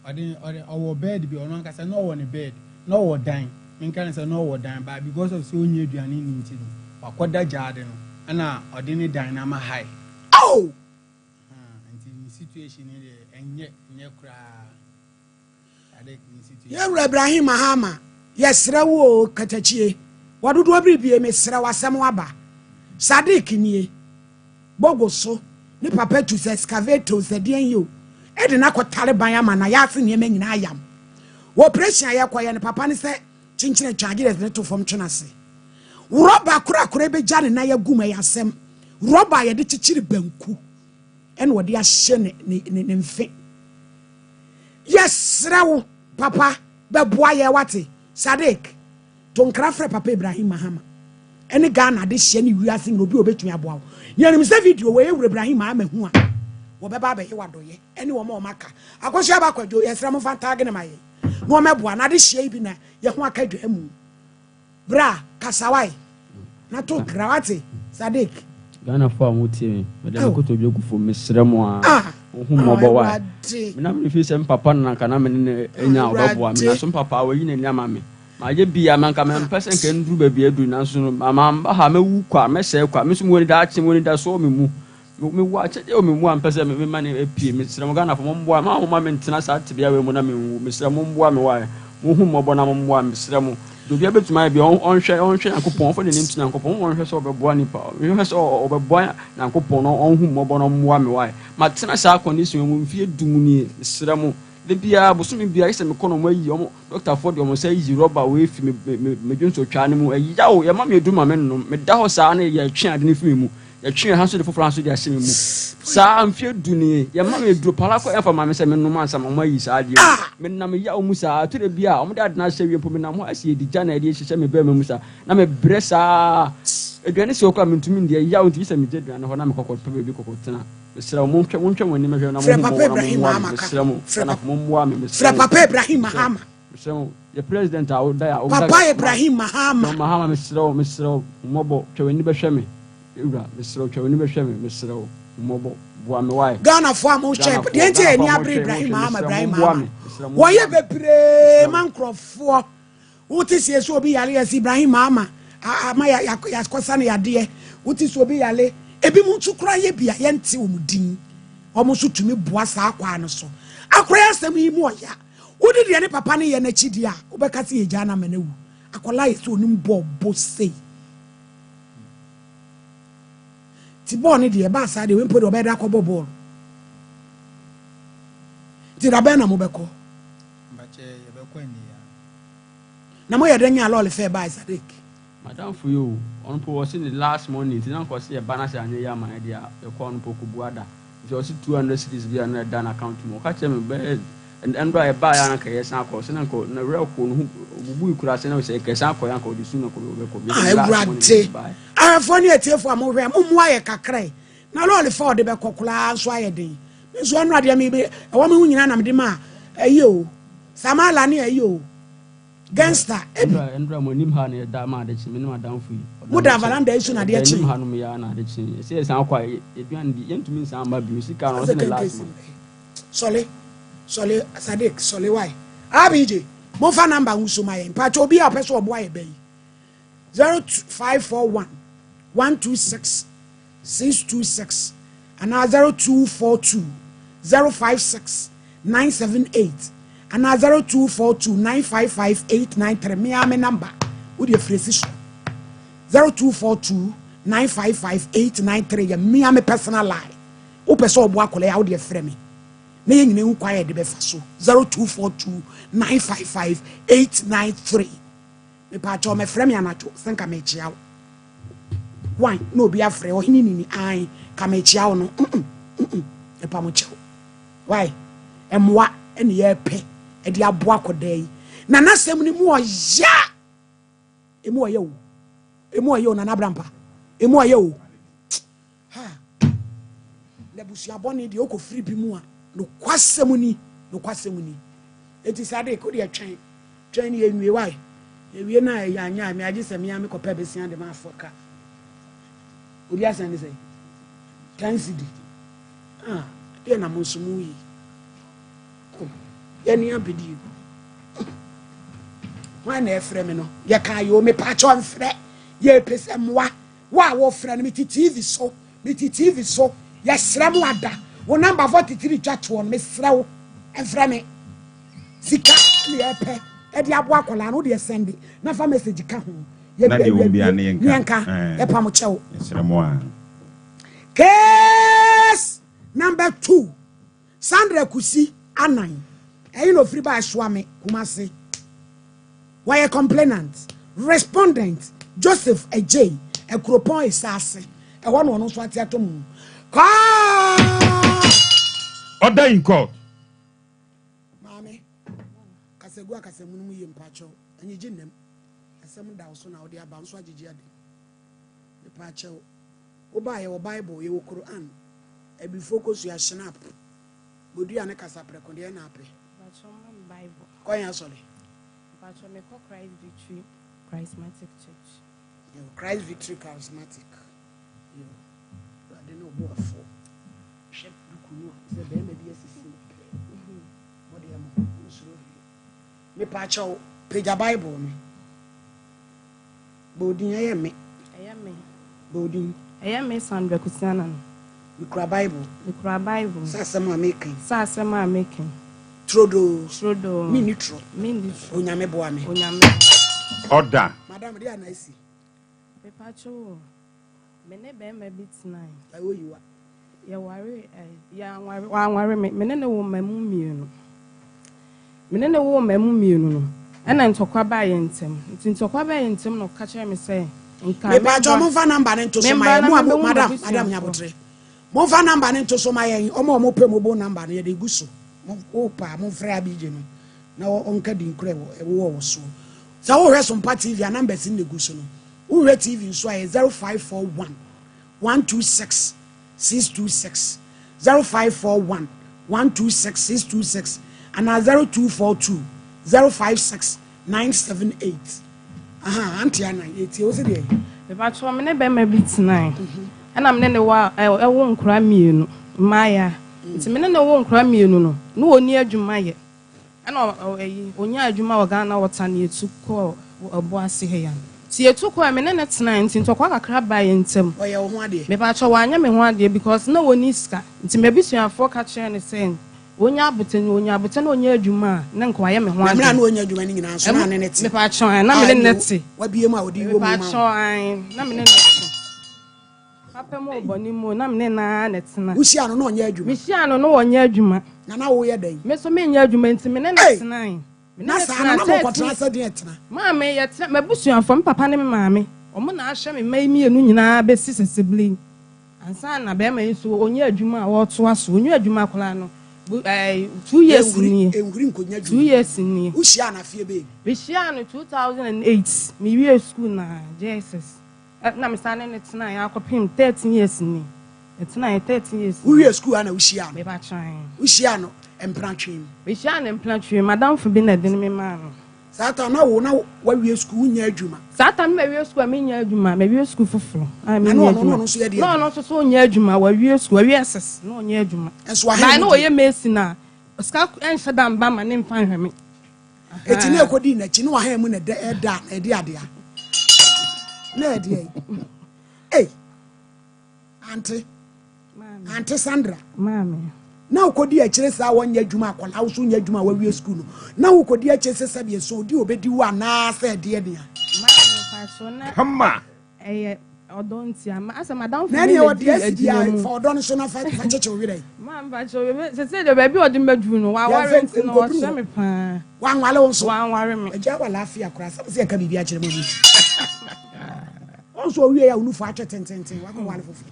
Ɔde ɔde ɔwɔ bed bi ɔno ankasa na ɔwɔ ne bed na ɔwɔ dan menka ne sɛ na ɔwɔ dan but because of sɛ ɔnni aduane nni nti no wakɔda gyaade no ɛna ɔde ne dan no ama hae. Oh! Nti ne situation no deɛ ɛnyɛ nyɛ koraa. Yɛn wura Ibrahim Mahama yɛsrɛ wo oo katakyie wɔ dodoɔ biribie mesrɛ wo asɛm aba Sadiq nie bogo so ne papa tu sɛ excavator o sɛ deɛn yi o ɛde no akɔ tare ban ama na yɛase nneɛma nyinaa ayam wɔ operation a yɛkɔyɛ no papa ne sɛ kyenkyene twa agye de to fam twe no ase rɔba korakora bɛgya ne nan agum ɛyɛ asɛm rɔba a yɛde kyekyere banku ɛna ɔde ahyɛ ne ne ne mfe Yɛsrɛ wo papa bɛboa yɛn wate. Sadiq, to nkra frɛ papa Ibrahim Mahama ɛne Ghana adehyeɛ ne wiase nyina obi a obetumi aboa wo. Yɛnim sɛ video wei Ewura Ibrahim Mahama hu a wɔbɛba abɛyɛ wo adɔyɛ ɛne wɔn a wɔn aka. Akosua Aba Kwadwo yɛsrɛ mo mfa ntaage no ma yɛn na wɔmɛboa no adehyeɛ yi bi na yɛho aka dwa mu. Bra kasa wae na to nkra wate Sadiq. Ghana fo a mo tie me, mede me kotodwe gu fam mesrɛ mo a, mo hu mmɔbɔ wae. Me na me fi sɛ mpapa no na nka na me ne no anya a ɔbɛboa me, nanso mpapa wayi n'ani ama me. Mayɛ bi a manka mempɛ sɛ nka nduru baabi aduru nanso no mamba ha mɛwu kwa, mɛsɛe kwa. Me nso mewɔ daakye, mewɔ anidasoɔ wɔ me mu. Mewɔ akyɛdeɛ wɔ me mu a mepɛ sɛ mema no apue. Mesrɛ mo Ghanafoɔ mommoa me. Momma mentena saa tebea wei mu na menwu. Mesrɛ mo mommoa me wae. Monhu me mmɔbɔ na mommoa me. Mesrɛ mo. Deɛ obiara bɛtumi ayɛ biara ɔnhwɛ ɔnhwɛ Nyankopɔn, ɔmfa n'ani nto Nyankopɔn. Momma ɔnhwɛ sɛ ɔbɛboa nipa. Ɔnhwɛ sɛ ɔbɛboa Nyankopɔn na ɔnhu me mmɔbɔ na ɔmmoa me wae. Matena saa condition wei mu mfeɛ du mu nie. Mesrɛ mo. Da biara, bosome biara, gye sɛ mekɔ na wɔayi wɔn, dɔktafoɔ de wɔn nsa ayi rɔba wei afi me, me, me, me dwonsotwaa no mu. Ɛyaw, yɛma me aduru ma mennom. Meda hɔ saa na yɛtwe ade no fi me mu. Yɛtwe ɛha nso de foforɔ nso de ahyɛ me mu. Saa mfeɛ du nie, yɛma me aduro pala kɔ yɛmfa ma me sɛ mennom ansa ma wɔayi saa adeɛ wei. Menam yaw mu saa, ɛtɔ da bi a wɔde ade no ahyɛ wie mpo menam hɔ asɛ yɛdi gya na yɛde hyehyɛ me bɛrima mu saa na mebrɛ saa. Aduane si hɔ koraa mentumi ndi, ɛyaw nti gye sɛ megya aduane hɔ na mekɔkɔpɛ baabi kɔkɔtena. Mesrɛ wo, monhwɛ, monhwɛ mo anim hwɛ na Frɛ monhu Papa mmɔbɔ na Ibrahim mommoa me. Mahama ka. Mesrɛ mo, Frɛ Ghanafo, Papa, mommoa me. Mesrɛ frɛ mo. Papa Ibrahim Mesrɛ, Mahama. mesrɛ mo. Yɛ president a woda a woda Papa Ibrahim Mahama. John Mahama, mesrɛ wo, mesrɛ wo, hu mmɔbɔ, twa w'ani bɛhwɛ me. Me wura, mesrɛ wo, twa w'ani bɛhwɛ me. Mesrɛ wo, hu mmɔbɔ, boa me wae. Ghanafoɔ a mohwɛ, Ghanafoɔ, deɛ nti a Ghanafoɔ a yɛni abere mohwɛ, Ibrahim mohwɛ, Mahama, mesrɛ mo, Ibrahim mommoa Mahama. me. Mesrɛ mo, Wɔyɛ mommoa me. bebree Mesrɛ ma mo. nkurɔfoɔ. Wote sie sɛ obi yare yɛse Ibrahim Mahama ama yɛakɔsa no yadeɛ. Wote sɛ obi yare, ebinom nso koraa yɛ bi a yɛnte wɔn din. Wɔn nso tumi boa saa kwaa no so. Akwadaa yi asɛm yi mu ɔya. Wode deɛ ne papa no yɛ no akyi deɛ a, wobɛka sɛ yɛgyaa no ama no awu. Akwadaa yɛ sɛ onim bɔɔl bɔ sei. Nti bɔɔl no deɛ ɛbaa saa deɛ wei mpo deɛ ɔbɛyɛ de akɔbɔ bɔɔl. Nti da bɛn na mobɛkɔ? Mpakyɛ yɛbɛkɔ ɛnɛ yi ara. Na moyɛ dɛn nyaa lɔɔre fɛɛ bae Sadiq? M'adamfo yi o, ɔno mpo ɔse ne last money nti na nka ɔse yɛba na sɛ anyɛ yie ama yɛn deɛ a yɛkɔ ɔno mpo ɔkɔbu ada nti ɔse 200 cedis bi a na ɛda n'account mu ɔka kyerɛɛ me bɛyɛ ɛndɔ a yɛbaeɛ a na nka yɛsan akɔ ɔse na nka ne werɛ hoo ne ho ɔbubui koraa sɛ na sɛ nka yɛsan kɔeɛ a nka ɔde su na nka ɔbɛkɔ bio Ah nti last money na Awurade! ɔde baeɛ. Ahwɛfoɔ ne atiefoɔ a mohwɛ, mommoa yɛ kakra yi na lɔɔre fɛ a ɔde bɛkɔ koraa nso ayɛ den. Me nso ɛno adeɛ me me ɛwɔ me ho nyinaa na mede maa ɛyi o Samala ne ɛyi o gangster ebi. Ɛndra ɛndra mo anim ha na yɛda ma ade kye me ne m'adamfo yi. Mo da veranda yi so na adeɛ kye. Yɛda anim ha nom yi ara na ade kye. Ɛsɛ yɛsan kɔ a yɛduane di yɛntumi nsan mma bio sika no ɔsɛ ne last month. Sɔle sɔle Sadiq sɔle why RBJ momfa number nso ma yɛn mpakyɛ obi a ɔpɛ sɛ ɔboa yɛ bɛ yi 0541 126 626 anaa 0242 056 978 anaa 0242 955 893 me ara me number wo deɛ frɛ si so 0242 955 893 yɛ me ara me personal line wopɛ sɛ ɔboa akwadaa yi a wo deɛ frɛ me na yɛn nyinaa hu kwan a yɛde bɛfa so 0242 955 893 mepaakyɛw mɛfrɛ me anadwo sɛ nka mekyea wo Wan na obi afrɛ ɔhene nini ae ka mekyea wo no mm mm mepa mo kyɛw. Wai? Mmoa na yɛrepɛ de aboa akɔdaa yi. Na n'asɛm no mu ɔya. Emu ɔyɛ o. Emu ɔyɛ o, Nana Abrampa. Emu ɔyɛ o. Ha. Na abusua bɔne deɛ wokɔfiri bi mu a, nokwasɛm ni, nokwasɛm ni. Enti saa de, ko deɛ twɛn, twɛn ne yɛnwie wae. Yɛwie no a ɛyɛ anyɛ a, me agye sɛ me ara mekɔpɛ besia de ma afoɔ ka. Obi asan ne sɛ, 10 cedi. Ah, deɛ na mo nso mo yi. Oh, yɛne abɛdi o. Hwan na ɛfrɛ me no? Yɛka yɛ o, mepaakyɛw mfrɛ. Yɛpɛ sɛ mmoa. Wo a wofrɛ no, mete TV so, mete TV so, yɛsrɛ mo ada. Wo number 43 twa toɔ no, mesrɛ wo, mfrɛ me. Sika na yɛpɛ ɛde aboa akwadaa no, wo deɛ sɛnde na fa message ka ho. Na deɛ wɔn biara ne yɛnka. Ne yɛnka, yɛpa mo kyɛw. Yɛsrɛ mo a. Case number 2, Sandra Kusi Anan, ɛyi na ofiri baa Suame, Kumasi. Wɔyɛ complainant, respondent, Joseph Adjei, Akuropɔn Esaase, ɛhɔ na ɔno nso ate atɔ mu. Kɔɔ! Order in court. Maame, kasagu akasamu no mu yie mpakyɛw, anyigye nnam. Asɛm da wo so na wode aba, nso agyegye ade. Mepakyɛw, wobaa yɛwɔ Bible, yɛwɔ Quran, abifoɔ kosua, Schnapp, bodua ne kasaprɛko, deɛ na apɛ. Mpakyɛw ma me Bible. Kɔ yɛn asɔre. Mpakyɛw me kɔ Christ Victory Charismatic Church. Yo, Christ Victory Charismatic. Yo, Awurade ne ɔboafoɔ. Hwɛ duku no a, sɛ bɛrima bi asisi wo pɛ. Mo deɛ mo, nsuro hwee. Mepakyɛw, pagya Bible no. Bɔ odin, ɛyɛ me. Ɛyɛ me. Bɔ odin. Ɛyɛ me, Sandra Kusianan. Mekura Bible. Mekura Bible. Sɛ asɛm a meka yi. Sɛ asɛm a meka yi. Turodoo. Turodoo. Menni turo. Menni turo. Onyame boa me. Onyame boa me. Ɔda. Madam, deɛ na asi? Mepakyɛw o, me ne bɛrima bi tenae. Ɛwɔ yiwa. Yɛwaree ɛ, yɛanware, wanware me. Me ne no woo mmamu mmienu. Me ne no woo mmamu mmienu no, ɛna ntɔkwa baa yɛn ntam. Nti ntɔkwa baa yɛn ntam na ɔka kyerɛɛ me sɛ nka Mepaakyɛw memmra, momfa number no nto so ma memmra yɛn. na Mo a mo, memmɛhu madam, madam m'abusuafoɔ. Nyabotere. Momfa number no nto so ma yɛn. Wɔn a wɔpɛ mobile number no, yɛde gu so. Mo, wopɛ a, momfrɛ Abigye no na ɔnka din korɔ ɛwɔ, ɛwowɔ wɔ soɔ. Sɛ wohwɛ Sompa TV a, numbers no na egu so no. Wohwɛ TV nso a, ɛyɛ 0541 126 626, 0541 126 626 anaa 0242 056 978. Aha, Auntie Anna, yɛtie wo se deɛ. Mepakyɛw me ne bɛma bi tenae ɛna me ne no wa ɛwo nkora mienu mmaaya nti me ne no wo nkora mienu no na ɔni adwuma yɛ Ɛna ɔyi, ɔnyaa adwuma wɔ Ghana Water na yɛtu kɔɔ Obuasi ha yi a. Nti yɛtu kɔɛ, me ne no tenae nti ntɔkwa kakra baa yɛn ntam. Ɔyɛ wo ho adeɛ? Mepakyɛw, wanyɛ me ho adeɛ because na ɔnni sika. Nti m'abusuafoɔ ka kyerɛɛ no sɛ ɔnya abotɛ, na ɔnya abotɛ na ɔnya adwuma a, na nka wayɛ me ho Na mmerɛ a adeɛ. na ɔnnya adwuma no nyinaa nso, na ne ne te? Mepakyɛw, ae, na me A ne no ɛnneɛ te. wabue mu a ɔde wɔ mu ma wo? Mepakyɛw, ae, na me ne no te. Papa mu o, bɔne mu o, na me ne no ara na ɛtena. Wohyiaa no na ɔnyɛ adwuma? Mehyiaa no na ɔnyɛ adwuma. Na na woyɛ dɛn? Me nso menyɛ adwuma nti me ne no Ei! tenae. Me ne Na no saa no tenaa na mokɔtena 13 sɛ deɛn tena? Maame, yɛtena, m'abusuafoɔ, me papa ne me maame, wɔn na ahwɛ me mma yi mmienu nyinaa bɛsi sesebere yi. Ansa na barima yi nso ɔnyɛ adwuma a ɔretoa so, ɔnyɛ adwuma koraa no, bu, ɛɛ, 2 years Ɛnhuri, nie. ɛnhuri nkɔnya Two adwuma. years nie. Wohyiaa no afeɛ bɛn mu? Mehyiaa no 2008, mewiee sukuu na JSS. Na me san ne no tenaeɛ ara kɔpem 13 years ni. Yɛtenaeɛ 13 years ni. Wowiee sukuu a na wohyiaa no? Mepakyɛw ae. Wohyiaa no mpenatwe mu? Mehyiaa no mpenatwe mu. M'adamfo bi na ɛde no me maa no. Saa time na wo na wawie sukuu wonnya adwuma? Saa time no mawie sukuu a mennya adwuma. Mawie sukuu foforɔ a Na mennya na ɔno na adwuma. ɔno nso yɛ deɛ Na ɔno adwuma? nso so ɔnnya adwuma. Wawie sukuu, wawie SS na ɔnnya adwuma. Nso ahe By na na ɔdi? ɔyɛ mason a sika nhyɛ da mba ma ne mfa nhwɛ me. Eti na ekodii n'akyi na wahan mu na ɛdɛ ɛda na ɛde adea na ɛdeɛ yi ei ante ante Sandra maame na wokɔdi akyire saa wɔnyɛ adwuma akwadaa wo so nyɛ adwuma a wawie sukuu no na wokɔdi akyire sɛ sɛdeɛ sɛ ɔdi ɔbɛdi wo anaasɛ ɛdeɛ nea maame mpakyɛw na Kama. Ɛyɛ ɔdɔ nti a. Asɛ m'adamfo Na bi ɛneɛ na ɔde dii asi agyina deɛ mu. fa ɔdɔ no so na fa fa kyekye wo werɛ. Maa mpakyɛw bebe sese deɛ baabi a ɔde me aduru no waware Yɛmfa nti no nkɔduru ɔkyerɛ hɔ. me paa. Wanwale wo nso. Wanware me. Agya wɔ laafia koraa sɛ sɛ yɛka biribi akyerɛ ma mu. Wɔn nso owie a wo nufu atwe tententen wakɔ wale foforɔ.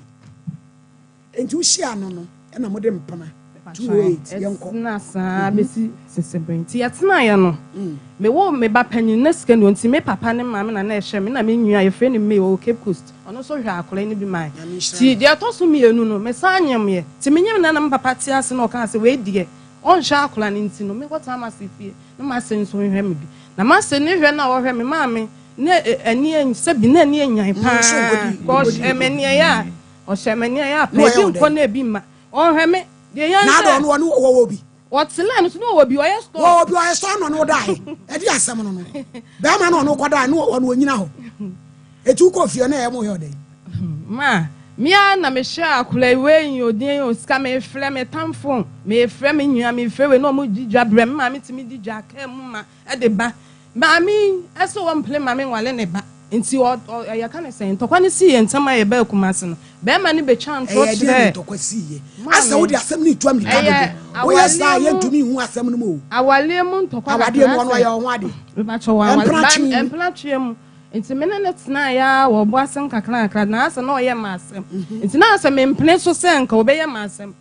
Enti wohyia no no ɛna mode mpena. 208 yɛnkɔ. Ɛtena saa bɛsi sesebere. Nti yɛtenaeɛ no, mewoo me ba panyin na sika nni hɔ nti me papa ne maame na na ɛhwɛ me na me nua yɛfrɛ no May ɔwɔ Cape Coast ɔno nso hwɛɛ akwadaa no bi mae. Nti deɛ ɛtɔ so mmienu no mesan nyemeɛ. Nti menyem no na me papa te ase na ɔkaa sɛ wei deɛ ɔnhwɛ akwadaa no nti no menkɔtena m'ase fie na m'ase nso nhwɛ me bi. Na m'ase ne hwɛ no a ɔhwɛ me maa me na ani sɛbi na ani anyan paa. Ɔhyɛ me aniɛyɛ a ɔhyɛ me aniɛyɛ a paa ebi nkɔ na ebi mma. Ɔnhwɛ me. Deɛ yɛn sɛ. Na ɔno ɔno wɔwɔ bi. Ɔte line no so na ɔwɔ bi ɔyɛ store. Wɔwɔ bi ɔyɛ store na ɔno ɔdae. Ɛde asɛm no no. Bɛrima na ɔno kɔdae na ɔno onyina hɔ. Eti wokɔ fie na ɛyɛ mo yɛ ɔdɛn. Ma me ara na mehwɛ akwadaa yi wei yi odin yi o sika mefrɛ me tamfo mefrɛ me nua mefrɛ wei na wɔn di dwa brɛ me maame tumi di dwa kaa mu ma ɛde ba. Maame yi se ɔmpene mma menwale ne ba, nti ɔ ɔ yɛka no sɛn? Ntɔkwa no sii yɛn ntam a yɛbaa Kumasi no, barima no bɛtwaa ntorɔ Ɛyɛ deɛn kyerɛɛ ne ntɔkwa siiɛ? Asɛ maame. wode asɛm no retu amirika Ɛyɛ dodo. Woyɛ saa a awaleɛ mu yɛntumi nhu asɛm no mu o. awaleɛ mu ntɔkwa Awadeɛ kakra mu ɔno asɛ ɔyɛ wo ho adeɛ. mepakyɛ wɔ awale Mpena ba twe mu. mpena tweɛ mu. Nti me ne no tenaeɛ ara wɔ ɔbo ase nkakrankra na asɛ na ɔyɛ m'asɛm. Nti na asɛ mempene so sɛ nka ɔbɛyɛ m'asɛm.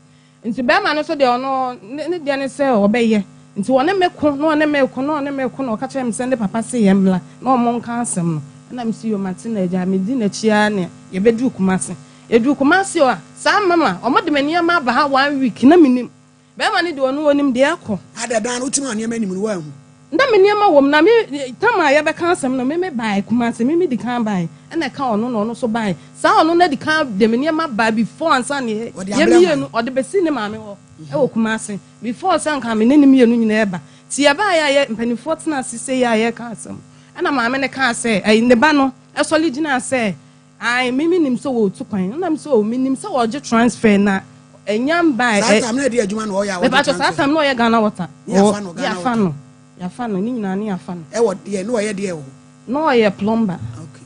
Nti bɛɛma no nso deɛ ɔno ne deɛ ne sɛ ɔbɛyɛ. Nti ɔne me ko na ɔne me ko na ɔne me ko na ɔka kyerɛɛ me sɛ ne papa se yɛn mmra na ɔmo nka asɛm no. Ɛna me se yoo mate na agya medi n'akyi ara na yɛbɛduru Kumasi. Yɛduru Kumasi hɔ a, saa mama ɔmo de me nneɛma aba ha one week na mennim. Bɛɛma no deɛ ɔno ɔnim deɛ ɛkɔ. Ada dan no wotumi a nneɛma nim no woanhu? Na me nneɛma wɔ mu na me tam a yɛbɛka asɛm no me me bae Kumasi me me di kan bae ɛna ɛka ɔno na ɔno nso bae saa ɔno no adi kan de me nneɛma bae before ansa na yɛ Ɔde yɛ abrɛ hwan? mmienu ɔde bɛsi ne maame hɔ ɛwɔ Kumasi before sɛ nka me ne ne mmienu nyinaa ɛba nti yɛbaeɛ a yɛ mpanimfoɔ tena ase sei a yɛreka asɛm ɛna maame no kaa sɛ ɛyi ne ba no ɛsɔre gyinaa sɛ Ae me menim sɛ wɔretu kwan ɛna me sɛ oh menim sɛ wɔregye transfer na ɛnya mbae Saa time no ɛde adwuma na ɔyɛ a wɔgye Mepakyɛ transfer saa time no ɔyɛ Ghana water Ne yafa no Ghana yafa water no yafa no ne nyinaa ne yafa no. Ɛwɔ deɛ na ɔyɛ deɛ wɔ hɔ. Na ɔyɛ plumber. Okay.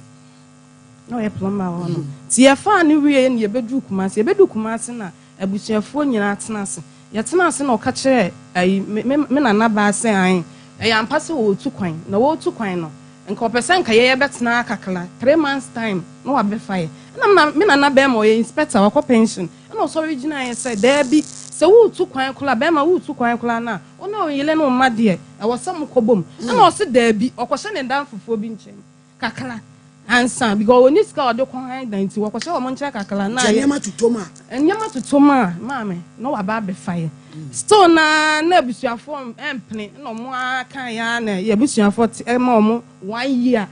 Na ɔyɛ plumber wɔ hɔ no nti yɛfaa no wieɛ na yɛbɛduru Kumasi yɛbɛduru Kumasi na Abusuafoɔ nyinaa tena ase. Yɛtenaa ase na ɔka kyerɛɛ ayi, me, me, me nana baa sɛ, Ae, ɛyɛ ampa sɛ wɔretu kwan. Na wɔretu kwan no, nka ɔpɛ sɛ nka yɛyɛ bɛtena ha kakra, 3 months time, na wabɛfa yɛ. Ɛna me na, me nana bɛɛma, ɔyɛ inspector, wakɔ pension. Ɛna ɔsɔre gyinaeɛ sɛ, Daabi, sɛ woretu kwan koraa, bɛɛma woretu kwan koraa no a, wo ne wo yere ne wo mma deɛ, ɛwɔ sɛ mokɔ bom. Ɛna ɔse daabi, ɔkɔhyɛ ne nnamfofoɔ bi nkyɛn. Kakra ansa because ɔnni sika a ɔde kɔ han dan nti wɔkɔhyɛ wɔn nkyɛn kakra na Nti ayɛ nneɛma totɔ mu a. Nneɛma totɔ mu a maame na waba abɛfa yɛ still na na abusuafoɔ mpene na wɔn ara kan yɛ ara na yɛ abusuafoɔ te ɛma wɔn one year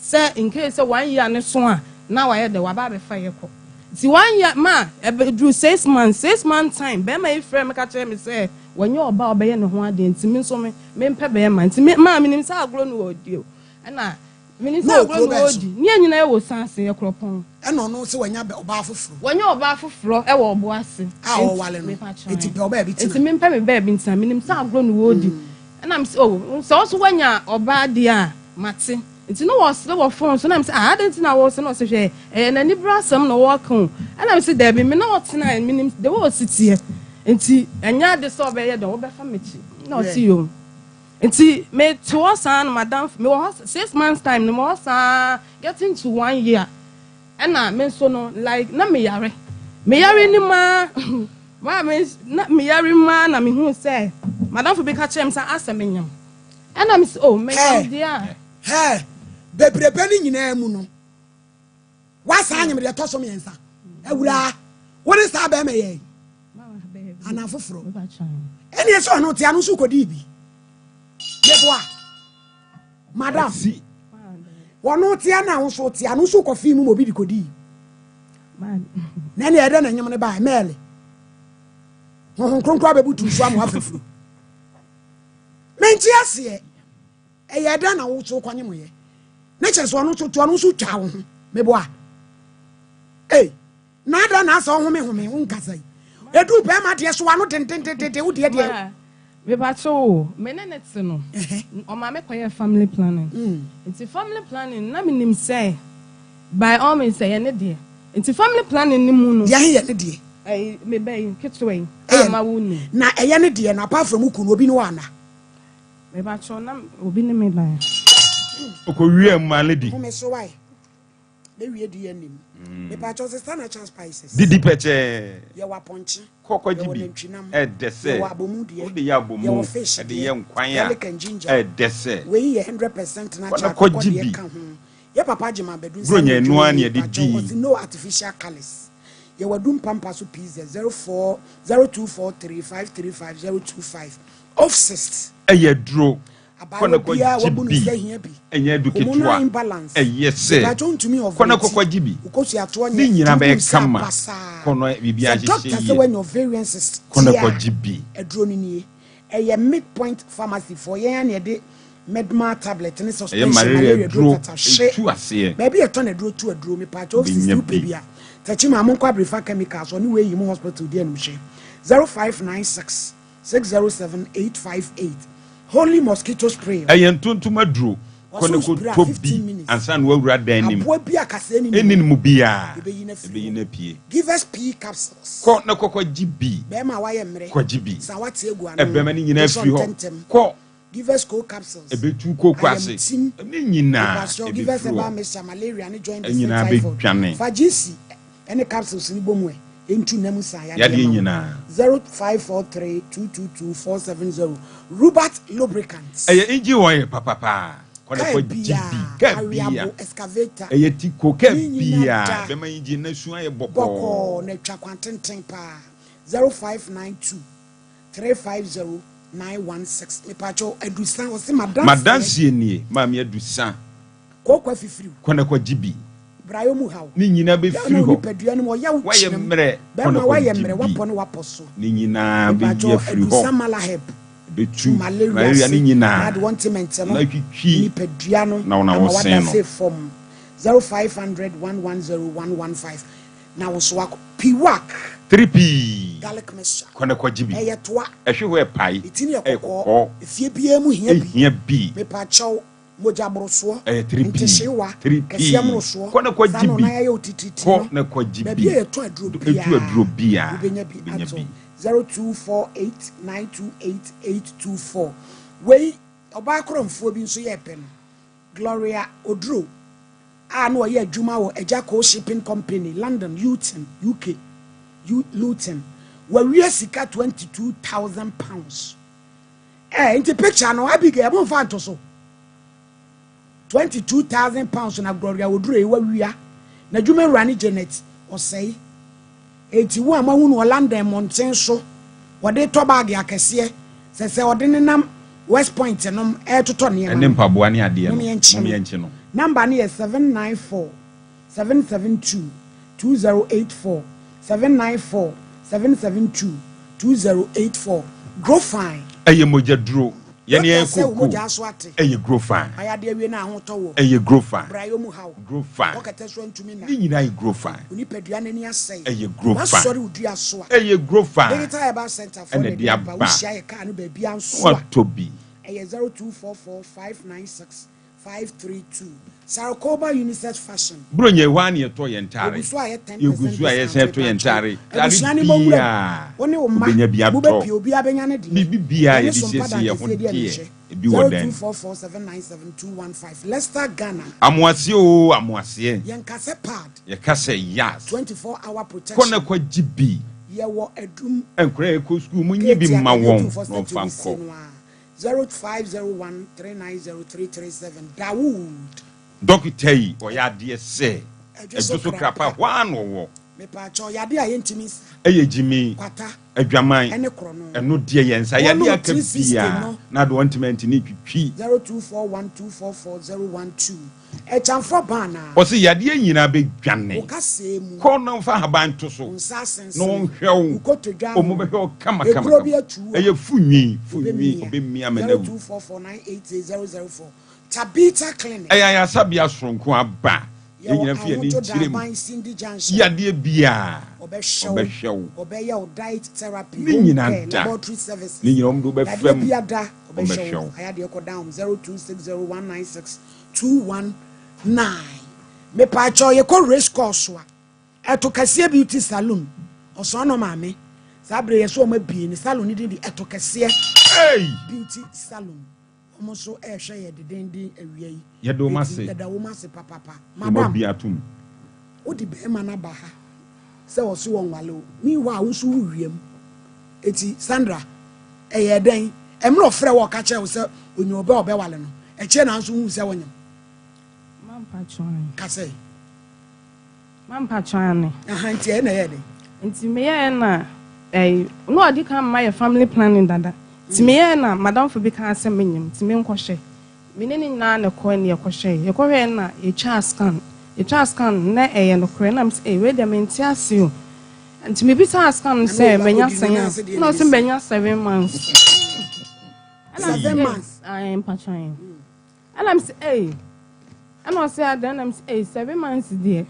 sɛ in case sɛ one year ne so a na wayɛ dɛ waba abɛfa yɛ kɔ nti one year ma ɛbɛduru 6 months, 6 months time bɛrima yi frɛ me ka kyerɛ me sɛ wɔnyɛ ɔbaa ɔbɛyɛ ne ho adeɛ nti me nso me mempɛ bɛrima nti me maa menim sɛ agorɔ no wɔ die o. Ɛna menim sɛ Na agorɔ okuro na bɛn so? ɔredi. Ne yɛn nyinaa wɔ Osuase, yɛ kuropɔn. Ɛna ɔno sɛ wanya ɔbaa foforɔ. Wanya ɔbaa foforɔ wɔ Ɔboase. A ɔwale no. Mepa kyɛw Enti ɛ. pɛ ɔbaa bi tena. Enti mempɛ me baabi ntena. Menim sɛ agorɔ na ɔredi. Ɛna mese oh, sɛ wo nso woanya ɔbaa deɛ a, mate. Nti na ɔresere wɔ phone so. Na mese ah, adɛn nti na woresere? Na ɔse hwɛ, ɛyɛ n'anibere asɛm na ɔreka o. Ɛna mese daabi, me ne wo tenaeɛ no, menim the way ɔsi teɛ. Nti ɛnyɛ ade sɛ ɔbɛyɛ dɛn, wobɛfa m'akyi. Na ɔse yoo. Nti me te hɔ saa na madamfo me wɔ hɔ 6 months time no me wɔ hɔ saa getting to one year ɛna me nso no like na me yare me yare ni maa maa me na me yare maa na me hu sɛ madamfo bi ka kyerɛ me sɛ asɛ me nyam ɛna me sɛ oh me nyam deɛ a. Hɛɛ bebrebe no nyinaa mu no wasan anyem deɛ ɛtɔ so mmiɛnsa awuraa wo ne saa bɛrima yɛ anaa foforɔ ɛne ɛsɛ ɔno te ano nso kɔdii bi yɛboa madam wɔno te ano a wo nso te ano nso kɔfii mu ma obi de kɔdii na ɛne ɛdɛ na nyem no baa mɛɛle honhom kronkron abɛbutu so ama wafafuru mente aseɛ. Ɛyɛɛ dɛn na wo nso wokɔnyemoeɛ? Ne kyerɛ sɛ ɔno nso to ɔno nso twaa wo ho. Meboa. Ei, na adɛn na asɛ ɔhomehome wo nkasa yi? Ɛduru bɛrima deɛ so w'ano dendendenden wo deɛ deɛ. Mepakyɛw o, me ne no te no, ɔma me kɔyɛɛ family planning. Nti family planning na menim sɛ by all means ɛyɛ ne deɛ. Nti family planning no mu no. Deɛ he yɛ ne deɛ? Ɛyi, me ba yi, ketewa yi, a mawo no yi. Na ɛyɛ ne deɛ no, apart from wo kunu, obi ne hɔ anaa? Mepakyɛw na obi ne me dan. Ɔkɔwiaa mu ma no di. Home so wae. Mɛwie DNA mu. Mepaakyɛw sesa natural spices. Didi pɛkyɛɛ. Yɛwɔ apɔnkye. Kɔ kɔgye Yɛwɔ bi. nantwinam. Ɛdɛ sɛ. Yɛwɔ abomu deɛ. Wode yɛ abomu. Yɛwɔ fish Ɛde deɛ. yɛ nkwan a. Garlic and ginger. Ɛdɛ sɛ. Wei yɛ 100% Kɔ na natural kɔgye akokɔ deɛ bi. ka ho. Yɛ papa Agyeman Badu nsa Buronya ano ɛno adwuma ara na nie yɛde mpakyɛw dii. ɔse no artificial colours. Yɛwɔ adu mpampa so pizza 04 0243 535 025. Ofsist. Ɛyɛ aduro. Kɔ na Abaayewa biara kɔgye wabu ne bi. sɛ hia bi. Ɛnyɛ adu Hormonal ketewa. imbalance. Ɛyɛ sɛ. Mepakyɛw ntumi Kɔ na ovulate. kɔkɔgye bi. Wo kosuatoɔ Ne nyɛ nyinaa nti bɛyɛ wobu nsa kama. basaa. Kɔ na biribiara Sɛ doctor nhyehyɛ sɛ yie. woanya ovarian cyst Kɔ na tia a, kɔgye bi. aduro no nie. Ɛyɛ Midpoint Pharmacy foɔ, yɛn ara na yɛde Medmal tablet ne Ɛyɛ suspension malaria malaria aduro aduro. tata hye. Ɛtu aseɛ. Baabi a yɛtɔn aduro tu aduro. Mepakyɛw cyst Wobɛnya wopɛ bi. bi a, Techiman monkɔ Abirifa Chemicals ɔne wei yi mu hospital di animhwɛ. 0596 607 858 Holy mosquito spray. Ɛyɛ ntontom aduro. Kɔ na Wɔso spray a kɔtɔ 15 bi minutes. ansa na woawura dan no mu. Aboa bi a kaseɛ nni ne Ɛnni mu ne mu biara. yɛbɛyi no afiri Ɛbɛyi hɔ. no apue. Givers pea capsules. Kɔ na kɔkɔgye bi. Bɛrima a wayɛ mmerɛ. Kɔgye bi. San wate agu ano. Ɛbɛma ne nyinaa Gye sɔ afiri hɔ. ntɛmntɛm. Kɔ. Givers cold capsules. Ɛbɛtu kooko ase. Ayamtim. Ne nyinaa Mepakyɛw Givers ɛbɛfiri herbal hɔ. mixture malaria ne jaundice ne Nyinaa typhoid. bɛdwane. Fa GC ne capsules no bɔ mu ɛ. Ɛntu nna mu san yadeɛ Yadeɛ ma wo. nyinaa. 0543 222 470 Rubat lubricants. Ɛyɛ engine oil papapaa. Kɔ na Kaa kɔgye bi. biaa, Kaa biaa. aweabo, excavator, Ɛyɛ tiko. Kaa ne nyina biaa. da. Bɛma engine no asu ayɛ bɔkɔɔ. Bɔkɔɔ na atwa kwan tenten paa. 0592 350 916 Mepaakyɛw Adusa ɔse madanseɛ. Madanseɛ nie maame Adusa. Kooko afifiriw. Kɔ na kɔgye bi. Brayɔ mu haw. Ne nyinaa Yaw bɛfiri na hɔ. onipadua no mu ɔyaw Woayɛ kyenam. mmerɛ kɔ na Bɛrima woayɛ kɔgye mmerɛ bi. wapɔ ne wapɔ so. Ne nyinaa bɛyi Mepaakyɛw afiri hɔ. Adusa Malaheb. Tu Ɛbɛtu malaria malaria ase no nyinaa. na ade wɔnte no Na atwitwi nipadua no na wo na ama wosen wada no. se fam. 0500 110 115 na wo nso wakɔ. Piwak. 3P. Garlic mixture. Kɔ na kɔgye bi. Ɛyɛ toa. Ɛhwe hɔ ɛpae. Etini yɛ Ɛyɛ kɔkɔɔ. kɔkɔɔ. Efie biara mu hia bi. Ehia bi. Mepaakyɛw, mogya borosoɔ, Ɛyɛ 3P. ntehyeewa, 3P. kɛseɛ mmorosoɔ, Kɔ na saa kɔgye na bi. ɔnan ayɛ wo titiritii Kɔ no, na kɔgye baabi bi. a yɛtɔn aduro Etu biara, aduro biara. wobɛnya bi Wobɛnya atɔ. bi. 0248 928 824. Wei, ɔbaa korɔmfoɔ bi nso yɛɛ pɛ no, Gloria Oduro a na ɔyɛ adwuma wɔ Agya Koo Shipping Company, London, Luton, UK, U, Luton. Wawia sika £22,000. Eh, nti picture no, Abigail, momfa nto so. £22,000 na Gloria Oduro yi wawia. N'adwuma wura ne Janet Osei. Enti wo a moahu no wɔ London mmɔnten so, wɔde retɔ baage akɛseɛ, sɛ sɛ ɔde nenam West Point nom retotɔ nneɛma Ɛne no, mpaboa ne adeɛ mom no, yɛnkye mom no. yɛnkye no. Number no yɛ 794 772 2084, 794 772 2084. Grofine. Ɛyɛ mogya duro. Yɛne Dɔkta yɛn sɛ wo koko. mogya aso ate. Ɛyɛ Grofine. Ayɛ adeɛ awie na ahotɔ wɔ. Ɛyɛ Grofine. Brayɔ mu haw. Grofine. Kɔ kɛtɛ so antumi nna. Ne nyinaa yɛ Grofine. Wo nipadua no ani asɛe. Ɛyɛ Grofine. Woasɔre wo dua so a. Ɛyɛ Grofine. Digital Herbal Centre foɔ Ɛna na ɛde ɛde aba. aba. Wohyia yɛ kaa no baabiara nso a. Woatɔ bi. Ɛyɛ 0244 596 532. Sarkoba Unisex Fashion. Buronya ɛhɔ ara na yɛtɔ yɛn ntaare. Yɛgu so a yɛ 10 Yɛgu percent so a discount yɛsan tɔ yɛn mepakyɛw. ntaare. Taare Abusua no mmɔ nwura mu. biara Wo ne wo mma wobɛnya bi atɔ. mobɛpue obiara bɛnya ne deɛ. Biribi biara Yɛne yɛde Sompa siesie yɛn ho Dankɛseɛ di deɛ, animhwɛ. ebi wɔ dan mu. 0244 797 215 Leicester, Ghana. Amoaseɛ oo amoaseɛ. Yɛnka sɛ pad. Yɛka sɛ yas. 24 hour Kɔ na protection. kɔgye bi. Yɛwɔ adum. Nkwadaa a yɛkɔ sukuu monyi bi Keeti mma Avenue wɔn Otumfoɔ na wɔmfa Statue no sie nkɔ. no ara. 0501 390 337 Dawood. Dɔkita yi ɔyɛ adeɛ sɛ Ɛdwo so ɛdwo so krapa krapa. hɔ ara na ɔwɔ. Mepaakyɛw, yadeɛ a yɛntumi nsa. Ɛyɛ gyimi, Kwata, adwaman, ɛne korɔno. ɛno deɛ yɛn nsa. Wɔnom Yadeɛ aka 360 biara no. na adeɛ ɔntumi antumi ntwitwi. 0241 244 012 Ɛkyamfoɔ ba anaa? Ɔse yadeɛ nyinaa bɛdwane. Wo kasɛɛ mu. Kɔ na fa ahaban to so. Wo nsa asensene. Na wɔnhwɛ wo. Wo kotodwe ano. Wɔn bɛhwɛ wo kama kama Ekuro bi kama. atu wo a. Ɛyɛ fu nwi, fu nwi, Ɔbɛmia. ɔbɛmia ama no awu. 0244 988 004 Tabitha Clinic. Ɛyɛ ayaresabea soronko aba. Yɛn Yɛwɔ nyinaa fi yɛn ani Ahotɔ nkyerɛ mu. Daban Cindy Junction. Yadeɛ biara, Ɔbɛhwɛ wo. ɔbɛhwɛ wo. Ɔbɛyɛ wo diet therapy, Ne home nyinaa care, da. laboratory services. Ne nyinaa wɔn de wo bɛfa Yadeɛ mu. biara da, ɔbɛhwɛ Ɔbɛhwɛ wo. wo. Ayadeɛ kɔ down 0260 196 219. Mepaakyɛw yɛkɔ race course a, Ɛto Kɛseɛ Beauty Saloon, Ɔsɔɔnɔ Maame. Saa bere yɛ so wɔn abue ne salon ne din de Ɛto Kɛseɛ Beauty Salon. Wɔn nso ɛrehwɛ yɛ dedenden awia yi. Yɛda wɔn Enti ase. yɛda wɔn ase papapa. Wɔn Madam, abue atom. Wode bɛrima no aba ha sɛ ɔse ɔnwale wo, meanwhile wo nso wo wia mu. Eti Sandra, ɛyɛɛ dɛn? Mmerɛ ɔfrɛɛ wo a ɔka kyerɛɛ wo sɛ ɔnya ɔbɛ a ɔbɛwale no, ɛkyɛɛ na nso wohuu sɛ wonyem? Ka sɛ. Mampakyɛ aane. Aha, nti ɛyɛ na ɛyɛɛ dɛn? Nti meyɛɛ na ɛyi, na ɔdi kan ma yɛ family planning dada. Nti meyɛɛ na madamfo bi kaa sɛ menyem, nti menkɔhwɛ. Me ne no nyinaa na ɛkɔɛ na yɛkɔhwɛe. Yɛkɔhwɛe na yɛtwaa scan. Yɛtwaa scan no na ɛyɛ nokorɛ na mese ei wei deɛ mente ase o. Nti mebisaa scan no sɛ manya sɛn a, na ɔse manya 7 months. Ɛna mese 7 months? Ae mpatwan. Ɛna mese ei, ɛna ɔse adɛn ɛna mese ei 7 months deɛ.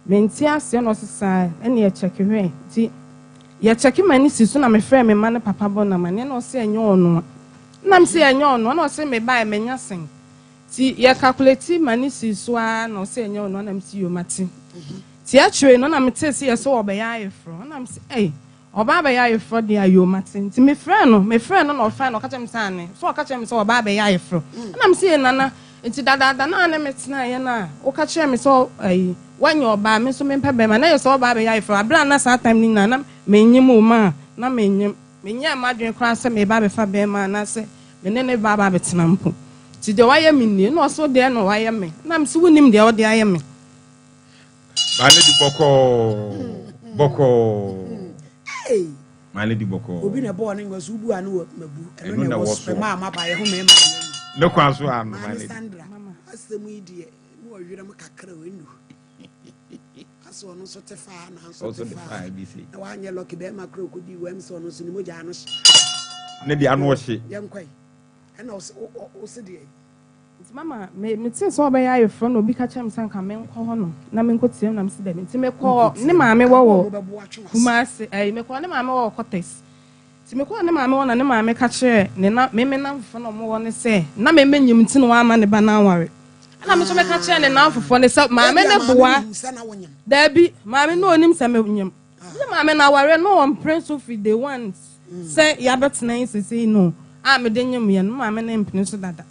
Mente aseɛ na ɔse saa ɛne yɛ kyɛke hwɛ nti yɛ kyɛke m'ani si so na me frɛ me ma ne papa bɔ no amaneɛ na ɔse ɛnyɛ ɔnoa na mese ɛnyɛ ɔnoa na ɔse me baɛ manya sɛn nti yɛ calculate m'ani si so aa na ɔse ɛnyɛ ɔnoa na mese yoo mate nti akyire no na metee se yɛse ɔbɛyɛ ayeforɔ na mese ei Ɔbaa bɛyɛ ayeforɔ deɛ a, yoo mate. Nti mefrɛɛ no, mefrɛɛ no na ɔfae na ɔka kyerɛɛ me sɛ aane. So ɔka kyerɛɛ me sɛ ɔbaa bɛyɛ ayeforɔ. Ɛna mese ee Nana, nti dadaada no a ne metenaeɛ no a woka kyerɛɛ me sɛ ayi, woanya ɔbaa, me nso mempɛ bɛrima, na ɛyɛ sɛ ɔbaa bɛyɛ ayeforɔ. Aberɛ a na saa time no nyinaa na mennyem o, maa na mennyem. Menyɛɛ m'adwene koraa sɛ mereba abɛfa bɛrima anaasɛ me ne no reba aba abɛtena mpo. Nti deɛ wayɛ me nie. Ɛna ɔse wo deɛ na wayɛ me. Ɛna mese wonnim deɛ wode ayɛ me. My lady bɔkɔɔ bɔkɔɔ. My lady bɔkɔɔ. Obi na ɛbɔɔ ne ngɔ so wobu ano wɔ mabu. Ɛno na ɛwɔ so. Ɛma ama ba yɛ ho mɛma yɛ. Ne kwan so ano my lady. Sandra asɛm yi deɛ ne ɔwerɛ mu kakra o enu. Asɛ ɔno nso te faa na nso te faa. Na wanyɛ lɔki bɛrima koro kɔdi wɛm sɛ ɔno nso ne mogya ano hye. Ne deɛ ano ɔhye. Yɛnkɔe. Ɛna ɔse deɛ. Nti mama me metee sɛ ɔbɛyɛ ayeforɔ na obi ka kyerɛɛ me sɛ nka menkɔ hɔ nom na menkɔtie no na mese dabi. Nti mekɔɔ ne maame hɔ wɔ Kumasi, ɛyi mekɔɔ ne maame hɔ wɔ Quarters. Nti mekɔɔ ne maame hɔ na ne maame ka kyerɛɛ ne na me me namfofoɔ na wɔwɔ hɔ no sɛ na me menyim nti na wamma ne ba no anware. Ɛna me nso meka kyerɛɛ ne namfofoɔ no sɛ maame no boa. Dabi, maame no ɔnim sɛ menyim. Ne maame no awareɛ no ɔmpene so firi day one sɛ yɛabɛtena yi sesei no a mede nyem yɛ no maame no mpene so dada.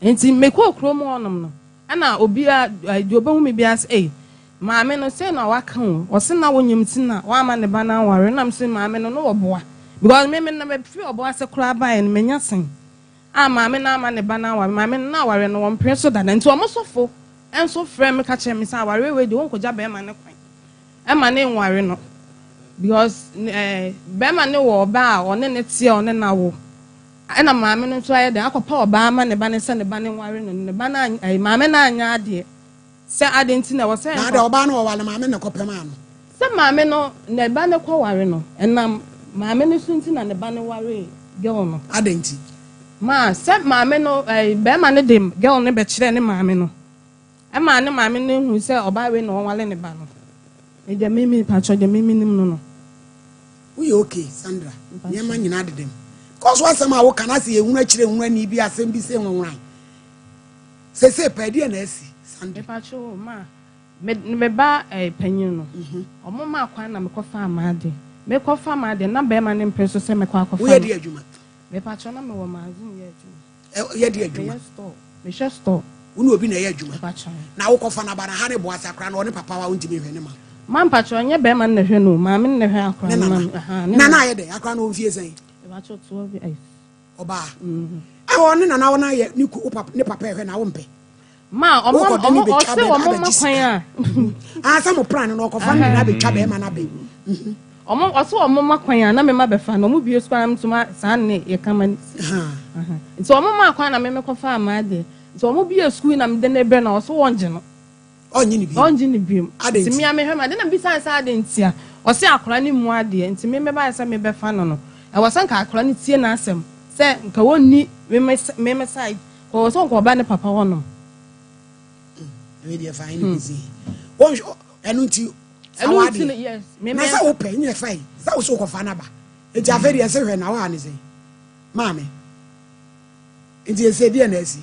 Nti mekɔɔ kurom hɔnom no ɛna obiara deɛ ɔbɛhu me biara sɛ ei maame no sei na waka o ɔse na wonyem nti na wamma ne ba no anware na mese maame no no wɔboa because me me na mefiri ɔbo ase koraa baeɛ no manya sen a maame no amma ne ba no anware maame no na awareɛ no wɔmpene so dada nti wɔn sɔfo nso frɛɛ me ka kyerɛɛ me sɛ awareɛ wei deɛ wonkɔgya bɛrima no kwan ɛma ne nware no because eh, bɛrima no wɔ ɔbaa a ɔne ne teɛ ɔne no awo ɛna maame no nso ayɛ dɛn akɔpɛ ɔbaa ama ne ba no sɛ ne ba no nware no ne ba no ɛɛ maame no anyɛ adeɛ sɛ adeɛ nti na ɛwɔ sɛ Na adɛ ɔbaa no ɔware maame na ɛkɔpɛ maa no. Sɛ maame no ne ba no kɔ ware no ɛnam maame no so nti na ne ba no waree girl no. Adɛn nti? Ma sɛ maame no ɛɛ bɛrima no de girl no bɛkyerɛɛ ne maame no ɛmaa ne maame no hu sɛ ɔbaa wei na ɔnwale ne ba no. Me deɛ me me pakyɛ deɛ me menim no no. Woyɛ okay Sandra nneɛma nyinaa dedam kɔ so asɛm a woka no asɛ yɛhunu akyire hunu ani bi asɛm bi sɛ nwanwan sese pɛ ɛdeɛ na asi Sandra. Mepakyɛ o ma me me ba eh, panyin no ɔmo maa kwan na mekɔ faa m'ade mekɔ fa m'ade na bɛrima no mpere so sɛ mɛkɔ akɔfa Woyɛ deɛ adwuma? Mepakyɛ na mewɔ magazine yɛ adwuma. Yɛ deɛ adwuma? Meyɛ store mehwɛ store. Wo ne obi na ɛyɛ adwuma? Mepakyɛ. Na wokɔ fa no aba na ha ne boase akora no ɔne papa wa wontumi nhwɛ ne ma? Ma mpakyɛ ɔnyɛ bɛrima no na ɛhwɛ no o maame no na ɛhwɛ akora Ne no nana? ma me aha ne Nana nana. ayɛ dɛn akora no ɔmfie sɛn? Mepakyɛ 12 years. Ɔbaa. Ɛwɔ ɔne nana wɔn ayɛ ne ku wo ne papa ɛhwɛ na wompɛ. Ma ɔmo Wokɔde ne ɔmo bɛtwa ɔse bɛrima ɔmo ma abɛgye kwan sika. a. Ah sɛ mo plan no ɔkɔfa no de no abɛtwa bɛrima no abɛ. Ɔmo ɔse ɔmo ma kwan a na me ma bɛfa no ɔmo bue sukuu a na me nso ma saa ne yɛ ka ma ne si. Nti ɔmo maa kwan na me me kɔfaa m'adeɛ. Nti ɔmo bue sukuu na me de no brɛ no a ɔse wɔngye no. Ɔnnye no bio. Ɔngye no bio. Adɛn Nti nti? me a mehwɛ m'ade na mebisa no sɛ adɛn nti a ɔse akwadaa no mmu adeɛ nti me mebaeɛ sɛ mebɛfa no no ɛwɔ sɛ nka akwadaa no tie n'asɛm sɛ nka ɔnni me me me me side nka ɔwɔ sɛ nka ɔba ne papa hɔnom. Wei deɛ fa ne kɔsi. Wɔnhwɛ ɛno nti fa Ɛno nti no w'adeɛ. yes me Na me sɛ wopɛ nyɛ fa yi sɛ wo so wokɔfa no aba. Nti afei deɛ ɛsɛ hwɛ na woa ne sɛn maame. Nti ese deɛ na asi?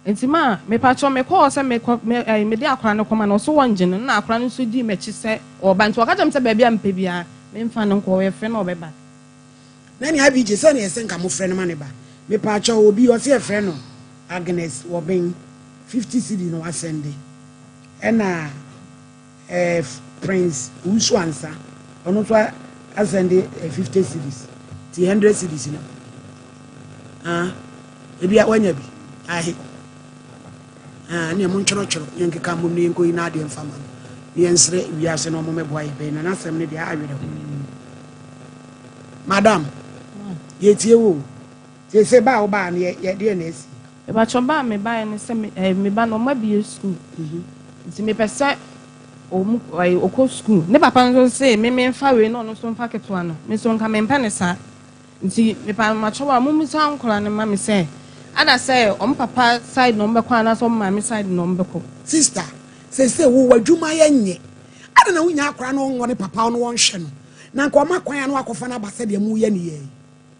Nti ma mepakyɛw me kɔɔ sɛ mekɔ me ɛɛ mede akora no kɔma no ɔso wɔngye no na akora no nso dii m'akyi sɛ ɔɔba nti ɔka kyerɛ me sɛ baabi a mepɛ biara memfa no nkɔ ɔyɛ frɛ na ɔbɛba. Na nea IBJ sɛnea ɛsɛ nka mofrɛ no ma ne ba. Mepakyɛw obi ɔse yɛfrɛ no Agnes Wɔben 50 cedi na wasɛnde. Ɛna eh, Prince Owusu Ansa, ɔno nso asɛnde eh, 50 cedis. Ti 100 cedis no. Ah, ebi a wanya bi. Ahe. Ah, ne mo ntwerɛtwerɛ, ne nkeka mmom ne yɛnkɔyi n'adeɛ mfa ma no. Ne yɛnsrɛ wiase na ɔmo mɛboa yɛ bɛn na n'asɛm no deɛ awerɛ ho. Madam, yɛtie wo o. Seesei ba a wobaa no yɛ yɛ deɛ na asi? Mepakyɛw ba a mebaeɛ ne sɛ me eh, me ba no ɔmo abue sukuu nti mepɛ sɛ ɔmo eh, ɔkɔ sukuu. Ne papa nso se me memfa wei na ɔno nso mfa ketewa no. Me nso nka mempɛ no saa. Nti mepakyɛw a mommisa nkwadaa no mma me sɛ ada sɛ ɔmo papa side na ɔmo bɛkɔ anaasɛ ɔmo maame side na ɔmo bɛkɔ. Sister, seesei wo w'adwuma yɛ nyɛ. Adɛn na wonnya akwadaa na ɔnwɔ ne papa hɔ na wɔnhwɛ no? Na nka ɔma kwan a na wakɔfa no aba sɛdeɛ moreyɛ no yɛ yi.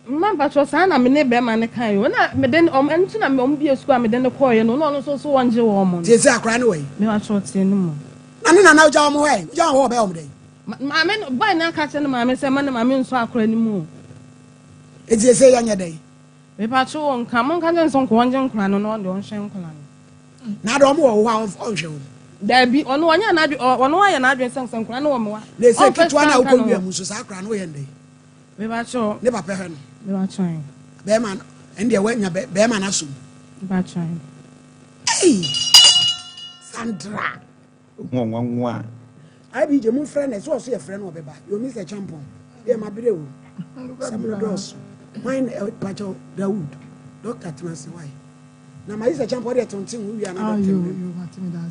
Mma mpakyɛw saa na me ne bɛɛma no kae o na mede no ɔmo ɛno nti na ɔmo bue sukuu a mede no kɔɔeɛ no na ɔno nso so wɔngye wɔn no. Seesei akwadaa no wɔ he? Me pakyɛw ɔte ne mu. Na ne nana ogya wɔn hɔ ɛ? Wogya wɔn hɔ ɔbɛyɛ wɔn dɛn? Ma maame no boy no aka akyerɛ ne maame sɛ mma ne maame nsɔ akwadaa no mu o. Enti seesei yɛnyɛ dɛn? Me pakyɛw o nka monka nkyerɛ no sɛ nka ɔngye nkwadaa no na ɔno deɛ ɔnhwɛ nkwadaa no. Na adɛ wɔn wɔ wo hɔ a ɔnhwɛ wɔn? Daabi ɔno ɔnyɛ n'adwene ɔno ayɛ n'adwene sɛ sɛ nkwadaa no wɔ me hɔ a Na seesei ɔmfa ketewa sika no a nka ne wokɔ ho. wia mu nso saa akwadaa no woyɛ no dɛn? Mebakyɛw. Ne papa hwɛ no. Mebakyɛw. Bɛrima no ɛn deɛ wanya bɛrima no asom. Mebakyɛw. Ei Sandra. Ho nwanwa. IBJ mo nfrɛ no ɛsɛ ɔso yɛ frɛ no ɔbɛba yomi sɛ champon yɛ ma bere o sɛm no dɔɔso hwan na pakyɛw Dawood doctor tena ase wae na ma yi sɛ champon ɔdeɛ tonten wo wia na doctor mmerɛ.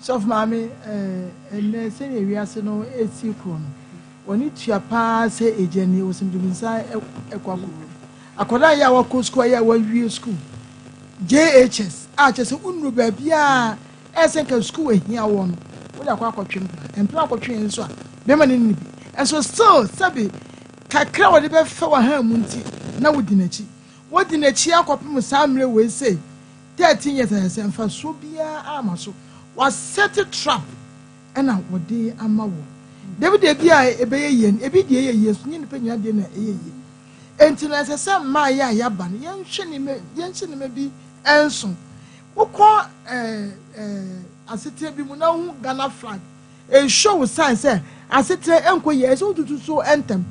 Sɔfo Maame, Ɛnnɛ, sɛnea wiase no resi korɔ no, w'ani tua paa sɛ agya ni, wosɛ mede me nsa kɔ akɔwura mu. Akwadaa yi a wakɔ sukuu ayɛ a wawie sukuu, JHS, a kyerɛ sɛ wonnuru baabiara a ɛyɛ sɛ nka sukuu ahia woɔ no, wode akɔ akɔtwe mpena. Mpena akɔtwe nso a, bɛrima no nni bi. Nso still, sɛbe kakra a wɔde bɛfɛ w'ahan mu nti, na wodi n'akyi. Wodi n'akyi akɔpem saa mmerɛ wei sei, 13 years ayɛ sɛ mfasoɔ biara ama so wasɛte trap ɛna wɔde ama wɔ dabi dabi a ɛbɛyɛ yie no ebi deɛ ɛyɛ yie nso nyɛ nipa nyinaa deɛ na ɛyɛ yie enti no ɛsɛ sɛ mmaa yɛ a yɛaba no yɛnhwɛ nneɛma yɛnhyɛ nneɛma bi nso wokɔ ɛɛ ɛɛ asetena bi mu na wohu Ghana flag ɛnhyɛ wo sign sɛ asetena ɛnkɔ yie ɛsɛ wotutu so ntɛm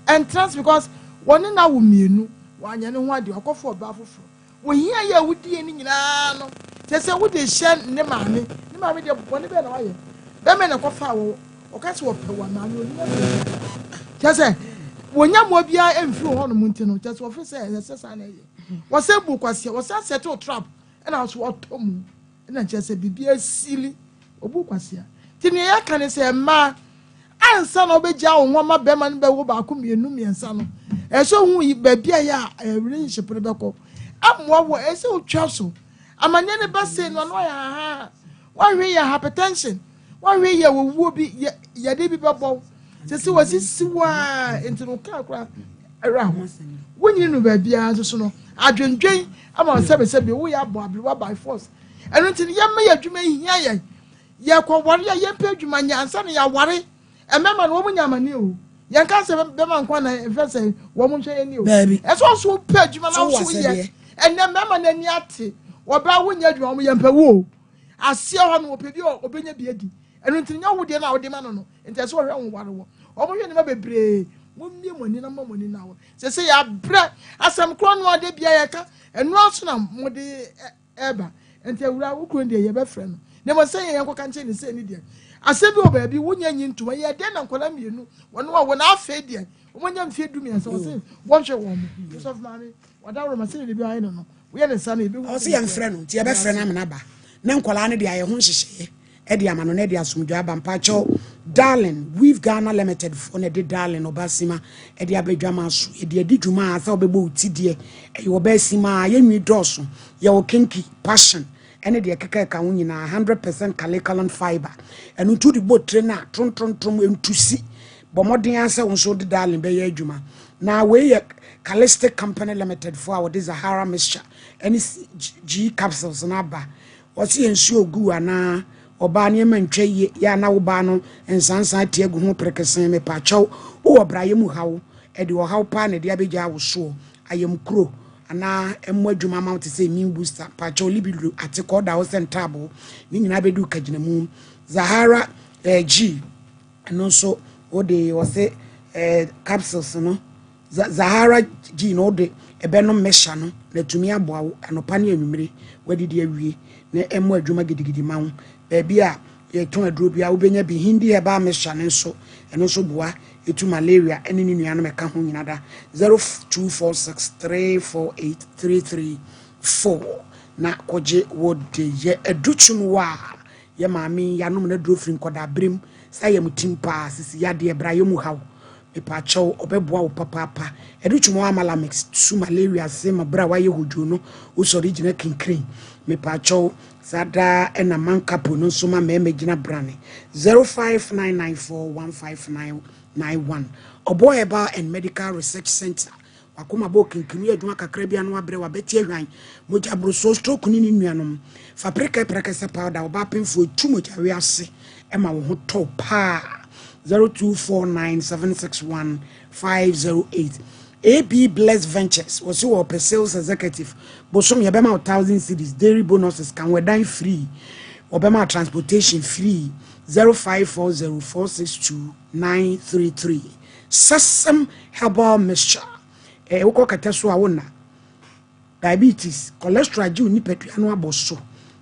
ɛntena ase because wɔne no awo mmienu wanyɛ ne ho adeɛ ɔkɔfo ɔbaa foforɔ Wo hia yi a wodie no nyinaa no, kyerɛ sɛ wode rehyɛ ne maame. Ne maame deɛ bɔne bɛn na wayɛ? Bɛmɛ na ɛkɔfaa wɔ, ɔka sɛ ɔpɛ wo a, maame ɔnim asɛm biara. Kyerɛ sɛ wɔnya mmoa biara mfiri hɔ nom nti no, kyerɛ sɛ wɔfiri sɛ ɛsɛ sɛ saa na ɛyɛ. Wɔsɛ bu kwasia, wɔsɛ asɛte trap, ɛna nso wɔtɔ mu. Ɛna kyerɛ sɛ biribi asili, wɔbu kwasia. Nti nea yɛka ne sɛ mmaa, Ansa na wobɛgyaa wo ho ama bɛrima no bɛwo baako mmienu mmiɛnsa no, ɛsɛ sɛ wohu baabi a yɛ a relationship no bɛkɔ. Amoa wo, ɛsɛ sɛ wotwa so. Amanneɛ no ba sei no, ano ayɛ hahaa. Woahwɛ yɛ hypertension, woahwɛ yɛ owuo bi, yɛ yɛde bi bɛbɔ wo. Sɛ sɛ wɔasisi wo a, nti no kaa koraa ɛwerɛ ho. Wonyini no baabiara nso so no, adwendwen ama sɛbesɛbe woyɛ abɔ aberewa by force. Ɛno nti no, yɛmma yɛ adwuma hia yɛn. Yɛkɔware a yɛmpɛ adwuma nyɛ ansa na yɛaware. Mmarima no wɔn nya amane o. Yɛnka sɛ bɛma nko na ɛfɛ sɛ wɔn nhwɛ yɛn ni o. Ɛsɛ ɔso pɛ adwuma na ɔso yɛ. Ɛnɛ mmarima no ani ate. Ɔbaa wo nyɛ adwuma wɔn yɛmpɛ wo o. Aseɛ hɔ no wɔpɛ bi a ɔbɛnya bi adi. Ɛno nti nyɛ wo deɛ na wode ma no no. Nti ɛsɛ ɔhwɛ wo ware wɔ. Wɔn hwɛ nneɛma bebree. Mommie mo ani na mo mo ani na wɔ. Sɛ sɛ yɛabrɛ asɛm korɔ no ade bia yɛka ɛno ara so na mode Ɛreba. Enti awuraa, wo kunu deɛ, yɛbɛfrɛ no. Na mmom sɛ yɛn yɛnkɔka nkyerɛ no sei ne deɛ, asɛm bi wɔ baabi, wonnya nyi ntom. Ɛyɛɛ dɛn na nkwadaa mmienu, wɔne wɔn awo, na afei deɛ, wɔanya mfeɛ dumiɛnsa, wɔse wɔnhwɛ wɔn mo. Yosef maame, wadaworo ma sɛdeɛ da biara ayɛ no no, woyɛ ne saa no, yɛbɛhu Ɔse yɛmfrɛ no, nti yɛbɛfrɛ no amena aba. Ne nkwadaa no deɛ ayɛ ho nhyehyɛeɛ de ama no na ɛde asomdwoeɛ aba. Mpakyɛw, Darling, Weave Ghana Limited foɔ na ɛde Darling Ɔbaasima de aba adwaman so. Yɛde adi dwuma a sɛ wobɛbɔ wo ti deɛ, ɛyɛ ɔbaasima a, yɛn nwi dɔɔso. Yɛwɔ kinky, passion, ɛne deɛ ɛkeka ɛka ho nyinaa, 100% Kalekalan fibre. Ɛno nti wode bɔ tire no a, trontrontrom, ɛntusi. Bɔ mmɔden ara sɛ wo nso wode Darling bɛyɛ adwuma. Na wei yɛ Kalistic Company Limited foɔ a wɔde Zahara mixture ɛne G capsules no aba. Ɔse yɛ nsuo gu anaa ɔbaa nneɛma ntwa yie yɛ a na wo baa no nsansan ati agu ho perekesee mepakyɛw wowɔ brayɛ mu haw ɛde ɔhaw paa na ɛde abɛgyaa wo soɔ ayamkuro anaa ɛmmɔ adwuma ma wo te sɛ immune booster, mpakyɛw libido, atekɔ, ɔda hɔ sɛ ntaaboo, ne nyinaa bɛdu kagyinamu. Zahara eh, G, ɛno nso wode wɔse eh, capsules no Zahara G no wode ɛbɛnom mixture no na atumi aboa wo anɔpa ne anwummere woadidi awie na ɛmmɔ adwuma gidigidi ma wo. Baabi a yɛtɔn aduro biara wobɛnya bi. Hindi herbal mixture no nso ɛno nso boa ɛtu malaria ne ne nuanom ɛka ho nyina da. 0246 348 334 na kɔgye wo de yɛ adutwum wɔ a yɛ maame yi anom n'aduro firi nkɔdaa berem sɛ ayamtim paa sisi yadeɛ bra yɛ mu haw Mepaakyɛw ɔbɛboa wo papaapa. Ɛde twom amalamix su malaria ase ma bere a wayɛ hodwoo no wosɔre gyina kinkrin. Mepaakyɛw saa daa ɛna mankapo no nso ma mmarima gyina brane. 0599415991 Ɔboɔ Herbal and Medical Research Centre W'akoma bɔ okinkin, woyɛ adwuma kakra bi a na wabrɛ, w'abati ahwan, mogya borosoɔ, stroke ne ne nuanom. Fa prekɛ prɛkɛsɛ powder, ɔbaa pemfoɔ, etu mogya we ase ma wo ho tɔ wo paa. 0249761508 AB Bless Ventures, wɔse wɔpɛ sales executive, bosom yɛbɛma wo 1000 cedis, daily bonuses ka ho, ɛdan free, wɔbɛma wo transportation free. 0540462933 Sesame herbal mixture, eh, wokɔ kɛtɛ so a wonna. Diabetes, cholesterol agye wo nipadua no abɔ so.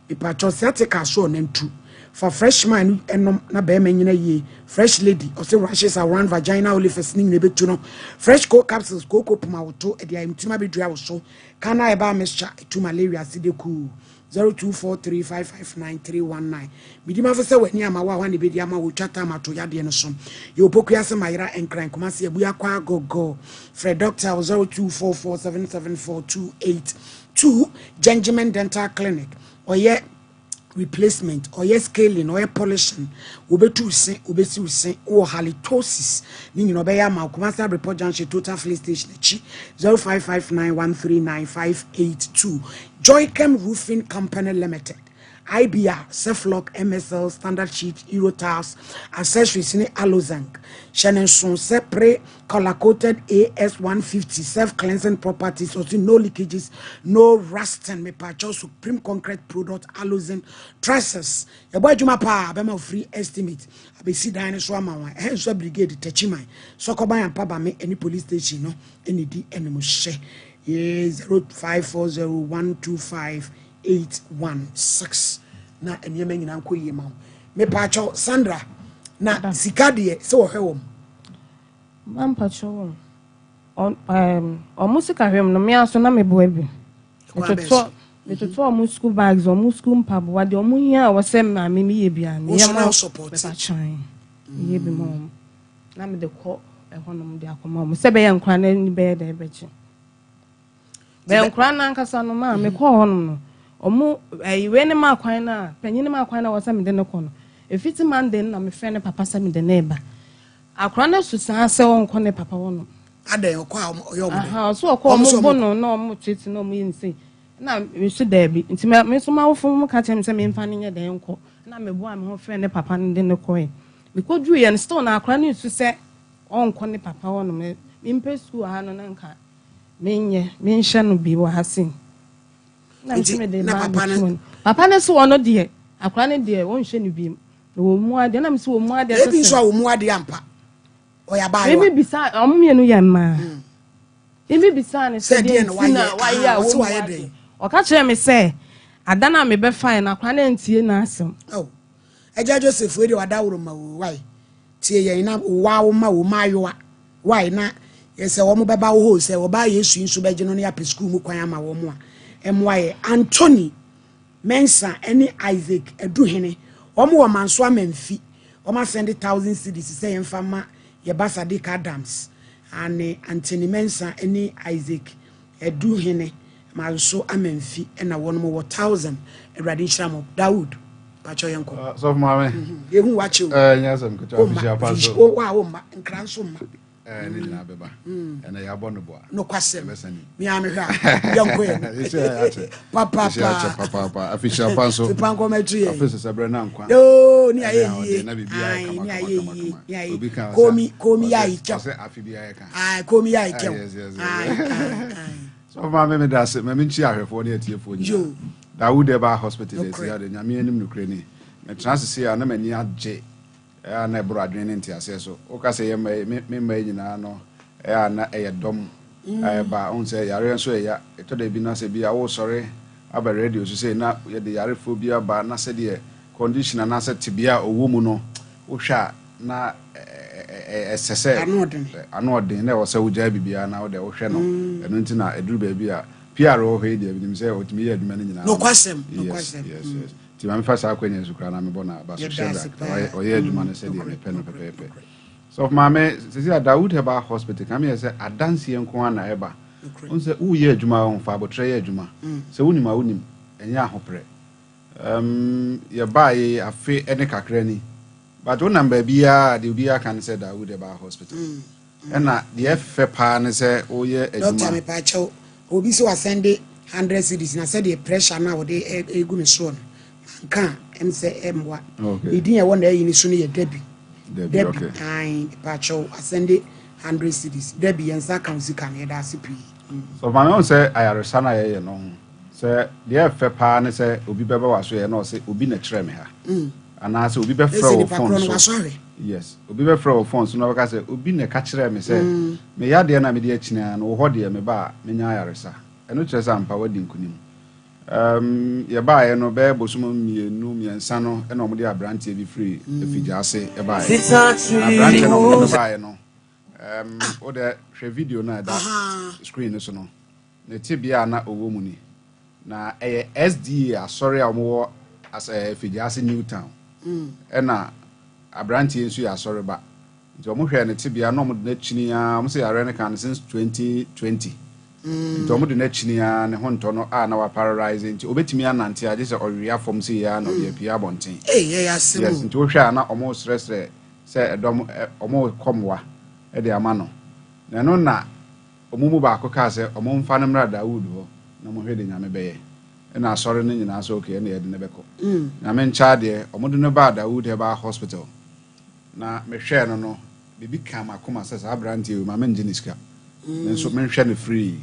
Mepakyɛw sciatica so ɔnantu. Fa fresh man no nom na bɛrima nyina yie. Fresh lady, ɔse rashes around vagina orifice ne nyina ɛbɛtu no. Fresh co capsules, kooko poma wo to, ɛde ayamtim abɛdua wo so. Kana herbal mixture, ɛtu malaria ase de kuu. 0243559319 Medi m'afo sɛ w'ani ama wo a hwan na ebedi ama wo twa tam ato yadeɛ no so yɛ opoku ase mayera nkran kumase abua kwa gogo frɛ doctor wɔ 0244774282 Gentleman Dental Clinic ɔyɛ replacement ɔyɛ scaling ɔyɛ polishing wɔbɛtu wo se wɔbɛsi wo se wɔ halitosis ne nyina ɔbɛyɛ ama wo Kumasi Abrepɔ Junction Total Filling Station akyi 0559139582 Joychem Roofing Company Limited IBR, Ceflock, MSL, Standard Sheet, Eurotiles, Accessories ne Alozank. Hyɛ ne nso sɛ pre color coated AS150 self cleansing properties ɔsi no leakages, no rusting. Mepakyɛw Supreme Concrete Product Alozin Trusses. Yɛbɔ adwuma paa bɛma free estimate abɛsi dan no so ama wɔn. Ɛhɛn nso brigade Techiman, Sɔkɔban Ampabame ne police station no ne di anim hyɛ. Yɛ 0540125816 na nneɛma nyinaa nkɔ yie ma wo. Mepaakyɛw Sandra na sika deɛ sɛ wɔhwɛ wɔn. Mampakyɛw wɔn. Ɔmo sika hwɛ mu no mmea so na meboa bi. Metotɔ metotɔ ɔmo school bags, ɔmo school mpaboa deɛ ɔmo hia a wɔsɛ maame mi yɛ bi a meyɛ ma mepakyɛw meyɛ bi ma ɔmo na mede kɔ ɛhɔnom de akɔma ɔmo sɛ bɛyɛ nkora no ani bɛyɛ dɛ ɛbɛgye. Bɛyɛ nkora no ankasa no maa mekɔɔ hɔnom no ɔmo ɛyi wei ne maa kwan no a panyin ne maa kwan no a wɔsɛ mede ne kɔ no efiti Monday no na mefrɛ ne papa sɛ mede ne ba akora no so saa sɛ ɔnkɔ ne papa hɔnom. Adɛn ɔkɔ a ɔyɛ ɔmo dɛ. Ɔso ɔkɔ ɔmo bo no na ɔmo tete na ɔmo yɛ ne sei na mesu daabi nti me nso m'awofo mo ka kyerɛ me sɛ memfa no nyɛ dɛn nkɔ na meboa me ho frɛ ne papa no de ne kɔɛ mekɔduru yɛ no still na akora no nsu sɛ ɔnkɔ ne papa hɔnom mempɛ sukuu ha no na nka menyɛ menhyɛ no bi wɔ ha sei na Nti nso mede na ba papa no abɛto no papa no so ɔno deɛ akora no deɛ ɔnhyɛ no bi na wɔn mu adeɛ na mesi wɔn mu adeɛ ebi nso a wɔn mu adeɛ ampa ɔyɛ abaayewa. Ebi bisa ɔmo mmienu yɛ mmaa. Ebi bisa ne Sɛ sɛ deɛ deɛ na nti wayɛ na wayɛ a aha ɔsɛ wɔn mu wayɛ adeɛ. dɛn. Ɔka kyerɛ me sɛ ada no a mebɛfae no akora no antie n'asɛm. Oh, Agya Joseph wei deɛ wadaworo ma wo wai tie yɛn na wa wo ma wo maayewa wai na yɛ sɛ wɔn bɛba wo hɔ sɛ wɔbaa Yesu yi nso bɛgye no ne apɛ sukuu mu kwan ama wɔn a ɛmmoa yɛ Anthony Mensah ne Isaac Aduhene wɔn wɔ Manso Amanfi wɔn asɛnde thousand cedis sɛ yɛmfa ma yɛ ba Sadiq Adams ane Anthony Mensah ne Isaac Aduhene Manso Amanfi na wɔn wɔ thousand Awurade nhyira mo Dawood pakyɛ yɛn kɔ. Sɔfo maame. Yehu wakye o. Ɛɛ nyɛ asɛm ketewa afihyia pa so. Wo a wo mma nkra nso mma. Ɛɛ ne nyinaa bɛba. Ɛnna yɛabɔ no boa. Nokwasɛm. Ɛbɛsa ni. Mi a mehwɛ a yɛnkɔ yɛn. Ɛsɛ akyɛ. Papaapa. Ɛsɛ akyɛ papaapa. Afihyia pa nso. Fipa nkɔmɔ atu yɛn. Afi sɛ brɛ na nkwa. Yoo ni ayɛ yie. Na biribi ayɛ kama Ni kama ayɛ kama yie. kama. Ni ayɛ Obi ka komi komi yɛ ayi kyɛw. Ɔsɛ afi bi ayɛ ka. Ayi komi yɛ ayi kyɛw. Yes yes. Ayi ayi. Sɔfo maame meda ase ma menkyia ahwɛfoɔ ne atiefoɔ nyinaa. Dawood Herbal Hospital deɛ ɛsi ha deɛ Nyame anim nokorɛ ni. Metena ase sei a na m'ani agye ɛyɛ a na ɛboro adwene ne nteaseɛ so. Woka sɛ yɛ mma yi, me me mma yi nyinaa no ɛyɛ a na ɛyɛ dɔm a ɛba. Wohu sɛ yareɛ nso ɛya. Ɛtɔ da bi na sɛ bi a wosɔre aba radio so sei na yɛde yarefoɔ bi aba na sɛdeɛ condition anaasɛ tebea a ɔwɔ mu no wohwɛ a na ɛsɛ sɛ ano ɔden na ɛwɔ sɛ wogyae biribiara na wode wohwɛ no. Ɛno nti na ɛduru baabi a PR wɔ hɔ yi deɛ menim sɛ ɔtumi yɛ adwuma no nyinaa. Nokwasɛm, Yes, nokwasɛm. yes, yes. Nti ma mefa saa akwanya yi so koraa na mebɔ no aba so. Yɛda ase Shadrack, paa. ɔyɛ adwuma no sɛdeɛ Nokorɛ, mepɛ no nokorɛ, pɛpɛɛpɛ. nokorɛ. Sɔfo maame, sɛsi a Dawood Herbal Hospital, ka meyɛ sɛ adanseɛ nko ara na ɛba. Nokorɛ. Wohu sɛ woreyɛ adwuma a, fa aboterɛ yɛ adwuma. Sɛ wonim a wonim, ɛnyɛ ahoperɛ. Um, yɛbaeɛ yi afe ne kakra ni. But wonam baabiara a, deɛ obiara ka ne sɛ Dawood Herbal Hospital. Ɛna deɛ ɛfɛ paa ne sɛ woyɛ Doctor adwuma. mepaakyɛw, obi sɛ wasɛnde hundred cedis na sɛdeɛ pressure no a wɔde regu me soɔ no manka a ɛm sɛ ɛmmoa. Okay. Ne din a ɛwɔ n'ayi no so no yɛ Debbie. Debbie, Debbie, okay. ae, mepaakyɛw wasɛnde hundred cedis. Debbie yɛn nsa aka wo sika no, yɛda ase pii. So maame wohu sɛ ayaresa no a yɛyɛ no ho sɛ deɛ ɛfɛ paa ne sɛ obi bɛba w'asoɛɛ na ɔse obi na ɛkyerɛɛ me ha anaasɛ obi bɛfrɛ Ɛsɛ wo nipa phone korɔ no so wasɔ ahwɛ. Yes, obi bɛfrɛ wo phone so na ɔbɛka sɛ obi na ɛka kyerɛɛ me sɛ me yadeɛ no a mede akyini ara no wo hɔ deɛ meba a menya ayaresa. Ɛno kyerɛ sɛ ampa woadi nkunim. Um, yɛbaeɛ no bɛyɛ bosom mmienu mmiɛnsa no ɛna wɔde aberanteɛ bi firi Afigyaase baeɛ. Na aberanteɛ no a wɔde no baeɛ no Um, wo dɛ hwɛ video no a ɛda screen no so no. Ne tebea a na ɔwɔ mu ni. Na ɛyɛ SDA asɔre a wɔwɔ as eh, Afigyaase New Town. Ɛna aberanteɛ nso yɛ asɔre ba. Nti wɔn hwɛɛ ne tebea na wɔn de n'akyini ara, wɔn sɛ yareɛ no kaa no since 2020. Nti wɔn de n'akyini ara ne ho ntɔ no a na waparalyze nti obetumi anante a gye sɛ ɔwea fam sei ara na ɔde apue abɔnten. Ei, ɛyɛ asɛm Yes, o. nti wohwɛ a na wɔn resrɛsrɛ sɛ ɛdɔm ɛ, wɔrekɔ mmoa de ama no. Na ɛno na wɔn mu baako kaa sɛ wɔmfa no mmra Dawood hɔ na wɔnhwɛ deɛ Nyame bɛyɛ. Ɛna asɔre no nyinaa sɛ okay, ɛnna yɛde no bɛkɔ. Nyame nkyɛ adeɛ, wɔde no baa Dawood Herbal Hospital. Na mehwɛɛ no no, biribi kaa m'akoma sɛ saa aberanteɛ wei ma mengye ne sika. Me nso menhwɛ no free.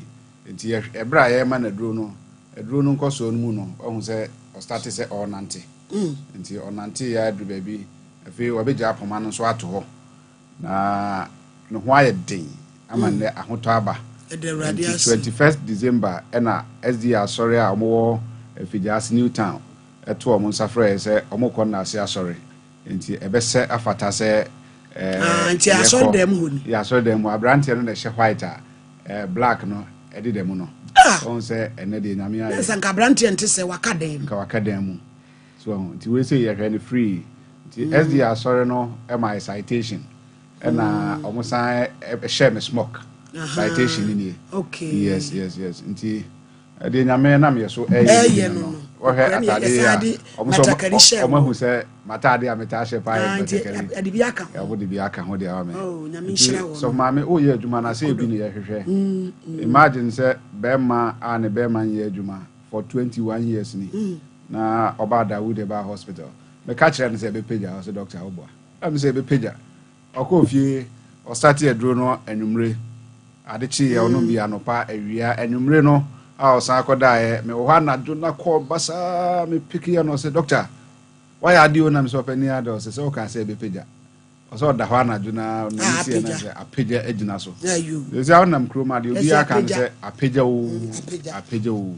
Nti yɛ, ɛberɛ a yɛrema no aduro no, aduro no nkɔsoɔ no mu no, wahu sɛ ɔstate sɛ ɔrenante. Nti ɔnanteeɛ ara duru baabi, Afei wabɛgyaa poma no nso ato hɔ, na ne ho ayɛ den ama nnɛ ahotɔ aba. Yɛda Awurade Nti ase. 21st December ɛna SDA asɔre a wɔwɔ Afigyaase New Town to wɔn nsa frɛɛ sɛ wɔrekɔ Nnaase asɔre. Nti ɛbɛsɛ afata sɛ Ah, nti yɛkɔ. asɔredan mu hɔ ni? Yɛ asɔredan mu. Aberanteɛ no na ɛhyɛ white a black no ɛdeda mu no. Ah! Wɔn sɛ ɛnnɛ deɛ Nyame Na ayɛ. sɛ nka aberanteɛ nte sɛ waka dan mu. Nka waka dan mu. So wahu? Nti wei sei yɛhwɛ no free. Nti SDA asɔre no ma yɛ citation. Ɛna wɔn san hyɛɛ me smock. Citation no nie. Okay. Yes, yes, yes. Nti ɛdeɛ Nyame nam yɛ so ɛyɛ Ɛyɛ no no no. no. Wɔhwɛ Nokorɛ ne atade yi yɛsan a, de wɔn nso batakari hyɛɛ wɔn ahu wo. sɛ m'atade a metaa hyɛ paa yɛ Ah, nti batakari. ɛde bi aka ho. Wɔde bi aka ho deɛ ama me. Oh, Nyame Nti nhyira wɔn. sɔfo maame woyɛ adwuma no asɛ ebi na yɛhwehwɛ. Imagine sɛ bɛrima a ne bɛrima nyɛ adwuma for 21 years ni. Na ɔbaa Dawood Herbal Hospital. Meka kyerɛɛ no sɛ ɛbɛpagya, ɔse doctor woboa. Na me sɛ ɛbɛpagya. Ɔkɔɔ fie, ɔstartee aduro no anwummere. Ade kyeeɛ ɔnom bi anɔpa, awia, anwummere no a ɔsan kɔdaeɛ. Mewɔ hɔ anadwo na kɔɔ basaa, me pickeɛ no ɔse doctor, woayɛ adeɛ o, na me sɛ ɔpanin adɛ, ɔse sɛ wokaa sɛ ɛbɛpagya. Ɔsɛ ɔda hɔ anadwo na n'ani si ɛna sɛ apagya agyina so. Sɛ wonam kurom adeɛ obiara ka no sɛ apagya o, apagya o.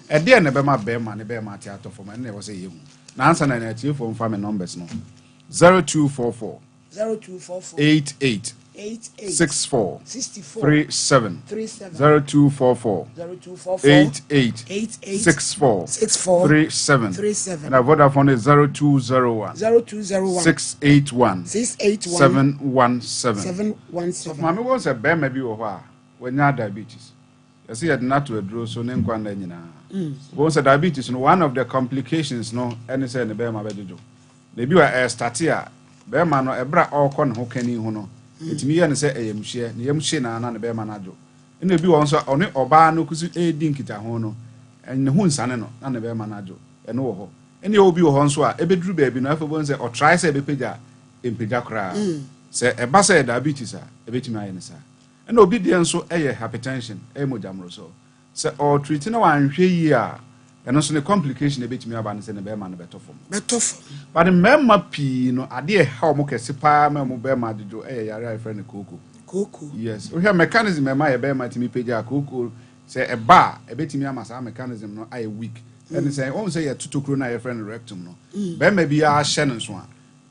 Ɛdeɛ na ɛbɛma bɛrima ne bɛrima ate atɔ fam, ɛno na ɛwɔ sɛ yɛhu. Na ansa na atiefoɔ mfa me numbers no 0244 88 64 37 0244 88 64 37 ɛna Vodafone is 0201 681 717. Maame wɔn sɛ bɛrima bi wɔ hɔ a wanya diabetes yɛsɛ yɛde no ato aduro so ne nkwa nna nyinaa. Wɔn sɛ diabetes no one of the complications no ɛne sɛ ne bɛrima bɛdwodwo. Na ebi wɔ ɛrestate a bɛrima no ɛberɛ a ɔrekɔ ne ho kani ho no ɛtumi yɛ no sɛ ɛyamhyeɛ ne yam hye na na ne bɛrima no adwo. Ɛna ebi wɔ hɔ nso a ɔne ɔbaa no kusi redi nkitaho no, ne ho nsane no na ne bɛrima no adwo. Ɛno wɔ hɔ. Ɛna ɛwɔ bi wɔ hɔ nso a, ɛbɛduru baabi no, afei wobɛhu sɛ ɔtrae sɛ ɛbɛpagya a, ɛmpagya koraa. Sɛ ɛba sɛ ɛyɛ diabetes a, ɛbɛtumi ayɛ no saa. Ɛna obi deɛ nso yɛ hypertension, ɛyɛ mogya mmorosoɔ. Sɛ ɔtreat na wanhwɛ yie a, ɛno nso ne complication a ɛbɛtumi aba ne sɛ ne bɛrima no bɛtɔ fam. Bɛtɔ fam. But mmarima pii no, adeɛ ɛha wɔn kɛse paa ma wɔn bɛrima adwodwo yɛ yare a yɛfrɛ no kooko. Kooko. Yes. Wohwɛ mechanism a ɛma yɛ bɛrima tumi pagya a, kooko sɛ ɛba a, ɛbɛtumi ama saa mechanism no ayɛ weak. Ɛne sɛ, wohu sɛ yɛto tokuro no a yɛfrɛ no rectum no, bɛrima biara hyɛ no nso a,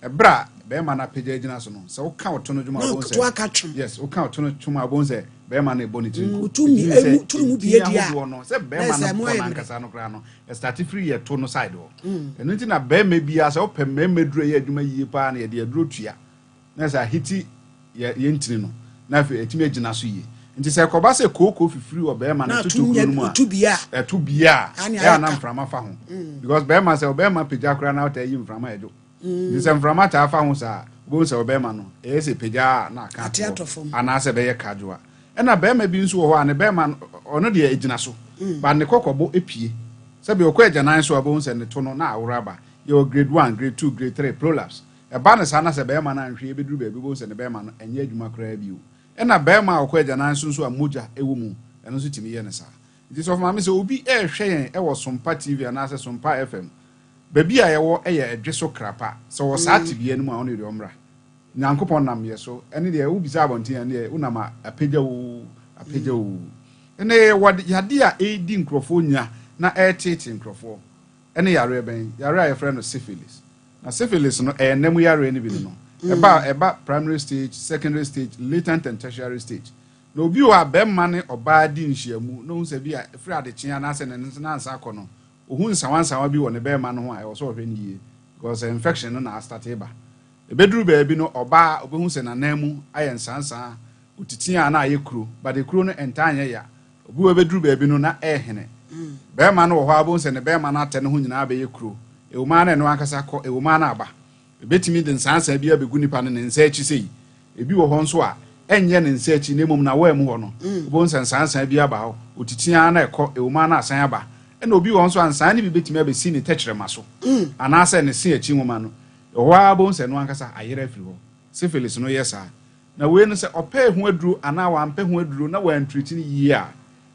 Ɛberɛ a barima no apagya agyina so no, sɛ woka wo to no dwom a, wobɛhu sɛ. Na aka twom. Yes, woka wo to no twom a, wobɛhu sɛ barima no rebɔ ne tiri nko. Wotu mi, Ɛtumi sɛ emu, turu mu bie ntini deɛ a, ahodoɔ no, sɛ na barima ɛsɛ no ɛmo bɔ ayɛ no mmerɛ. ankasa no koraa no, ɛstarte firi yɛ to no side hɔ. Ɛno nti na barima biara, sɛ wopɛ mmarima aduro a ɛyɛ adwuma yie paa no, yɛde aduro tua. Na sɛ ahiti yɛ yɛn ntini no, na afei atumi agyina so yie. Nti sɛ ɛkɔba sɛ kooko fifiri wɔ bɛrima no totokuro no mu a, ɛto bie a, ɛyɛ a na mframa fa ho. Because bɛrima sɛ ɔbɛrima pagya koraa na ɔtaa yi mframa a ɛdwo. Nti sɛ mframa taa fa ho saa a, wobɛhu sɛ ɔbɛrima no, ɛyɛ sɛ pagya a na aka ato hɔ anaasɛ ɛbɛyɛ kadwoa. Ɛna bɛrima bi nso wɔ hɔ a ne bɛrima no, ɔno deɛ ɛgyina so, but ne kɔkɔbo pue. Sɛbi ɔkɔ agyanan so a, wobɛhu sɛ ne to no na aworo aba. Yɛwɔ grade one, grade two, grade three, prolapse. Ɛba no saa na sɛ barima no anhwɛ yie bɛduru baabi wobɛhu sɛ ne barima no ɛnyɛ adwuma koraa bio. Ɛna barima a ɔkɔ agyanan so nso a mogya wɔ mu, ɛno nso tumi yɛ no saa. Nti sɔfo maame sɛ obi rehwɛ yɛn wɔ Sompa TV anaasɛ Sompa FM, baabi a yɛwɔ yɛ Ɛdweso Krapa, sɛ ɔwɔ saa tebea no mu a ɔno deɛ ɔmmra. Nyankopɔn nam yɛ so, ɛne deɛ wobisa abɔnten a ɛne deɛ wonam a apagya oo, apagya oo. Ɛnɛ yɛwɔ yadeɛ a ɛredi nkurɔfoɔ nya na ɛreteetee nkurɔfoɔ. Ɛne yareɛ bɛn? Yareɛ a yɛfrɛ no syphilis. Na syphilis no, ɛyɛ nna mu yareɛ no bi no no. Ɛba a, ɛba primary stage, secondary stage, latent and tertiary stage. Na obi wɔ hɔ a, bɛrima ne ɔbaa di nhyiamu na ohu sɛ bi a ɛfiri adekyeɛ anaasɛ ne nansa akɔ no, ohu nsawansawa bi wɔ ne bɛrima no ho a, ɛwɔ sɛ ɔhwɛ no yie because infection no na astate ba. Ɛbɛduru baabi no, ɔbaa ɔbɛhu sɛ n'anan mu ayɛ nsansaa, ɔtiti a na ayɛ kuro, but ekuro no ɛntaa nyɛ ya. Obi wɔ hɔ bɛduru baabi no na ɛrehene. Barima no wɔ hɔ ara wobɛhu sɛ ne barima no atɛ ne ho nyinaa bɛyɛ kuro. Ɛwom ara na ɛno ankasa kɔ, ɛwom ara na aba. Ɛbɛtumi de nsaansaa bi abɛgu nipa no ne nsa akyi sei. Ebi wɔ hɔ nso a, ɛnyɛ ne nsa akyi na mmom n'awaa mu hɔ no, wobɛhu sɛ nsaansaa bi aba hɔ. Ɔtiti ara na ɛkɔ, ɛwom ara na asan aba. Ɛna obi wɔ hɔ nso a, nsaa no bi bɛtumi abɛsi ne tɛkyerɛma so anaasɛ ne se akyi nwoma no. Ɛhɔ ara wobɛhu sɛ ɛno ankasa ayera afiri hɔ. Syphilis no yɛ saa. Na wei no sɛ ɔpɛɛ ho aduro anaa wampɛ ho aduro na wantreat no yie a,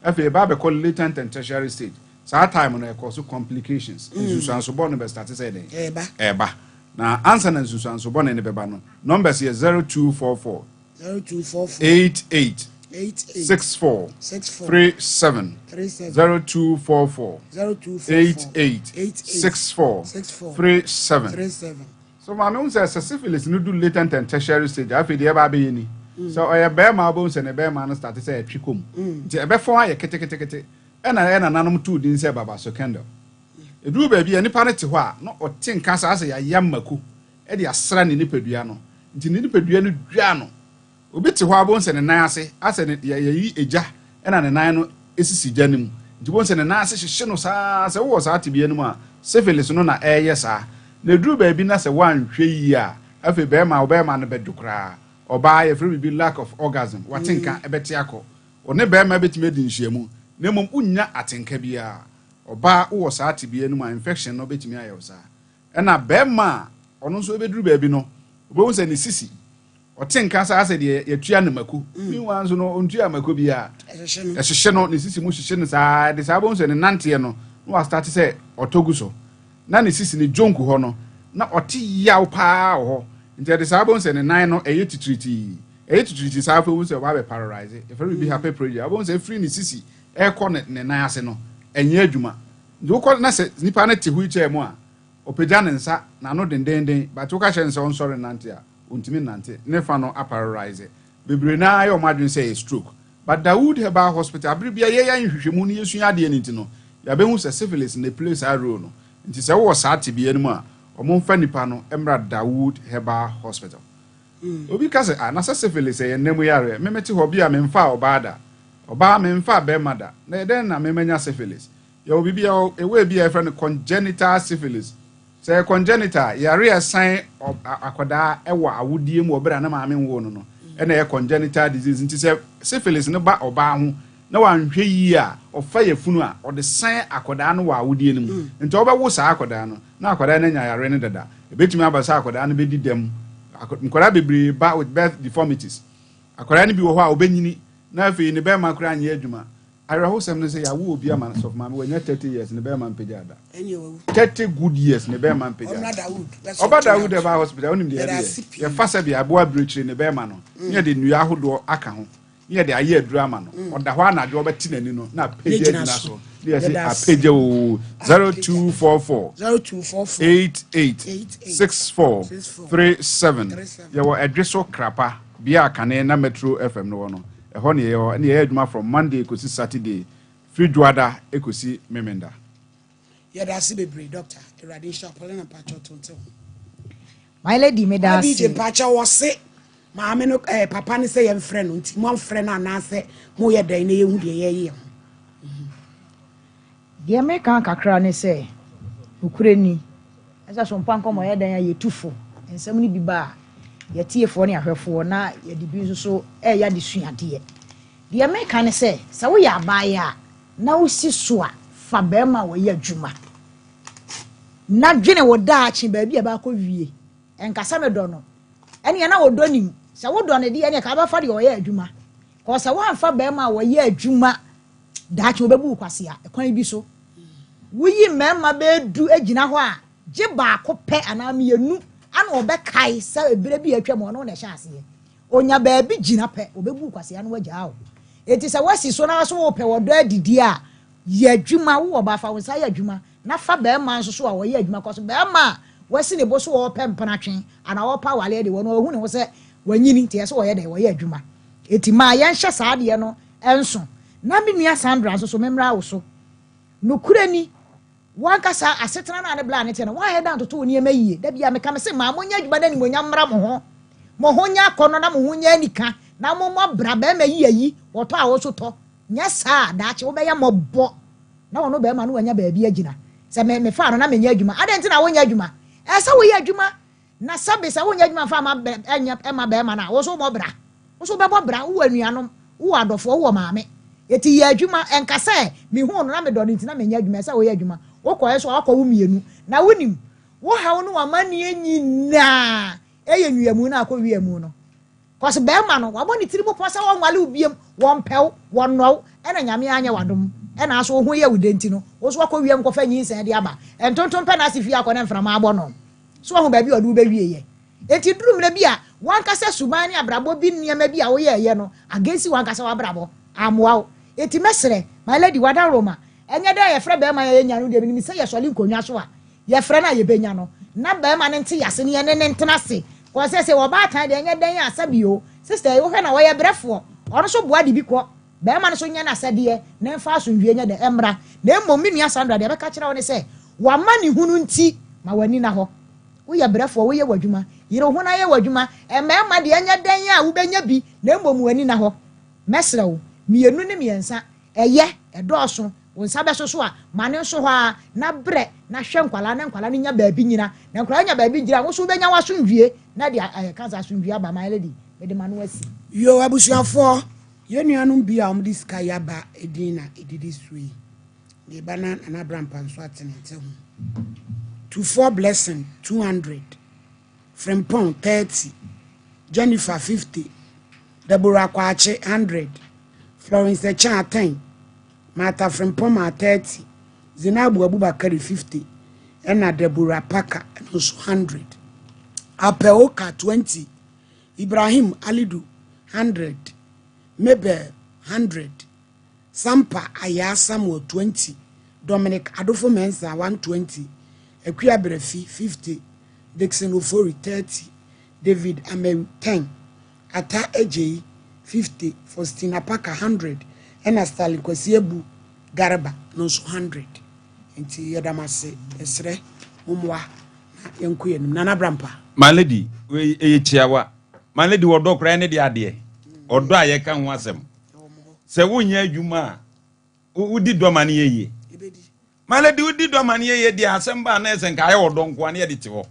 afei ɛba abɛkɔ latent and tertiary stage. Saa time no ɛkɔ so complications, nsunsuanso bɔne bɛstarte sɛ dɛn? Ɛɛba. Ɛɛba. Na ansa na nsunsuanso bɔne no bɛba no, numbers yɛ 0244 0244 88 88 64 64 37 37 0244 0244 88 88 64 64 37. 37. So maame hu sɛ sɛ syphilis no du latent and tertiary stage a, afei deɛ ɛba abɛyɛ ni. Sɛ ɔyɛ barima a wobɛhu sɛ ne barima no starte sɛ ɛtwe kɔ mu. Nti ɛbɛfɔn ayɛ ketekete. Ɛna yɛn nananom too din sɛ babaso candle. Ɛduru baabi a nipa no te hɔ a na ɔte nka saa sɛ yɛayam mako de asra ne nipadua no. Nti ne nipadua no dwa no. Obi te hɔ a wobɛhu sɛ ne nan ase asɛ ne yɛ yɛyi egya ɛna ne nan no esisi gya no mu nti wobɛhu sɛ ne nan ase hyehye no saa sɛ wowɔ saa tebea no mu a syphilis no na ɛreyɛ saa na ɛduru baabi na sɛ woanhwɛ yie a afei bɛrima wo bɛrima no bɛdwo koraa ɔbaa yɛfrɛ biribi lack of orgasm watenka ɛbɛte akɔ ɔne bɛrima bɛtumi adi nhyiamu na mmom wonnya atenka biara ɔbaa wowɔ saa tebea no mu a infection no bɛtumi ayɛ wo saa ɛna bɛrima a ɔno nso ɛbɛduru baabi no wobɛhu sɛ ne sisi Ɔte nka saa sɛ deɛ yɛtua no mako. Meanwhile nso no, ɔntua mako biara. Ɛhyehye no, ne sisi mu hyehye no saa. Ɛde saa bɛhu sɛ ne nanteɛ no, na wastate sɛ ɔtɔ gu so. Na ne sisi ne dwonku hɔ no, na ɔte yaw paa wɔ hɔ. Nti ɛde saa bɛhu sɛ ne nan no, ɛyɛ titiritii. Ɛyɛ titiritii saa afei wohu sɛ wabɛ paralyze. Yɛfrɛ biribi hapɛplegia. Wobɛhu sɛ ɛfiri ne sisi ɛrekɔ ne ne nan ase no, ɛnyɛ adwuma. Nti wokɔ na sɛ nipa no te wheelchair mu a, ɔpagya ne nsa, n'ano dendenden, but woka kyerɛ no sɛ ɔnsɔre nnante a, Ontumi nnante, ne fa no aparalize. Bebree no ara yɛ wɔn adwene sɛ ɛyɛ stroke. But Dawood Herbal Hospital, bere biara yɛyɛ nhwehwɛmu na yɛsua adeɛ no nti no, yɛabɛhu sɛ syphilis na ɛplay saa role no. Nti sɛ wowɔ saa tebea no mu a, wɔmfa nipa no mmra Dawood Herbal Hospital. Obi ka sɛ, ah, na sɛ syphilis ɛyɛ nna mu yareɛ, me mete hɔ, bi a memfaa ɔbaa da, ɔbaa memfaa barima da, na ɛyɛ dɛn na me manya syphilis? Yɛwɔ biribi, yɛwɔ ɛwɔ bi a yɛfrɛ no congenital syphilis. Sɛ ɛyɛ congenital, yare a ɛsan akwadaa wɔ awodeɛ mu wɔ berɛ a ne maame nwoo no no, ɛna ɛyɛ congenital disease. Nti sɛ syphilis no ba ɔbaa ho na wanhwɛ yie a, ɔfa yafunu a, ɔde san akwadaa no wɔ awodeɛ no mu. Nti ɔbɛwo saa akwadaa no, na akwadaa no anya yare no dada. Ɛbɛtumi aba sɛ akwadaa no bɛdi dɛm. Nkwadaa bebree ba with birth deformities. Akwadaa no bi wɔ hɔ a ɔbɛnyini na afei ne bɛrima koraa nyɛ adwuma. Awerɛhosɛm ne sɛ yɛawo obi ama no sɔfo maame wanya 30 years ne bɛrima mpagyaa da. 30 good years ne bɛrima mpagyaa da. Ɔba Dawood ɛba hospital wonim deɛ yɛde yɛ. Yɛfa sɛ bea aboa abirekyire ne bɛrima no ne yɛde nnua ahodoɔ aka ho ne yɛde ayɛ aduru ama no. Mm. Ɔda hɔ anadwo ɔbɛte n'ani no na apagya agyina so ne yɛse apagya oo 0244 88 64 37 yɛwɔ ɛdwe so krapa bea a kane na Metro FM no wɔ no. Ɛhɔ na yɛwɔ, ɛna yɛyɛ adwuma from Monday kɔsi Saturday, firi Dwoada kɔsi Memenda. Yɛda ase bebree doctor awurade nhyira wo Paulina mpakyɛw to nte ho. My lady meda ase. BJ mpakyɛw wɔse maame no eh, papa no sɛ yɛmfrɛ no nti moamfrɛ no anaasɛ moyɛ dɛn na yɛhu deɛ yɛyɛ ho. Deɛ meka kakra ne sɛ, nokorɛ ni, ɛsɛ so mpa nkɔmmɔ yɛ dɛn a yɛtu fo, nsɛm no bi ba a, yɛtiefoɔ ne ahwɛfoɔ na yɛde bi nso so ɛreyɛ adesuadeɛ. Deɛ meka ne sɛ, sɛ woyɛ abaayewa a na wosi so a, fa barima a ɔyɛ adwuma na dwene wo daakye baabi a ɛbɛakɔ wie. Ɛnka sɛ medɔ no, ɛneɛ na ɔdɔ nim. Sɛ wodɔ no deɛ ɛneɛ ka wobɛfa deɛ ɔyɛ adwuma. Kɔɔ sɛ woamfa barima a ɔyɛ adwuma Daakye wɔbɛbu wo kwasea kwan bi so. Woyi mmarima bɛyɛ du gyina hɔ a, gye baako pɛ anaa mmienu ana wɔbɛkae sɛ berɛ bi a atwam ɔno na ɛhyɛ aseɛ. Ɔnya baabi gyina pɛ, wɔbɛbu wo kwasea na wɔagyaa wo. Enti sɛ woasi so na wo nso wopɛ ɔdɔ adidi a, yɛ adwuma. Wowɔ ba a, fa wo nsa yɛ adwuma na fa barima nso so a ɔyɛ adwuma kɔ so. Barima a wasi ne bo so ɔrepɛ mpenatwe anaa ɔrepɛ awareɛ deɛ, ɔno wahu ne ho sɛ wanyini nti ɛsɛ sɛ ɔyɛ dɛn? Ɔyɛ adwuma. Enti ma yɛnhyɛ saa adeɛ no nso. Na me nua Sandra nso so, memmra wo so. Nokorɛ ni, wo ankasa asetena no a ne bla ne teɛ no, woanyɛ da antoto wo nneɛma yie. Da biara meka, mese, ma monyɛ adwuma na animuonyam mmra mo ho. Mo ho nyɛ akɔnnɔ na mo ho nyɛ anika, na mommɔ bra. Barima yi ayi, ɔtɔ a wo nso tɔ. Nyɛ saa a, daakye wobɛyɛ mmɔbɔ na ɔno barima no wanya baabi agyina. Sɛ me, mefaa no na menyɛ adwuma. Adɛn nti na wonyɛ adwuma? Ɛsɛ sɛ woyɛ adwuma. Na sɛbe sɛ wonyɛ adwuma mfa mma bɛ, ɛnyɛ, ɛmma barima no a, wo nso wommɔ bra. Wo nso wobɛbɔ bra, wowɔ anuanom, wowɔ adɔfoɔ, wowɔ maame. Enti yɛ adwuma, ɛnka sɛ, mehuu no na medɔ no nti na menyɛ adwuma, ɛsɛ sɛ woyɛ adwuma. Wokɔeɛ nso a, woakɔ wo mmienu. Na wonim, wo haw ne w'amanneɛ nyinaa yɛ nwiamu no a akɔ wiamu no. Cos bɛɛma no wabɔ ne tiri mu pɔ sɛ ɔnwale wo biom, wɔmpɛ wo, wɔnnɔ wo, ɛna Nyame anyɛ w'adom, ɛna aso wo ho yɛ wo dɛ nti no, wo nso wakɔ wiam kɔfa nyinsɛn de aba, ntontom pɛ n'ase fie akɔ na mframa abɔ no. So wahu baabi a ɔde wo bɛwieɛ? Enti duru mmerɛ bi a, w'ankasa suban ne abrabɔ bi nneɛma bi a woyɛɛyɛ no against w'ankasa w'abrabɔ, ammoa wo. Enti mɛsrɛ, my lady, w'adaworoma, ɛnyɛ dɛ a yɛfrɛ bɛɛma a yɛnya no deɛ, menim sɛ yɛsɔre nkonnwa so a, Yɛfrɛ no a yɛbɛnya no na barima no nte yase no yɛne no ntena ase cause sɛsei ɔbaatan deɛ ɛnyɛ dɛn a sɛbi o sister yi wohwɛ no a ɔyɛ brɛfoɔ ɔno nso boa de bi kɔ barima no nso nyɛ n'asɛdeɛ na ɛmfa asomdwie nyɛ dɛn ɛmmra na mmom me nua Sandra deɛ mɛka kyerɛ wo ne sɛ w'amanehunu nti ma w'ani na hɔ woyɛ brɛfoɔ woyɛ w'adwuma yere wo ho na yɛ w'adwuma mmarima deɛ ɛnyɛ dɛn a wobɛnya bi na mmom w'ani na hɔ mɛsrɛ wo mmienu ne mmiɛnsa Ɛyɛ, ɛdɔɔso, wo nsa bɛso so a, ma no nso hɔ ara, na brɛ, na hwɛ nkwadaa, na nkwadaa no nya baabi nyina, na nkwadaa nya baabi gyina a, wo nso wobɛnya w'asomdwie, na ɛde ɛɛ ka sɛ asomdwie aba, my lady, mede m'ano asi. Yoo abusuafoɔ, yɛn nuanom bi a wɔde sika yi aba din na ɛdidi soɔ yi. Deɛ ɛba na Nana Abrampa nso ate ne nte ho. Tufoɔ Blessing 200, Frimpong 30, Jennifer 50, Deborah Kwakye 100, Florence Akyang 10, Martha Frimpong 30, Zinabu Abubakari 50, ɛna Deborah Parker ɛno nso 100. Apɛ Oka 20, Ibrahim Alidu 100, Mabel 100, Sampa Ayaa Samuel 20, Dominic Adofo Mensah 120, Akua Brɛfi 50, Dickson Ofori 30, David Amewu 10, Atta Agyei, 50, Faustina Parker, 100, ɛna Stalin Kwasi Abu Garba no nso 100. Nti yɛda mo ase, yɛsrɛ mo mmoa na yɛnkɔ yɛn anim. Nana Brampa. My lady, wei ɛyɛ tiawa. My lady, ɔdɔ koraa ne deɛ adeɛ. Ɔdɔ a yɛka ho asɛm. Sɛ wonyɛ adwuma a, wodi dɔ ma no yɛ yie. My lady, wodi dɔ ma no yɛ yie deɛ asɛm ba a na ɛsɛ nka ayɛ ɔdɔ nkoa ne yɛde te hɔ.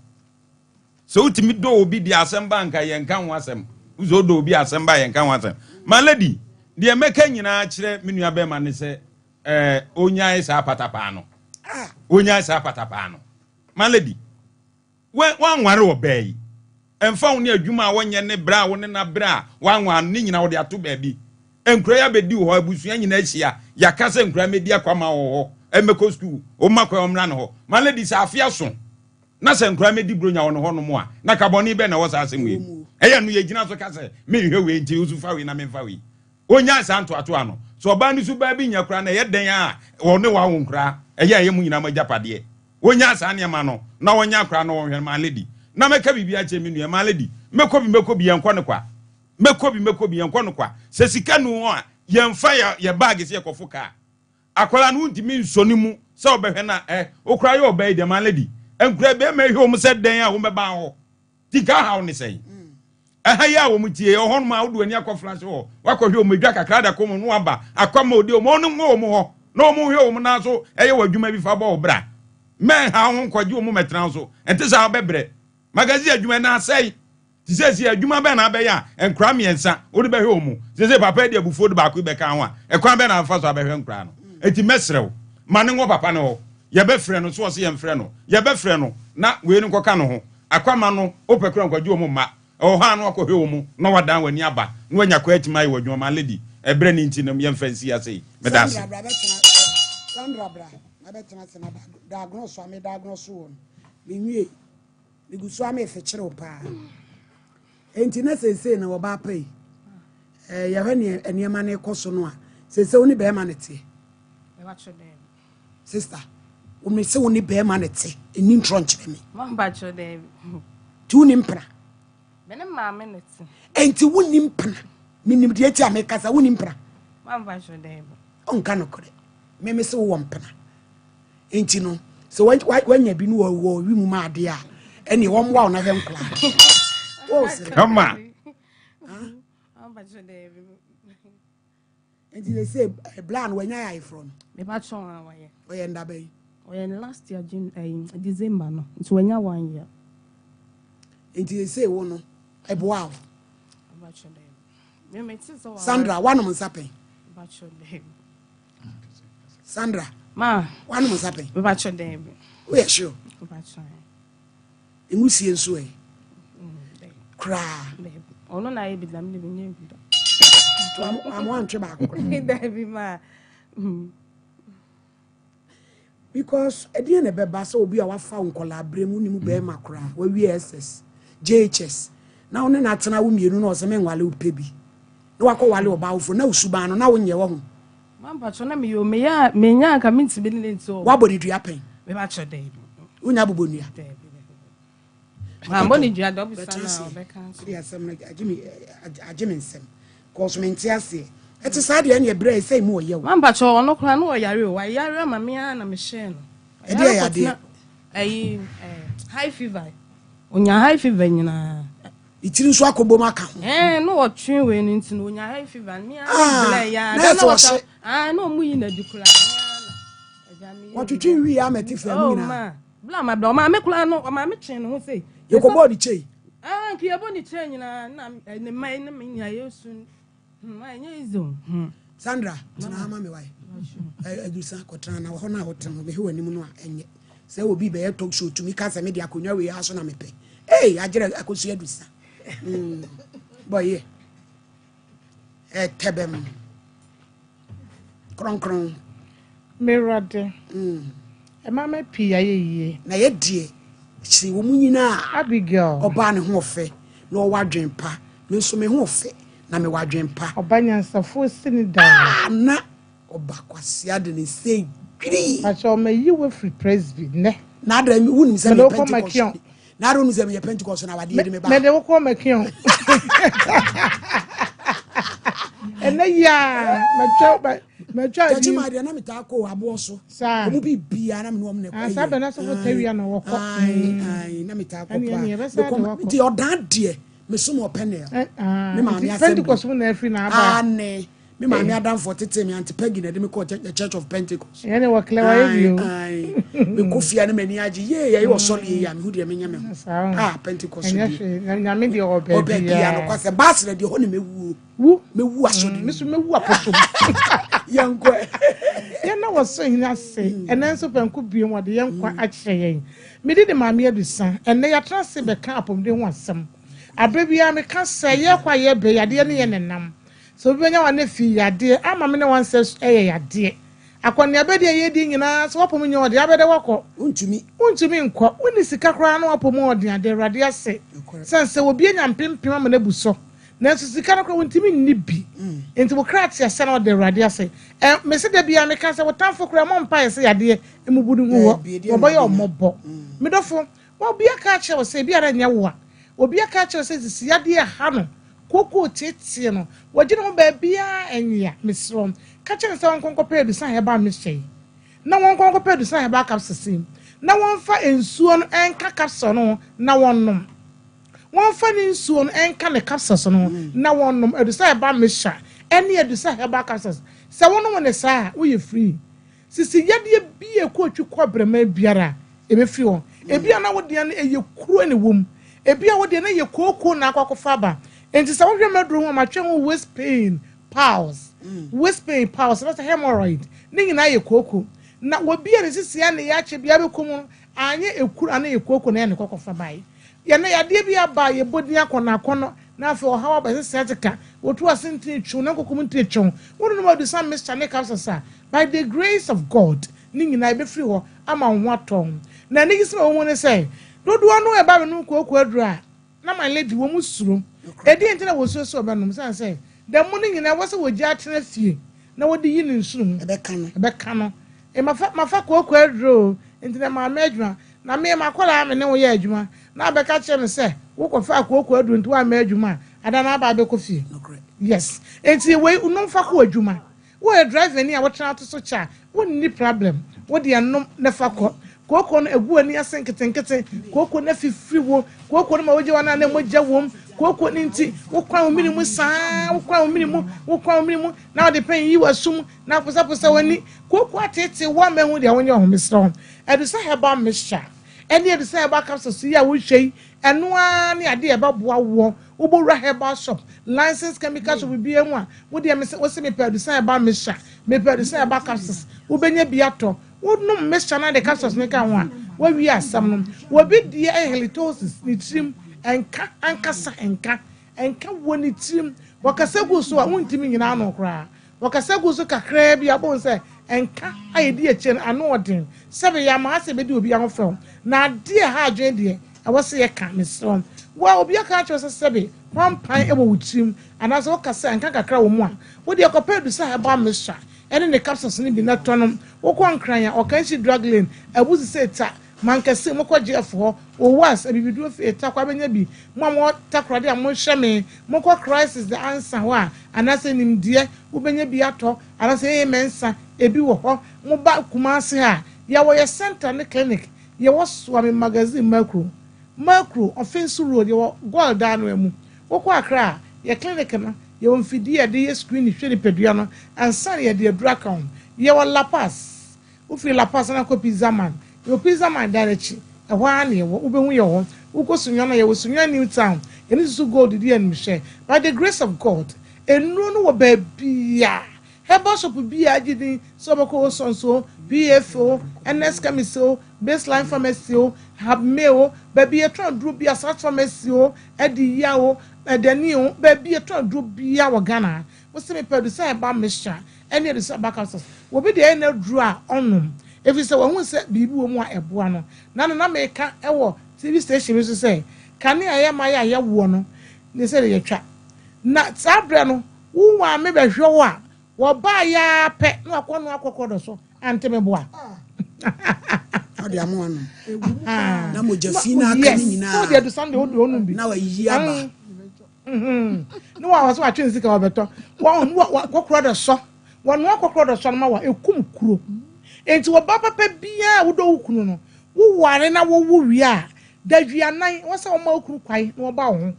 Sɛ wotumi dɔ obi deɛ asɛm ba nka yɛnka ho asɛm. Wosɛ wodɔ obi asɛm ba yɛnka ho asɛm. My lady, deɛ mɛka nyinaa kyerɛ me nua bɛrima ne sɛ ɛɛ onyae saa patapaa no. Onyae saa patapaa no. My lady, wanware ɔbaa yi. Ɛmfa wo ne adwuma a wɔnyɛ ne berɛ a wo ne no abrɛ a wanware no ne nyinaa wɔde ato baabi. Nkura yi abɛdi wo hɔ, abusua nyinaa ahyia, yɛaka sɛ nkura mmɛdi akwamma wɔ hɔ, mmɛkɔ sukuu, wɔmma kwan wɔmmra ne hɔ. My lady, sɛ afe aso na sɛ nkura mmɛdi Buronya wɔ ne hɔnom a, na ka bɔne bɛn na ɛwɔ saa asɛm wei mu? Ɛyɛ no yɛgyina so ka sɛ menhwɛ wei nti wo nso fa wei na memfa wei. Ɔnyae saa ntoatoa no. Sɛ ɔbaa no su baa bi nyɛ koraa no, ɛyɛ dɛn a ɔne wo awo nkoraa? Ɛyɛ a ɛyɛ mo nyinaa mo agyapadeɛ. Ɔnyae saa nneɛma no na ɔnyɛ akoraa na ɔnhwɛ no. My lady, na mɛka biribi akyerɛ me nua, my lady, mɛkɔ bi mɛkɔ bi, yɛnkɔ no kwa. Mɛkɔ bi mɛkɔ bi, yɛnkɔ no kwa. Sɛ sika nni hɔ a, yɛmfa yɛ yɛ baage sɛ yɛkɔfo kaa. Akwadaa no wontumi nsɔ ne mu sɛ ɔbɛhwɛ no a, ɛ, wo koraa yɛ ɔbaa yi deɛ, my lady, nkoraa bɛrima yi hwɛ wɔn sɛ dɛn a wɔbɛba hɔ. Ti nka haw ne sɛn? Ɛha yi a wɔn tie yɛ hɔnom a wode w'ani akɔ flash hɔ, wakɔhwɛ wɔn adwa kakra da kɔn mu na waba akɔ ma odi wɔn ɔno nkɔ wɔn hɔ na wɔn nhwɛ wɔn nan so ɛyɛ wɔ adwuma bi fa bɔ wo bra. Mɛnha wo ho nkɔgye wɔn mɛtena so. Ɛnte saa wobɛbrɛ. Magazine adwuma na asɛe. Te seesei adwuma bɛn na abɛyɛ a nkoraa mmiɛnsa wode bɛhwɛ wɔn mu? Seesei papa yi de abufuo de baako yi bɛka ho a, ɛkwan bɛn na abɛfa so abɛhwɛ nkoraa no? Enti mɛsrɛ wo, ma no nkɔ papa no hɔ. Yɛbɛfrɛ no, so ɔse yɛmfrɛ no? Yɛbɛfrɛ no na wei no nkɔka ne ho. Akwamma no, wopɛ koraa nkɔgye wɔn mma. Ɛwɔ hɔ a na wakɔhwɛ wɔn mu na wadan w'ani aba na wanya kwan atumi ayɛ w'adwuma. My lady, ɛberɛ no nti no yɛmfa nsi ha sei. Meda ase. Sandra bra bɛtena Sandra bra na bɛtena ase na diagnose a me diagnose wɔ no menwie. Megu so ara mefekyere wo paa. Enti na seesei na wɔba apa yi. Eh, yɛhwɛ ne nneɛma no kɔ so no a, seesei wo ne bɛrima no te. Sister, wo me se wo ne bɛrima no te, ɛni ntorɔ nkyerɛ me. Nti wo ne mpena. Me ne maame no te. Enti wo ne mpena. Menim deɛ ti a mekasa, wo ne mpena. Ɔnka nokorɛ. Me me se wowɔ mpena. Nti no, sɛ wanya bi no wɔ wɔ wi mu ma adeɛ a, ɛneɛ wɔmmoa wo na hwɛ nkoraa. Wo sere. Kama. Nti they say eh, bla no wanya yɛ ayeforɔ no. Meba kyɛn a wayɛ. Ɔyɛ ndaba yi. Ɔyɛ last year June eh, December no. Nti wanya one year. Nti they say wo no ɛboa wo. Sandra wanom nsa pɛn. Sandra. Ma. Wanom nsa pɛn. Mepakyɛ dɛbi. Woyɛ sure? Mepakyɛ. Nwusie nso ɛ? Koraa. Ɔno na ayɛ bi da, mi de mi nyɛ bi da. Amo antwe baako koraa. Dɛbi ma. Because ɛdeɛn na ɛbɛba sɛ obi a wafa wo nkɔlaa berɛ mu wonim bɛrima koraa wawie SS, JHS na wo ne no atena wo mmienu na ɔsɛ menwale wo pɛ bi na wakɔ wale ɔbaa foforɔ na wo suban no na wonyɛ wɔ ho. Mampakyɛ na meyɛ meyɛ a menya anka mentumi ne ne nti o. Wabɔ ne dua pɛn? Mepakyɛ daabi. Wonya bobɔ nua? Daabi. Mammɔ ne dua da wobisa no a ɔbɛka nso. Ɛde asɛm no agye me agye me nsɛm. Kɔɔso mente aseɛ. Ɛte saa deɛ ɛne ɛbrɛ ɛsɛ mu ɔyɛ o. Mampakyɛ ɔno koraa no ɔyare o wayare ama me ara na mehyɛɛ no. Ɛde ɛyɛ adeɛ. Ɛyi high fever. Onya high fever nyinaa. Ne tiri nso akɔbom aka ho. Ɛɛ na ɔtwe wei no nti no onya high fever me ara ah, blɛ ya. Na ɛsɛ ɔhye. Ah na ɔmo yi na di koraa. Wɔtwetwe wi ama ti fɛ mu oh, nyinaa. Bla ma bla ɔmaame koraa no ɔmaame kyɛn ne ho sei. Yɛkɔbɔɔ ne kyei. Ah nka yɛbɔ ne kyei nyinaa na eh, ne mma ne me nyinaa yɛsu. Hmm, ɛnyɛ easy o. Hmm. Sandra, tena ha ma me wae. Adusa kɔtena na hɔ no a wote no mehwɛ w'anim no a ɛnyɛ. Sɛ obi bɛyɛ talk show tumi ka sɛ mede akonnwa wei ara so na mepɛ. Ei, agyerɛ akɔsua adusa. Hmm. Bɔyɛ. Ɛtɛbɛm. Kronkron. M'Awurade, ɛma me pii ayɛ yie. Na yɛ deɛ, kyere wɔn nyinaa. Abigail. Ɔbaa ne ho ɔfɛ, na ɔwɔ adwene pa. Me nso me ho ɔfɛ, na mewɔ adwene pa. Ɔba nyansafoɔ si ne dan. Ah, na ɔba kwasea de ne nsa dwirii. Pakyɛ mayi wo afiri Presby nnɛ. Na adɛn, wonim sɛ Mede meyɛ wo kɔ Pentecost Makion. ni. Na adɛn wonim sɛ meyɛ Pentecost na awadeɛ de me ba. Mede wo kɔ Makion. Ɛnɛ yi a matwa matwa di. Kyɛkyi maa deɛ na metaa kɔ aboɔ so. Saa. Ɔmo bi bia na me ne wɔn na ɛkɔ yɛ. Saa bɛ na sɔfo tawia na wɔkɔ. Ayi ayi na metaa kɔ paa. Nti ɔdan deɛ mesom ɔpɛnɛl. Me maame asɛm. Pentecost mu na afiri na aba. Ane. Me maame adamfoɔ tetee me, Auntie Peggy na ɛde me kɔɔ The Church of Pentecost. Ɛyɛ ne wɔ clear wayɛ bi o. Ae, ae. Mekɔ fie a na m'ani agye. Yee, yɛyɛ ɔsɔre yei a, mehu deɛ menyɛ me ho. Ah, Pentecost Ɛnyɛ deɛ. hwee, na Nyame deɛ ɔwɔ Ɔwɔ baabiara. baabiara, nokwasɛm. Baasrɛ deɛ, ɛhɔ na mɛwuo. Wu. Mɛwu asɔre no Me nso mɛwu apɔtɔ mu. Yɛnkɔ ɛ. Yɛn na wɔsɔ hene ase. Ɛnnɛ nso prɛnko bio wɔde yɛn nkwa akyerɛ yɛn. Me din de Maame Adusa. Ɛnnɛ yɛatena ase bɛka apɔmuden ho asɛm. Aberɛ biara meka sɛ yɛrekɔ a yɛreba yi, adeɛ ne yɛn nenam. Sɛ obi bɛnya wo a na fi yadeɛ ama me ne wansɛ ɛyɛ yadeɛ. Akɔneaba di a yɛdi nyinaa sɛ w'apɔ mu nyɛ ɔden abɛdɛ wakɔ. Wontumi. Wontumi nkɔ. Wonni sika koraa na w'apɔ mu ɔden a, da Awurade ase. Sane sɛ obi anya mpempem ama no abu so. Nanso sika no koraa wontumi nni bi. Enti wo kra te ase na ɔda Awurade ase. Ɛ, mese da biara meka sɛ wo tamfo koraa mmɔ mpaeɛ sɛ yadeɛ mmubu no ngu hɔ, na ɔbɛyɛ wo mmɔbɔ. Me dɔfo, wa obi aka akyerɛ wo sɛ ebia na ɛnyɛ wo a. Obi aka akyerɛ wo sɛ sisi yadeɛ reha no, kookoo teetee no, wagye ne ho baabiara ɛnyea. Mesrɛ wo, ka kyerɛ no sɛ ɔnkɔ nkɔpɛ adusan herbal mixture yi, na wɔnkɔ nkɔpɛ adusan herbal capsules yi, na wɔmfa nsuo no nka capsule no ho na wɔnnom. Wɔmfa ne nsuo no nka ne capsules no ho na wɔnnom Adusa Herbal Mixture ne Adusa Herbal Capsules. Sɛ wonom no saa a, woyɛ free. Sisi yadeɛ bi a ɛkɔ otwi kɔ abraman biara a, ɛbɛfiri hɔ. Ebi a na wo deɛ no ɛyɛ kuro na ɛwɔ mu. Ebi a wo deɛ no ɛyɛ kooko na akɔ akɔfa aba. Enti sɛ wohwɛ m'aduro ho a, matwe ho waist pain, piles, waist pain, piles, anaasɛ hemorrhoid, ne nyinaa yɛ kooko. Na obi a ne sisi a ne yɛ akyɛ biara bɛkɔ mu no, anyɛ ekuro anaa ɛyɛ kooko na ɛyɛ ne kɔkɔfa baeɛ. Yɛn yadeɛ bi aba a yɛbɔ din akɔnnɔakɔnnɔ na afei ɔhaw aba ɛsɛ sciatica, wɔtu ase ntini twe wo na nkokom ntini twe wo. Wononom adusan mixture ne capsules a, by the grace of God ne nyinaa ɛbɛfiri hɔ ama wo ho atɔ wo. Na anigyesɛm a ɛwɔ mu ne sɛ, dodoɔ no a ɛba bɛnom kooko aduro a, na my lady wɔn suro. Ɛdeɛn nti na wɔsuro sɛ wɔbɛnom? Ɛsiane sɛ da mu no nyinaa ɛwɔ sɛ wɔgyaa tena fie na wɔde yi ne nsono mu. Ɛbɛka no. Ɛbɛka no. E, mafa, mafa kooko aduro o, nti na maama adwuma. Na me, m'akwadaa a me ne wo yɛ adwuma, na abɛka kyerɛ me sɛ wokɔfaa kooko aduro nti woamma adwuma a, ada na aba abɛkɔ fie. Nokorɛ. Yes. Nti wei, nom fa kɔ adwuma. Woyɛ driver ni a wotena to so kyɛ a, wonni problem. Wo deɛ nom na fa kɔ. Kooko no, ɛgu w'ani ase nketenkete. Kooko no afifiri wo. Kooko no ma wogye w'ano a na mogya wom. Kooko no nti, wokwan wo mene mu saa, wokwan wo mene mu, wokwan wo mene mu, na wode pɛn yi w'asom, na aposaposa w'ani. Kooko ateetee wo ama ahu deɛ wonyɛ wo ho. Mesrɛ wo, Adusa herbal mixture ne Adusa herbal capsules yi a wohwɛ yi, ɛno ara ne adeɛ a ɛbɛboa woɔ. Wobɔwura herbal shop, licensed chemical shop biara mu a, wo deɛ mese, wose mepɛ Adusa herbal mixture, mepɛ Adusa herbal capsules, wobɛnya bi atɔ. Wonom mixture no de capsules no ka ho a, woawie asɛm no. Obi deɛ ɛyɛ halitosis, ne tirim, ɛnka ankasa, ɛnka, ɛnka wɔ ne tirim. Wɔkasa gu so a, wontumi nnyina ano koraa. Wɔkasa gu so kakraa bi a, wobɛhu sɛ nka a ɛdi akyire no, ano wɔ den. Sɛbe yɛama ha sɛ yɛbɛdi obi ahofɛw, na adeɛ a ɛha adwene deɛ, ɛwɔ sɛ yɛka. Mesrɛ wo, wo a obi aka akyerɛ wo sɛ sɛbe pampan wɔ wo tirim, anaasɛ woka sɛ nka kakra wɔ mu a, wo deɛ kɔpɛ Adusa Herbal Mixture ne ne capsules no bi na tɔ nom. Wokɔ Nkran a, Ɔkanhyi Drug Lane, Abu Sisei Ta, Mankessim, mokɔ JF hɔ, Owas, Abibiduro fie, Tarkwa bɛnya bi. Mo a mowɔ Takoradi a monhwɛ me, monkɔ Crisis The Answer hɔ a, anaasɛ Nimdeɛ, wobɛnya bi atɔ, anaasɛ Yɛyɛ Mɛnsa, ebi wɔ hɔ. Moba Kumasi ha a, yɛwɔ yɛ center ne clinic, yɛwɔ Suame Magazine Makro, Makro, Ɔfenso Road, yɛwɔ Goil dan no mu. Wokɔ Accra a, yɛ clinic no, yɛwɔ mfidie a yɛde yɛ screening hwɛ nipadua no ansa na yɛde aduru aka ho. Yɛwɔ La Paz. Wofiri La Paz na kɔ Pizza Man. Yɛwɔ Pizza Man dan no akyi. Ɛhɔ ara na yɛwɔ. Wobɛhu yɛn wɔ hɔ. Wokɔ Sunyani a, yɛwɔ Sunyani New Town. Yɛne Susu Gold di animhwɛ. By the grace of God, nnuro no wɔ baabiara. Herbal shop biara agye din sɛ wobɛkɔ Osons o, PF o, NS Chemist o, Baseline Pharmacy o, Habme o, baabi yɛtɔn aduro biara, Sat Pharmacy o, Adiya o, Ɛdani o, baabi yɛtɔn aduro biara wɔ Ghana ha. Wose mepɛ Adusa Herbal Mixture ɛne Adusa Herbal Capsules. Obi deɛ ɛyɛ n'aduro a ɔnom ɛfiri sɛ wahu sɛ biribi wɔ mu a ɛboa no. Na no na meka wɔ TV station bi so sɛ kanea a ɛyɛ ma yɛ a yɛwoɔ no ne sɛ yɛtwa. Na saa berɛ no wo maame bɛhwɛ wo a wɔbaeɛ ara pɛ na wakɔ noa kɔkɔdɔ so ante me boa. Ɔde ama wanom. Na mogya fi na aka ne nyinaa. Yes, sɛ ɔde adusan deɛ ɔde ɔnom bi. Na wayiyi aba. Ne wa wɔsɛ watwe ne sika wɔbɛtɔ. Wɔn kɔkɔrɔ dɔ sɔ. Wɔnoa kɔkɔrɔ dɔ sɔ no ma wa ekum kuro. Enti ɔbaa papa biara a wodɔ wo kunu no, woware na wowo wie a, daduanan wɔsɛ wɔma wo kunu kwan na ɔba wo ho.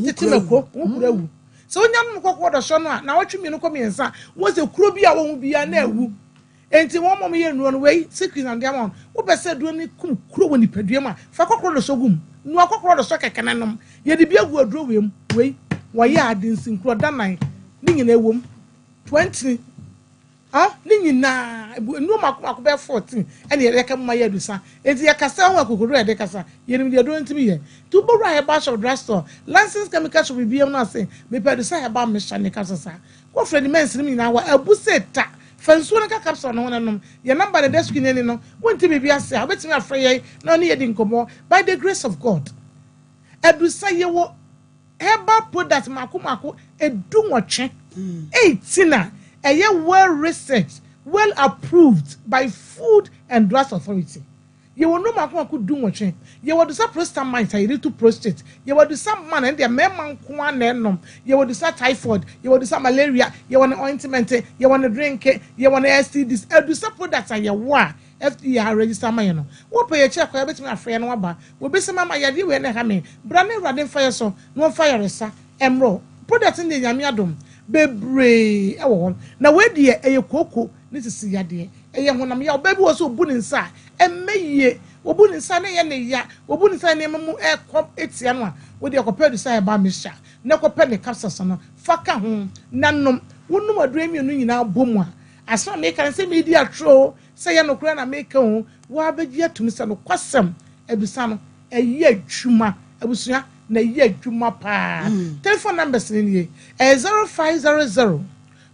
Tete mako, wo kuro awu. Sɛ wonya nom kɔkɔrɔ dɔ sɔ no a, naawɔtwe mmienu kɔ mmiɛnsa, wɔsɛ kuro bi a wɔho biara na awu. Enti wɔn a wɔyɛ nnuro no, wei, secret na mede ama wɔn. Wopɛ sɛ aduro no kum kuro wɔ nipadua mu a, fa kɔkɔrɔ dɔsɔ gu mu. Noa kɔkɔrɔ dɔsɔ kɛkɛ na nom. Yɛde bi agu aduro wei mu. Wei, wɔyɛ a, de nsinkuro, danan, ne nyinaa wɔ mu. 20, ah, ne nyinaa. Nnuro mako mako bɛyɛ 14 ɛna yɛde ka mu ma yɛ adusa. Enti yɛkasa ho akokoduro a yɛde kasa. Yɛnim deɛ aduro no tumi yɛ. Nti wobɛwura herbal shop, drug store, licensed chemical shop bibiara mu na ase mepɛ adusa herbal mixture ne capsules a, kɔ frɛ ne mɛnsi no mu nyinaa hɔ. Abu sɛ ta. Fa nsuo no ka capsule no ho na nom. Yɛn number na ɛda screen no ani no. Wonte biribi ase a, wobɛtumi afrɛ yɛn na ɔne yɛadi nkɔmmɔ. By the grace of God, adusa yɛwɔ herbal product mako mako 18, 18 a ɛyɛ well researched, well approved by Food and Drugs Authority. Yɛwɔ nnuro mako mako 18. Yɛwɔ adusa prostamite a yɛde tu prostate. Yɛwɔ adusa man, ɛno deɛ mmarima nko ara na ɛnom. Yɛwɔ adusa typhoid, yɛwɔ adusa malaria, yɛwɔ ne ointment, yɛwɔ ne drink, yɛwɔ ne STDs. Adusa product a yɛwɔ a FDA a register ama yɛn no, wopɛ yɛn akyiri akwan a, wobɛtumi afrɛ yɛn na woaba. Wɔbɛsi mu ama yadeɛ wei na ɛha me. Bra na Awurade mfa yɛn so na ɔmfa ayaresa mmrɛ wo. Product no deɛ Nyame adom, bebree wɔ hɔ. Na wei deɛ ɛyɛ kooko ne sisi yadeɛ. Ɛyɛ honam yaw. Ɔbaa bi wɔ hɔ sɛ ɔbu ne nsa a, ɛmmɛ yie. Ɔbu ne nsa a na ɛyɛ ne ya. Ɔbu ne nsa a nneɛma mu rekɔ tia no a, wo deɛ kɔpɛ Adusa Herbal Mixture na kɔpɛ ne capsules no fa ka ho na nom. Wonom aduro yi mmienu nyinaa bɔ mu a, asɛm a meka no sɛ meredi atorɔ oo, sɛ ɛyɛ nokorɛ na meka oo, wo ara bɛgye atum sɛ nokwasɛm Adusa no, ɛyɛ adwuma. Abusua, na ɛyɛ adwuma paa. Telephone numbers no nie, ɛyɛ 0500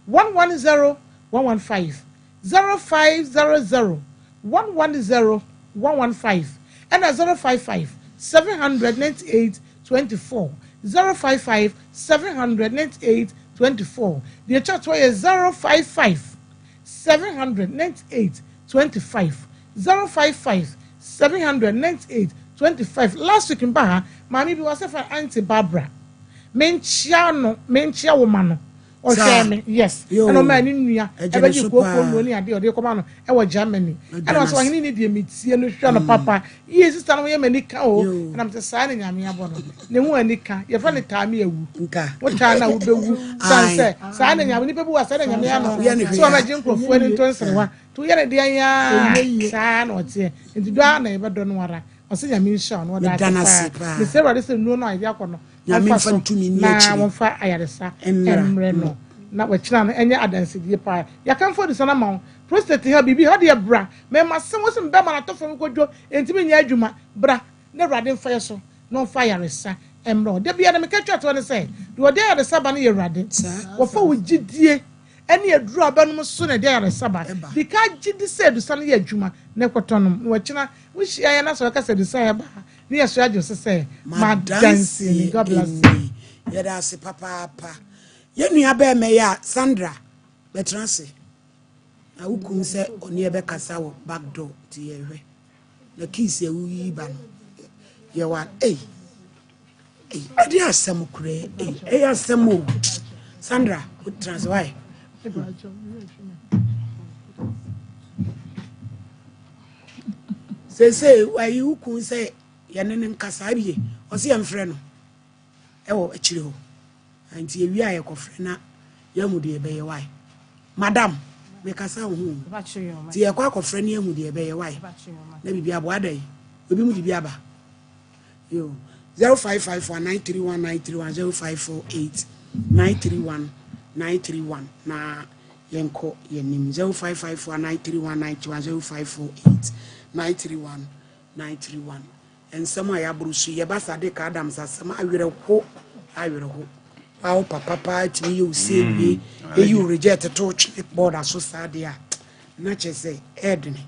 110 115, 0500 110 115, ɛna 055 798 24, 055 798 24. Deɛ ɛtwa toɔ yɛ 055 798 25, 055 798 25. Last week mba ha, maame bi wɔsɛ fa Auntie Barbara, menkyia no, menkyia wo ma no. Ɔhwɛɛ me, yes. Ɛna ɔmaa ne nua ɛbɛgye kooko nnuro ne adeɛ ɔde kɔma no ɛwɔ Germany. Ɛna ɔsɛ ɔhene ne deɛ metie no hwɛ no papa. Yie sista no ho yɛ m'ani ka o. Ɛna mesɛ saa na Nyame abɔ no. Ne ho ani ka. Yɛfrɛ no taa me awu. Wo taa no a wobɛwu. San sɛ saa na Nyame nipa bi wɔ saa na Nyame ano. Sɛ wɔbɛgye nkurɔfoɔ ani nto nserewa. Nti woyɛ no deɛn aa saa na ɔteɛ. Nti dɔ ara na yɛbɛdɔ no ara. Ɔsɛ Nyame nhyira wo na ɔda ase paa. Mesrɛ Awurade sɛ nnuro no a yɛde akɔ no Nyame ɔmfa mfa so ntumi nni na akyire wɔmfa ayaresa mmra. mmrɛ no na wakyina no ɛnyɛ adansedie paa. Yɛakamfo adisa no ama wo. Prostate ha biribi ha deɛ bra. Mɛma sɛm wo se me bɛma no atɔ fam kɔdwo ɛntumi nyɛ adwuma. Bra na Awurade mfa yɛ so na ɔmfa ayaresa mmrɛ wo. Da biara deɛ meka twa toɔ ne sɛ deɛ ɔde ayaresa ba no yɛ Awurade. Wɔfa wo gyidie ɛne aduro a wobɛnom so na ɛde ayaresa ba. Di ka gye di sɛ adusa no yɛ adwuma na kɔtɔ nom na wakyina wohyia yɛ na sɛ wɔka sɛ adusa yɛ ba a Ne yɛ so agye so sɛ M'adanseɛ ni. God bless you. nie. Yɛda ase papaapa. Yɛn nua bɛɛma yi a Sandra bɛtena ase na wo kun sɛ ɔne yɛ bɛkasa wɔ back door nti yɛhwɛ na keys a woyi ba no yɛ wa ei ei ɛde asɛm koraa ei ɛyɛ asɛm o Sandra wotena ase wae. Seesei wayi wo kun sɛ yɛne no nkasa abie ɔsɛ yɛmfrɛ no ɛwɔ akyire hɔ nti yɛwie a yɛkɔfrɛ na yɛahu deɛ ɛbɛyɛ wae madam mekasa wo ho nti yɛkɔ akɔfrɛ no yɛahu deɛ ɛbɛyɛ wae na biribi aboa da yi obi mu de bi aba yo 0554 931 931 0548 931 931 na Yɛnkɔ yɛn anim 0554 931 931 0548 931 931 Nsɛm a yɛaboro so yi ɛba Sadiq Adams asɛm awerɛho awerɛho paa wo papa paa tumi yɛ wo sie wie eyi wo reject to twene bɔɔda so saa deɛ a na kyerɛ sɛ ɛɛdene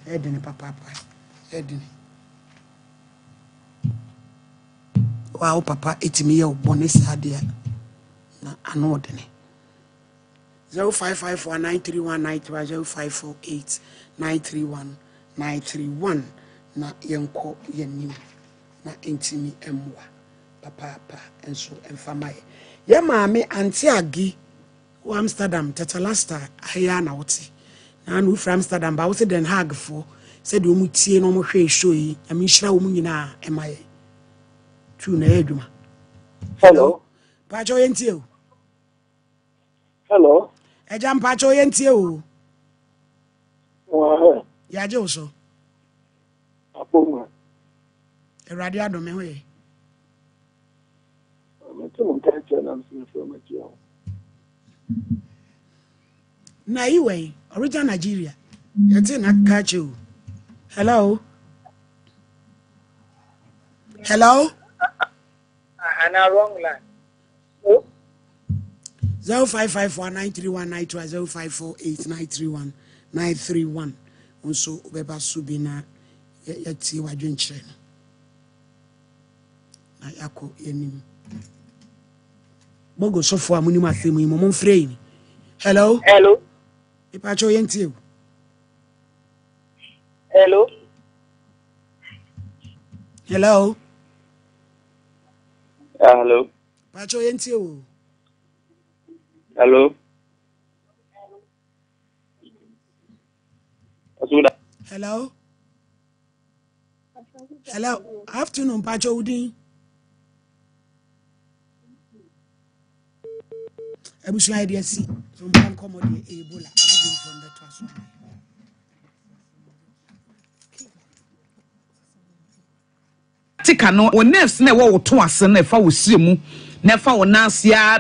ɛɛdene papaapa ɛɛdene wa wo papa etumi yɛ wo bɔne saa deɛ a na ano ɔdene. 0554 931 931 0548 931 931 na yɛnkɔ yɛn anim na ɛntumi mmoa papaapa nso mfa ma yɛ. Yɛ maame Auntie Agi wɔ Amsterdam Tetelasta ha yi ara na wote. Na na wofiri Amsterdam ba wo se Den Haag foɔ sɛdeɛ wɔn tie na wɔn hwɛ show yi Nyame nhyira wɔn nyinaa ɛma yɛ. Tu na ɛyɛ adwuma. Hello. Paakyɛw yɛntie o. Hello. Ẹja mpakyɛw yɛn tie o. Yɛagye wo so. Apoma. Awurade adom me ho yɛ. Mete mo nka kyerɛ na mesɛ mefrɛ mo akyia wo. Na yi wɛn, original Nigeria. Yɛte na ka kyɛ o. Hello. Hello. Ana wrong line. 0554 931 921 0548 931 931 nso wobɛba so bi na yɛtie w'adwenkyerɛ no na yɛakɔ yɛnim. Bogo sɔfo a monim asɛm yi mo momfrɛ yi ni. Hello. Hello. Mepakyɛw yɛntie o. Hello. Hello. Hello. Pakyɛw yɛntie o. Hello. Hello. Hello. Afternoon, Pacho Udin. Abusua yɛ deɛ si so mpa nkɔmmɔ deɛ Ebola abudinfoɔ no bɛto aso ama yɛ. Tika no, wo nerves na ɛwɔ wo to ase no ɛfa wo srɛ mu na ɛfa wo nan ase ara.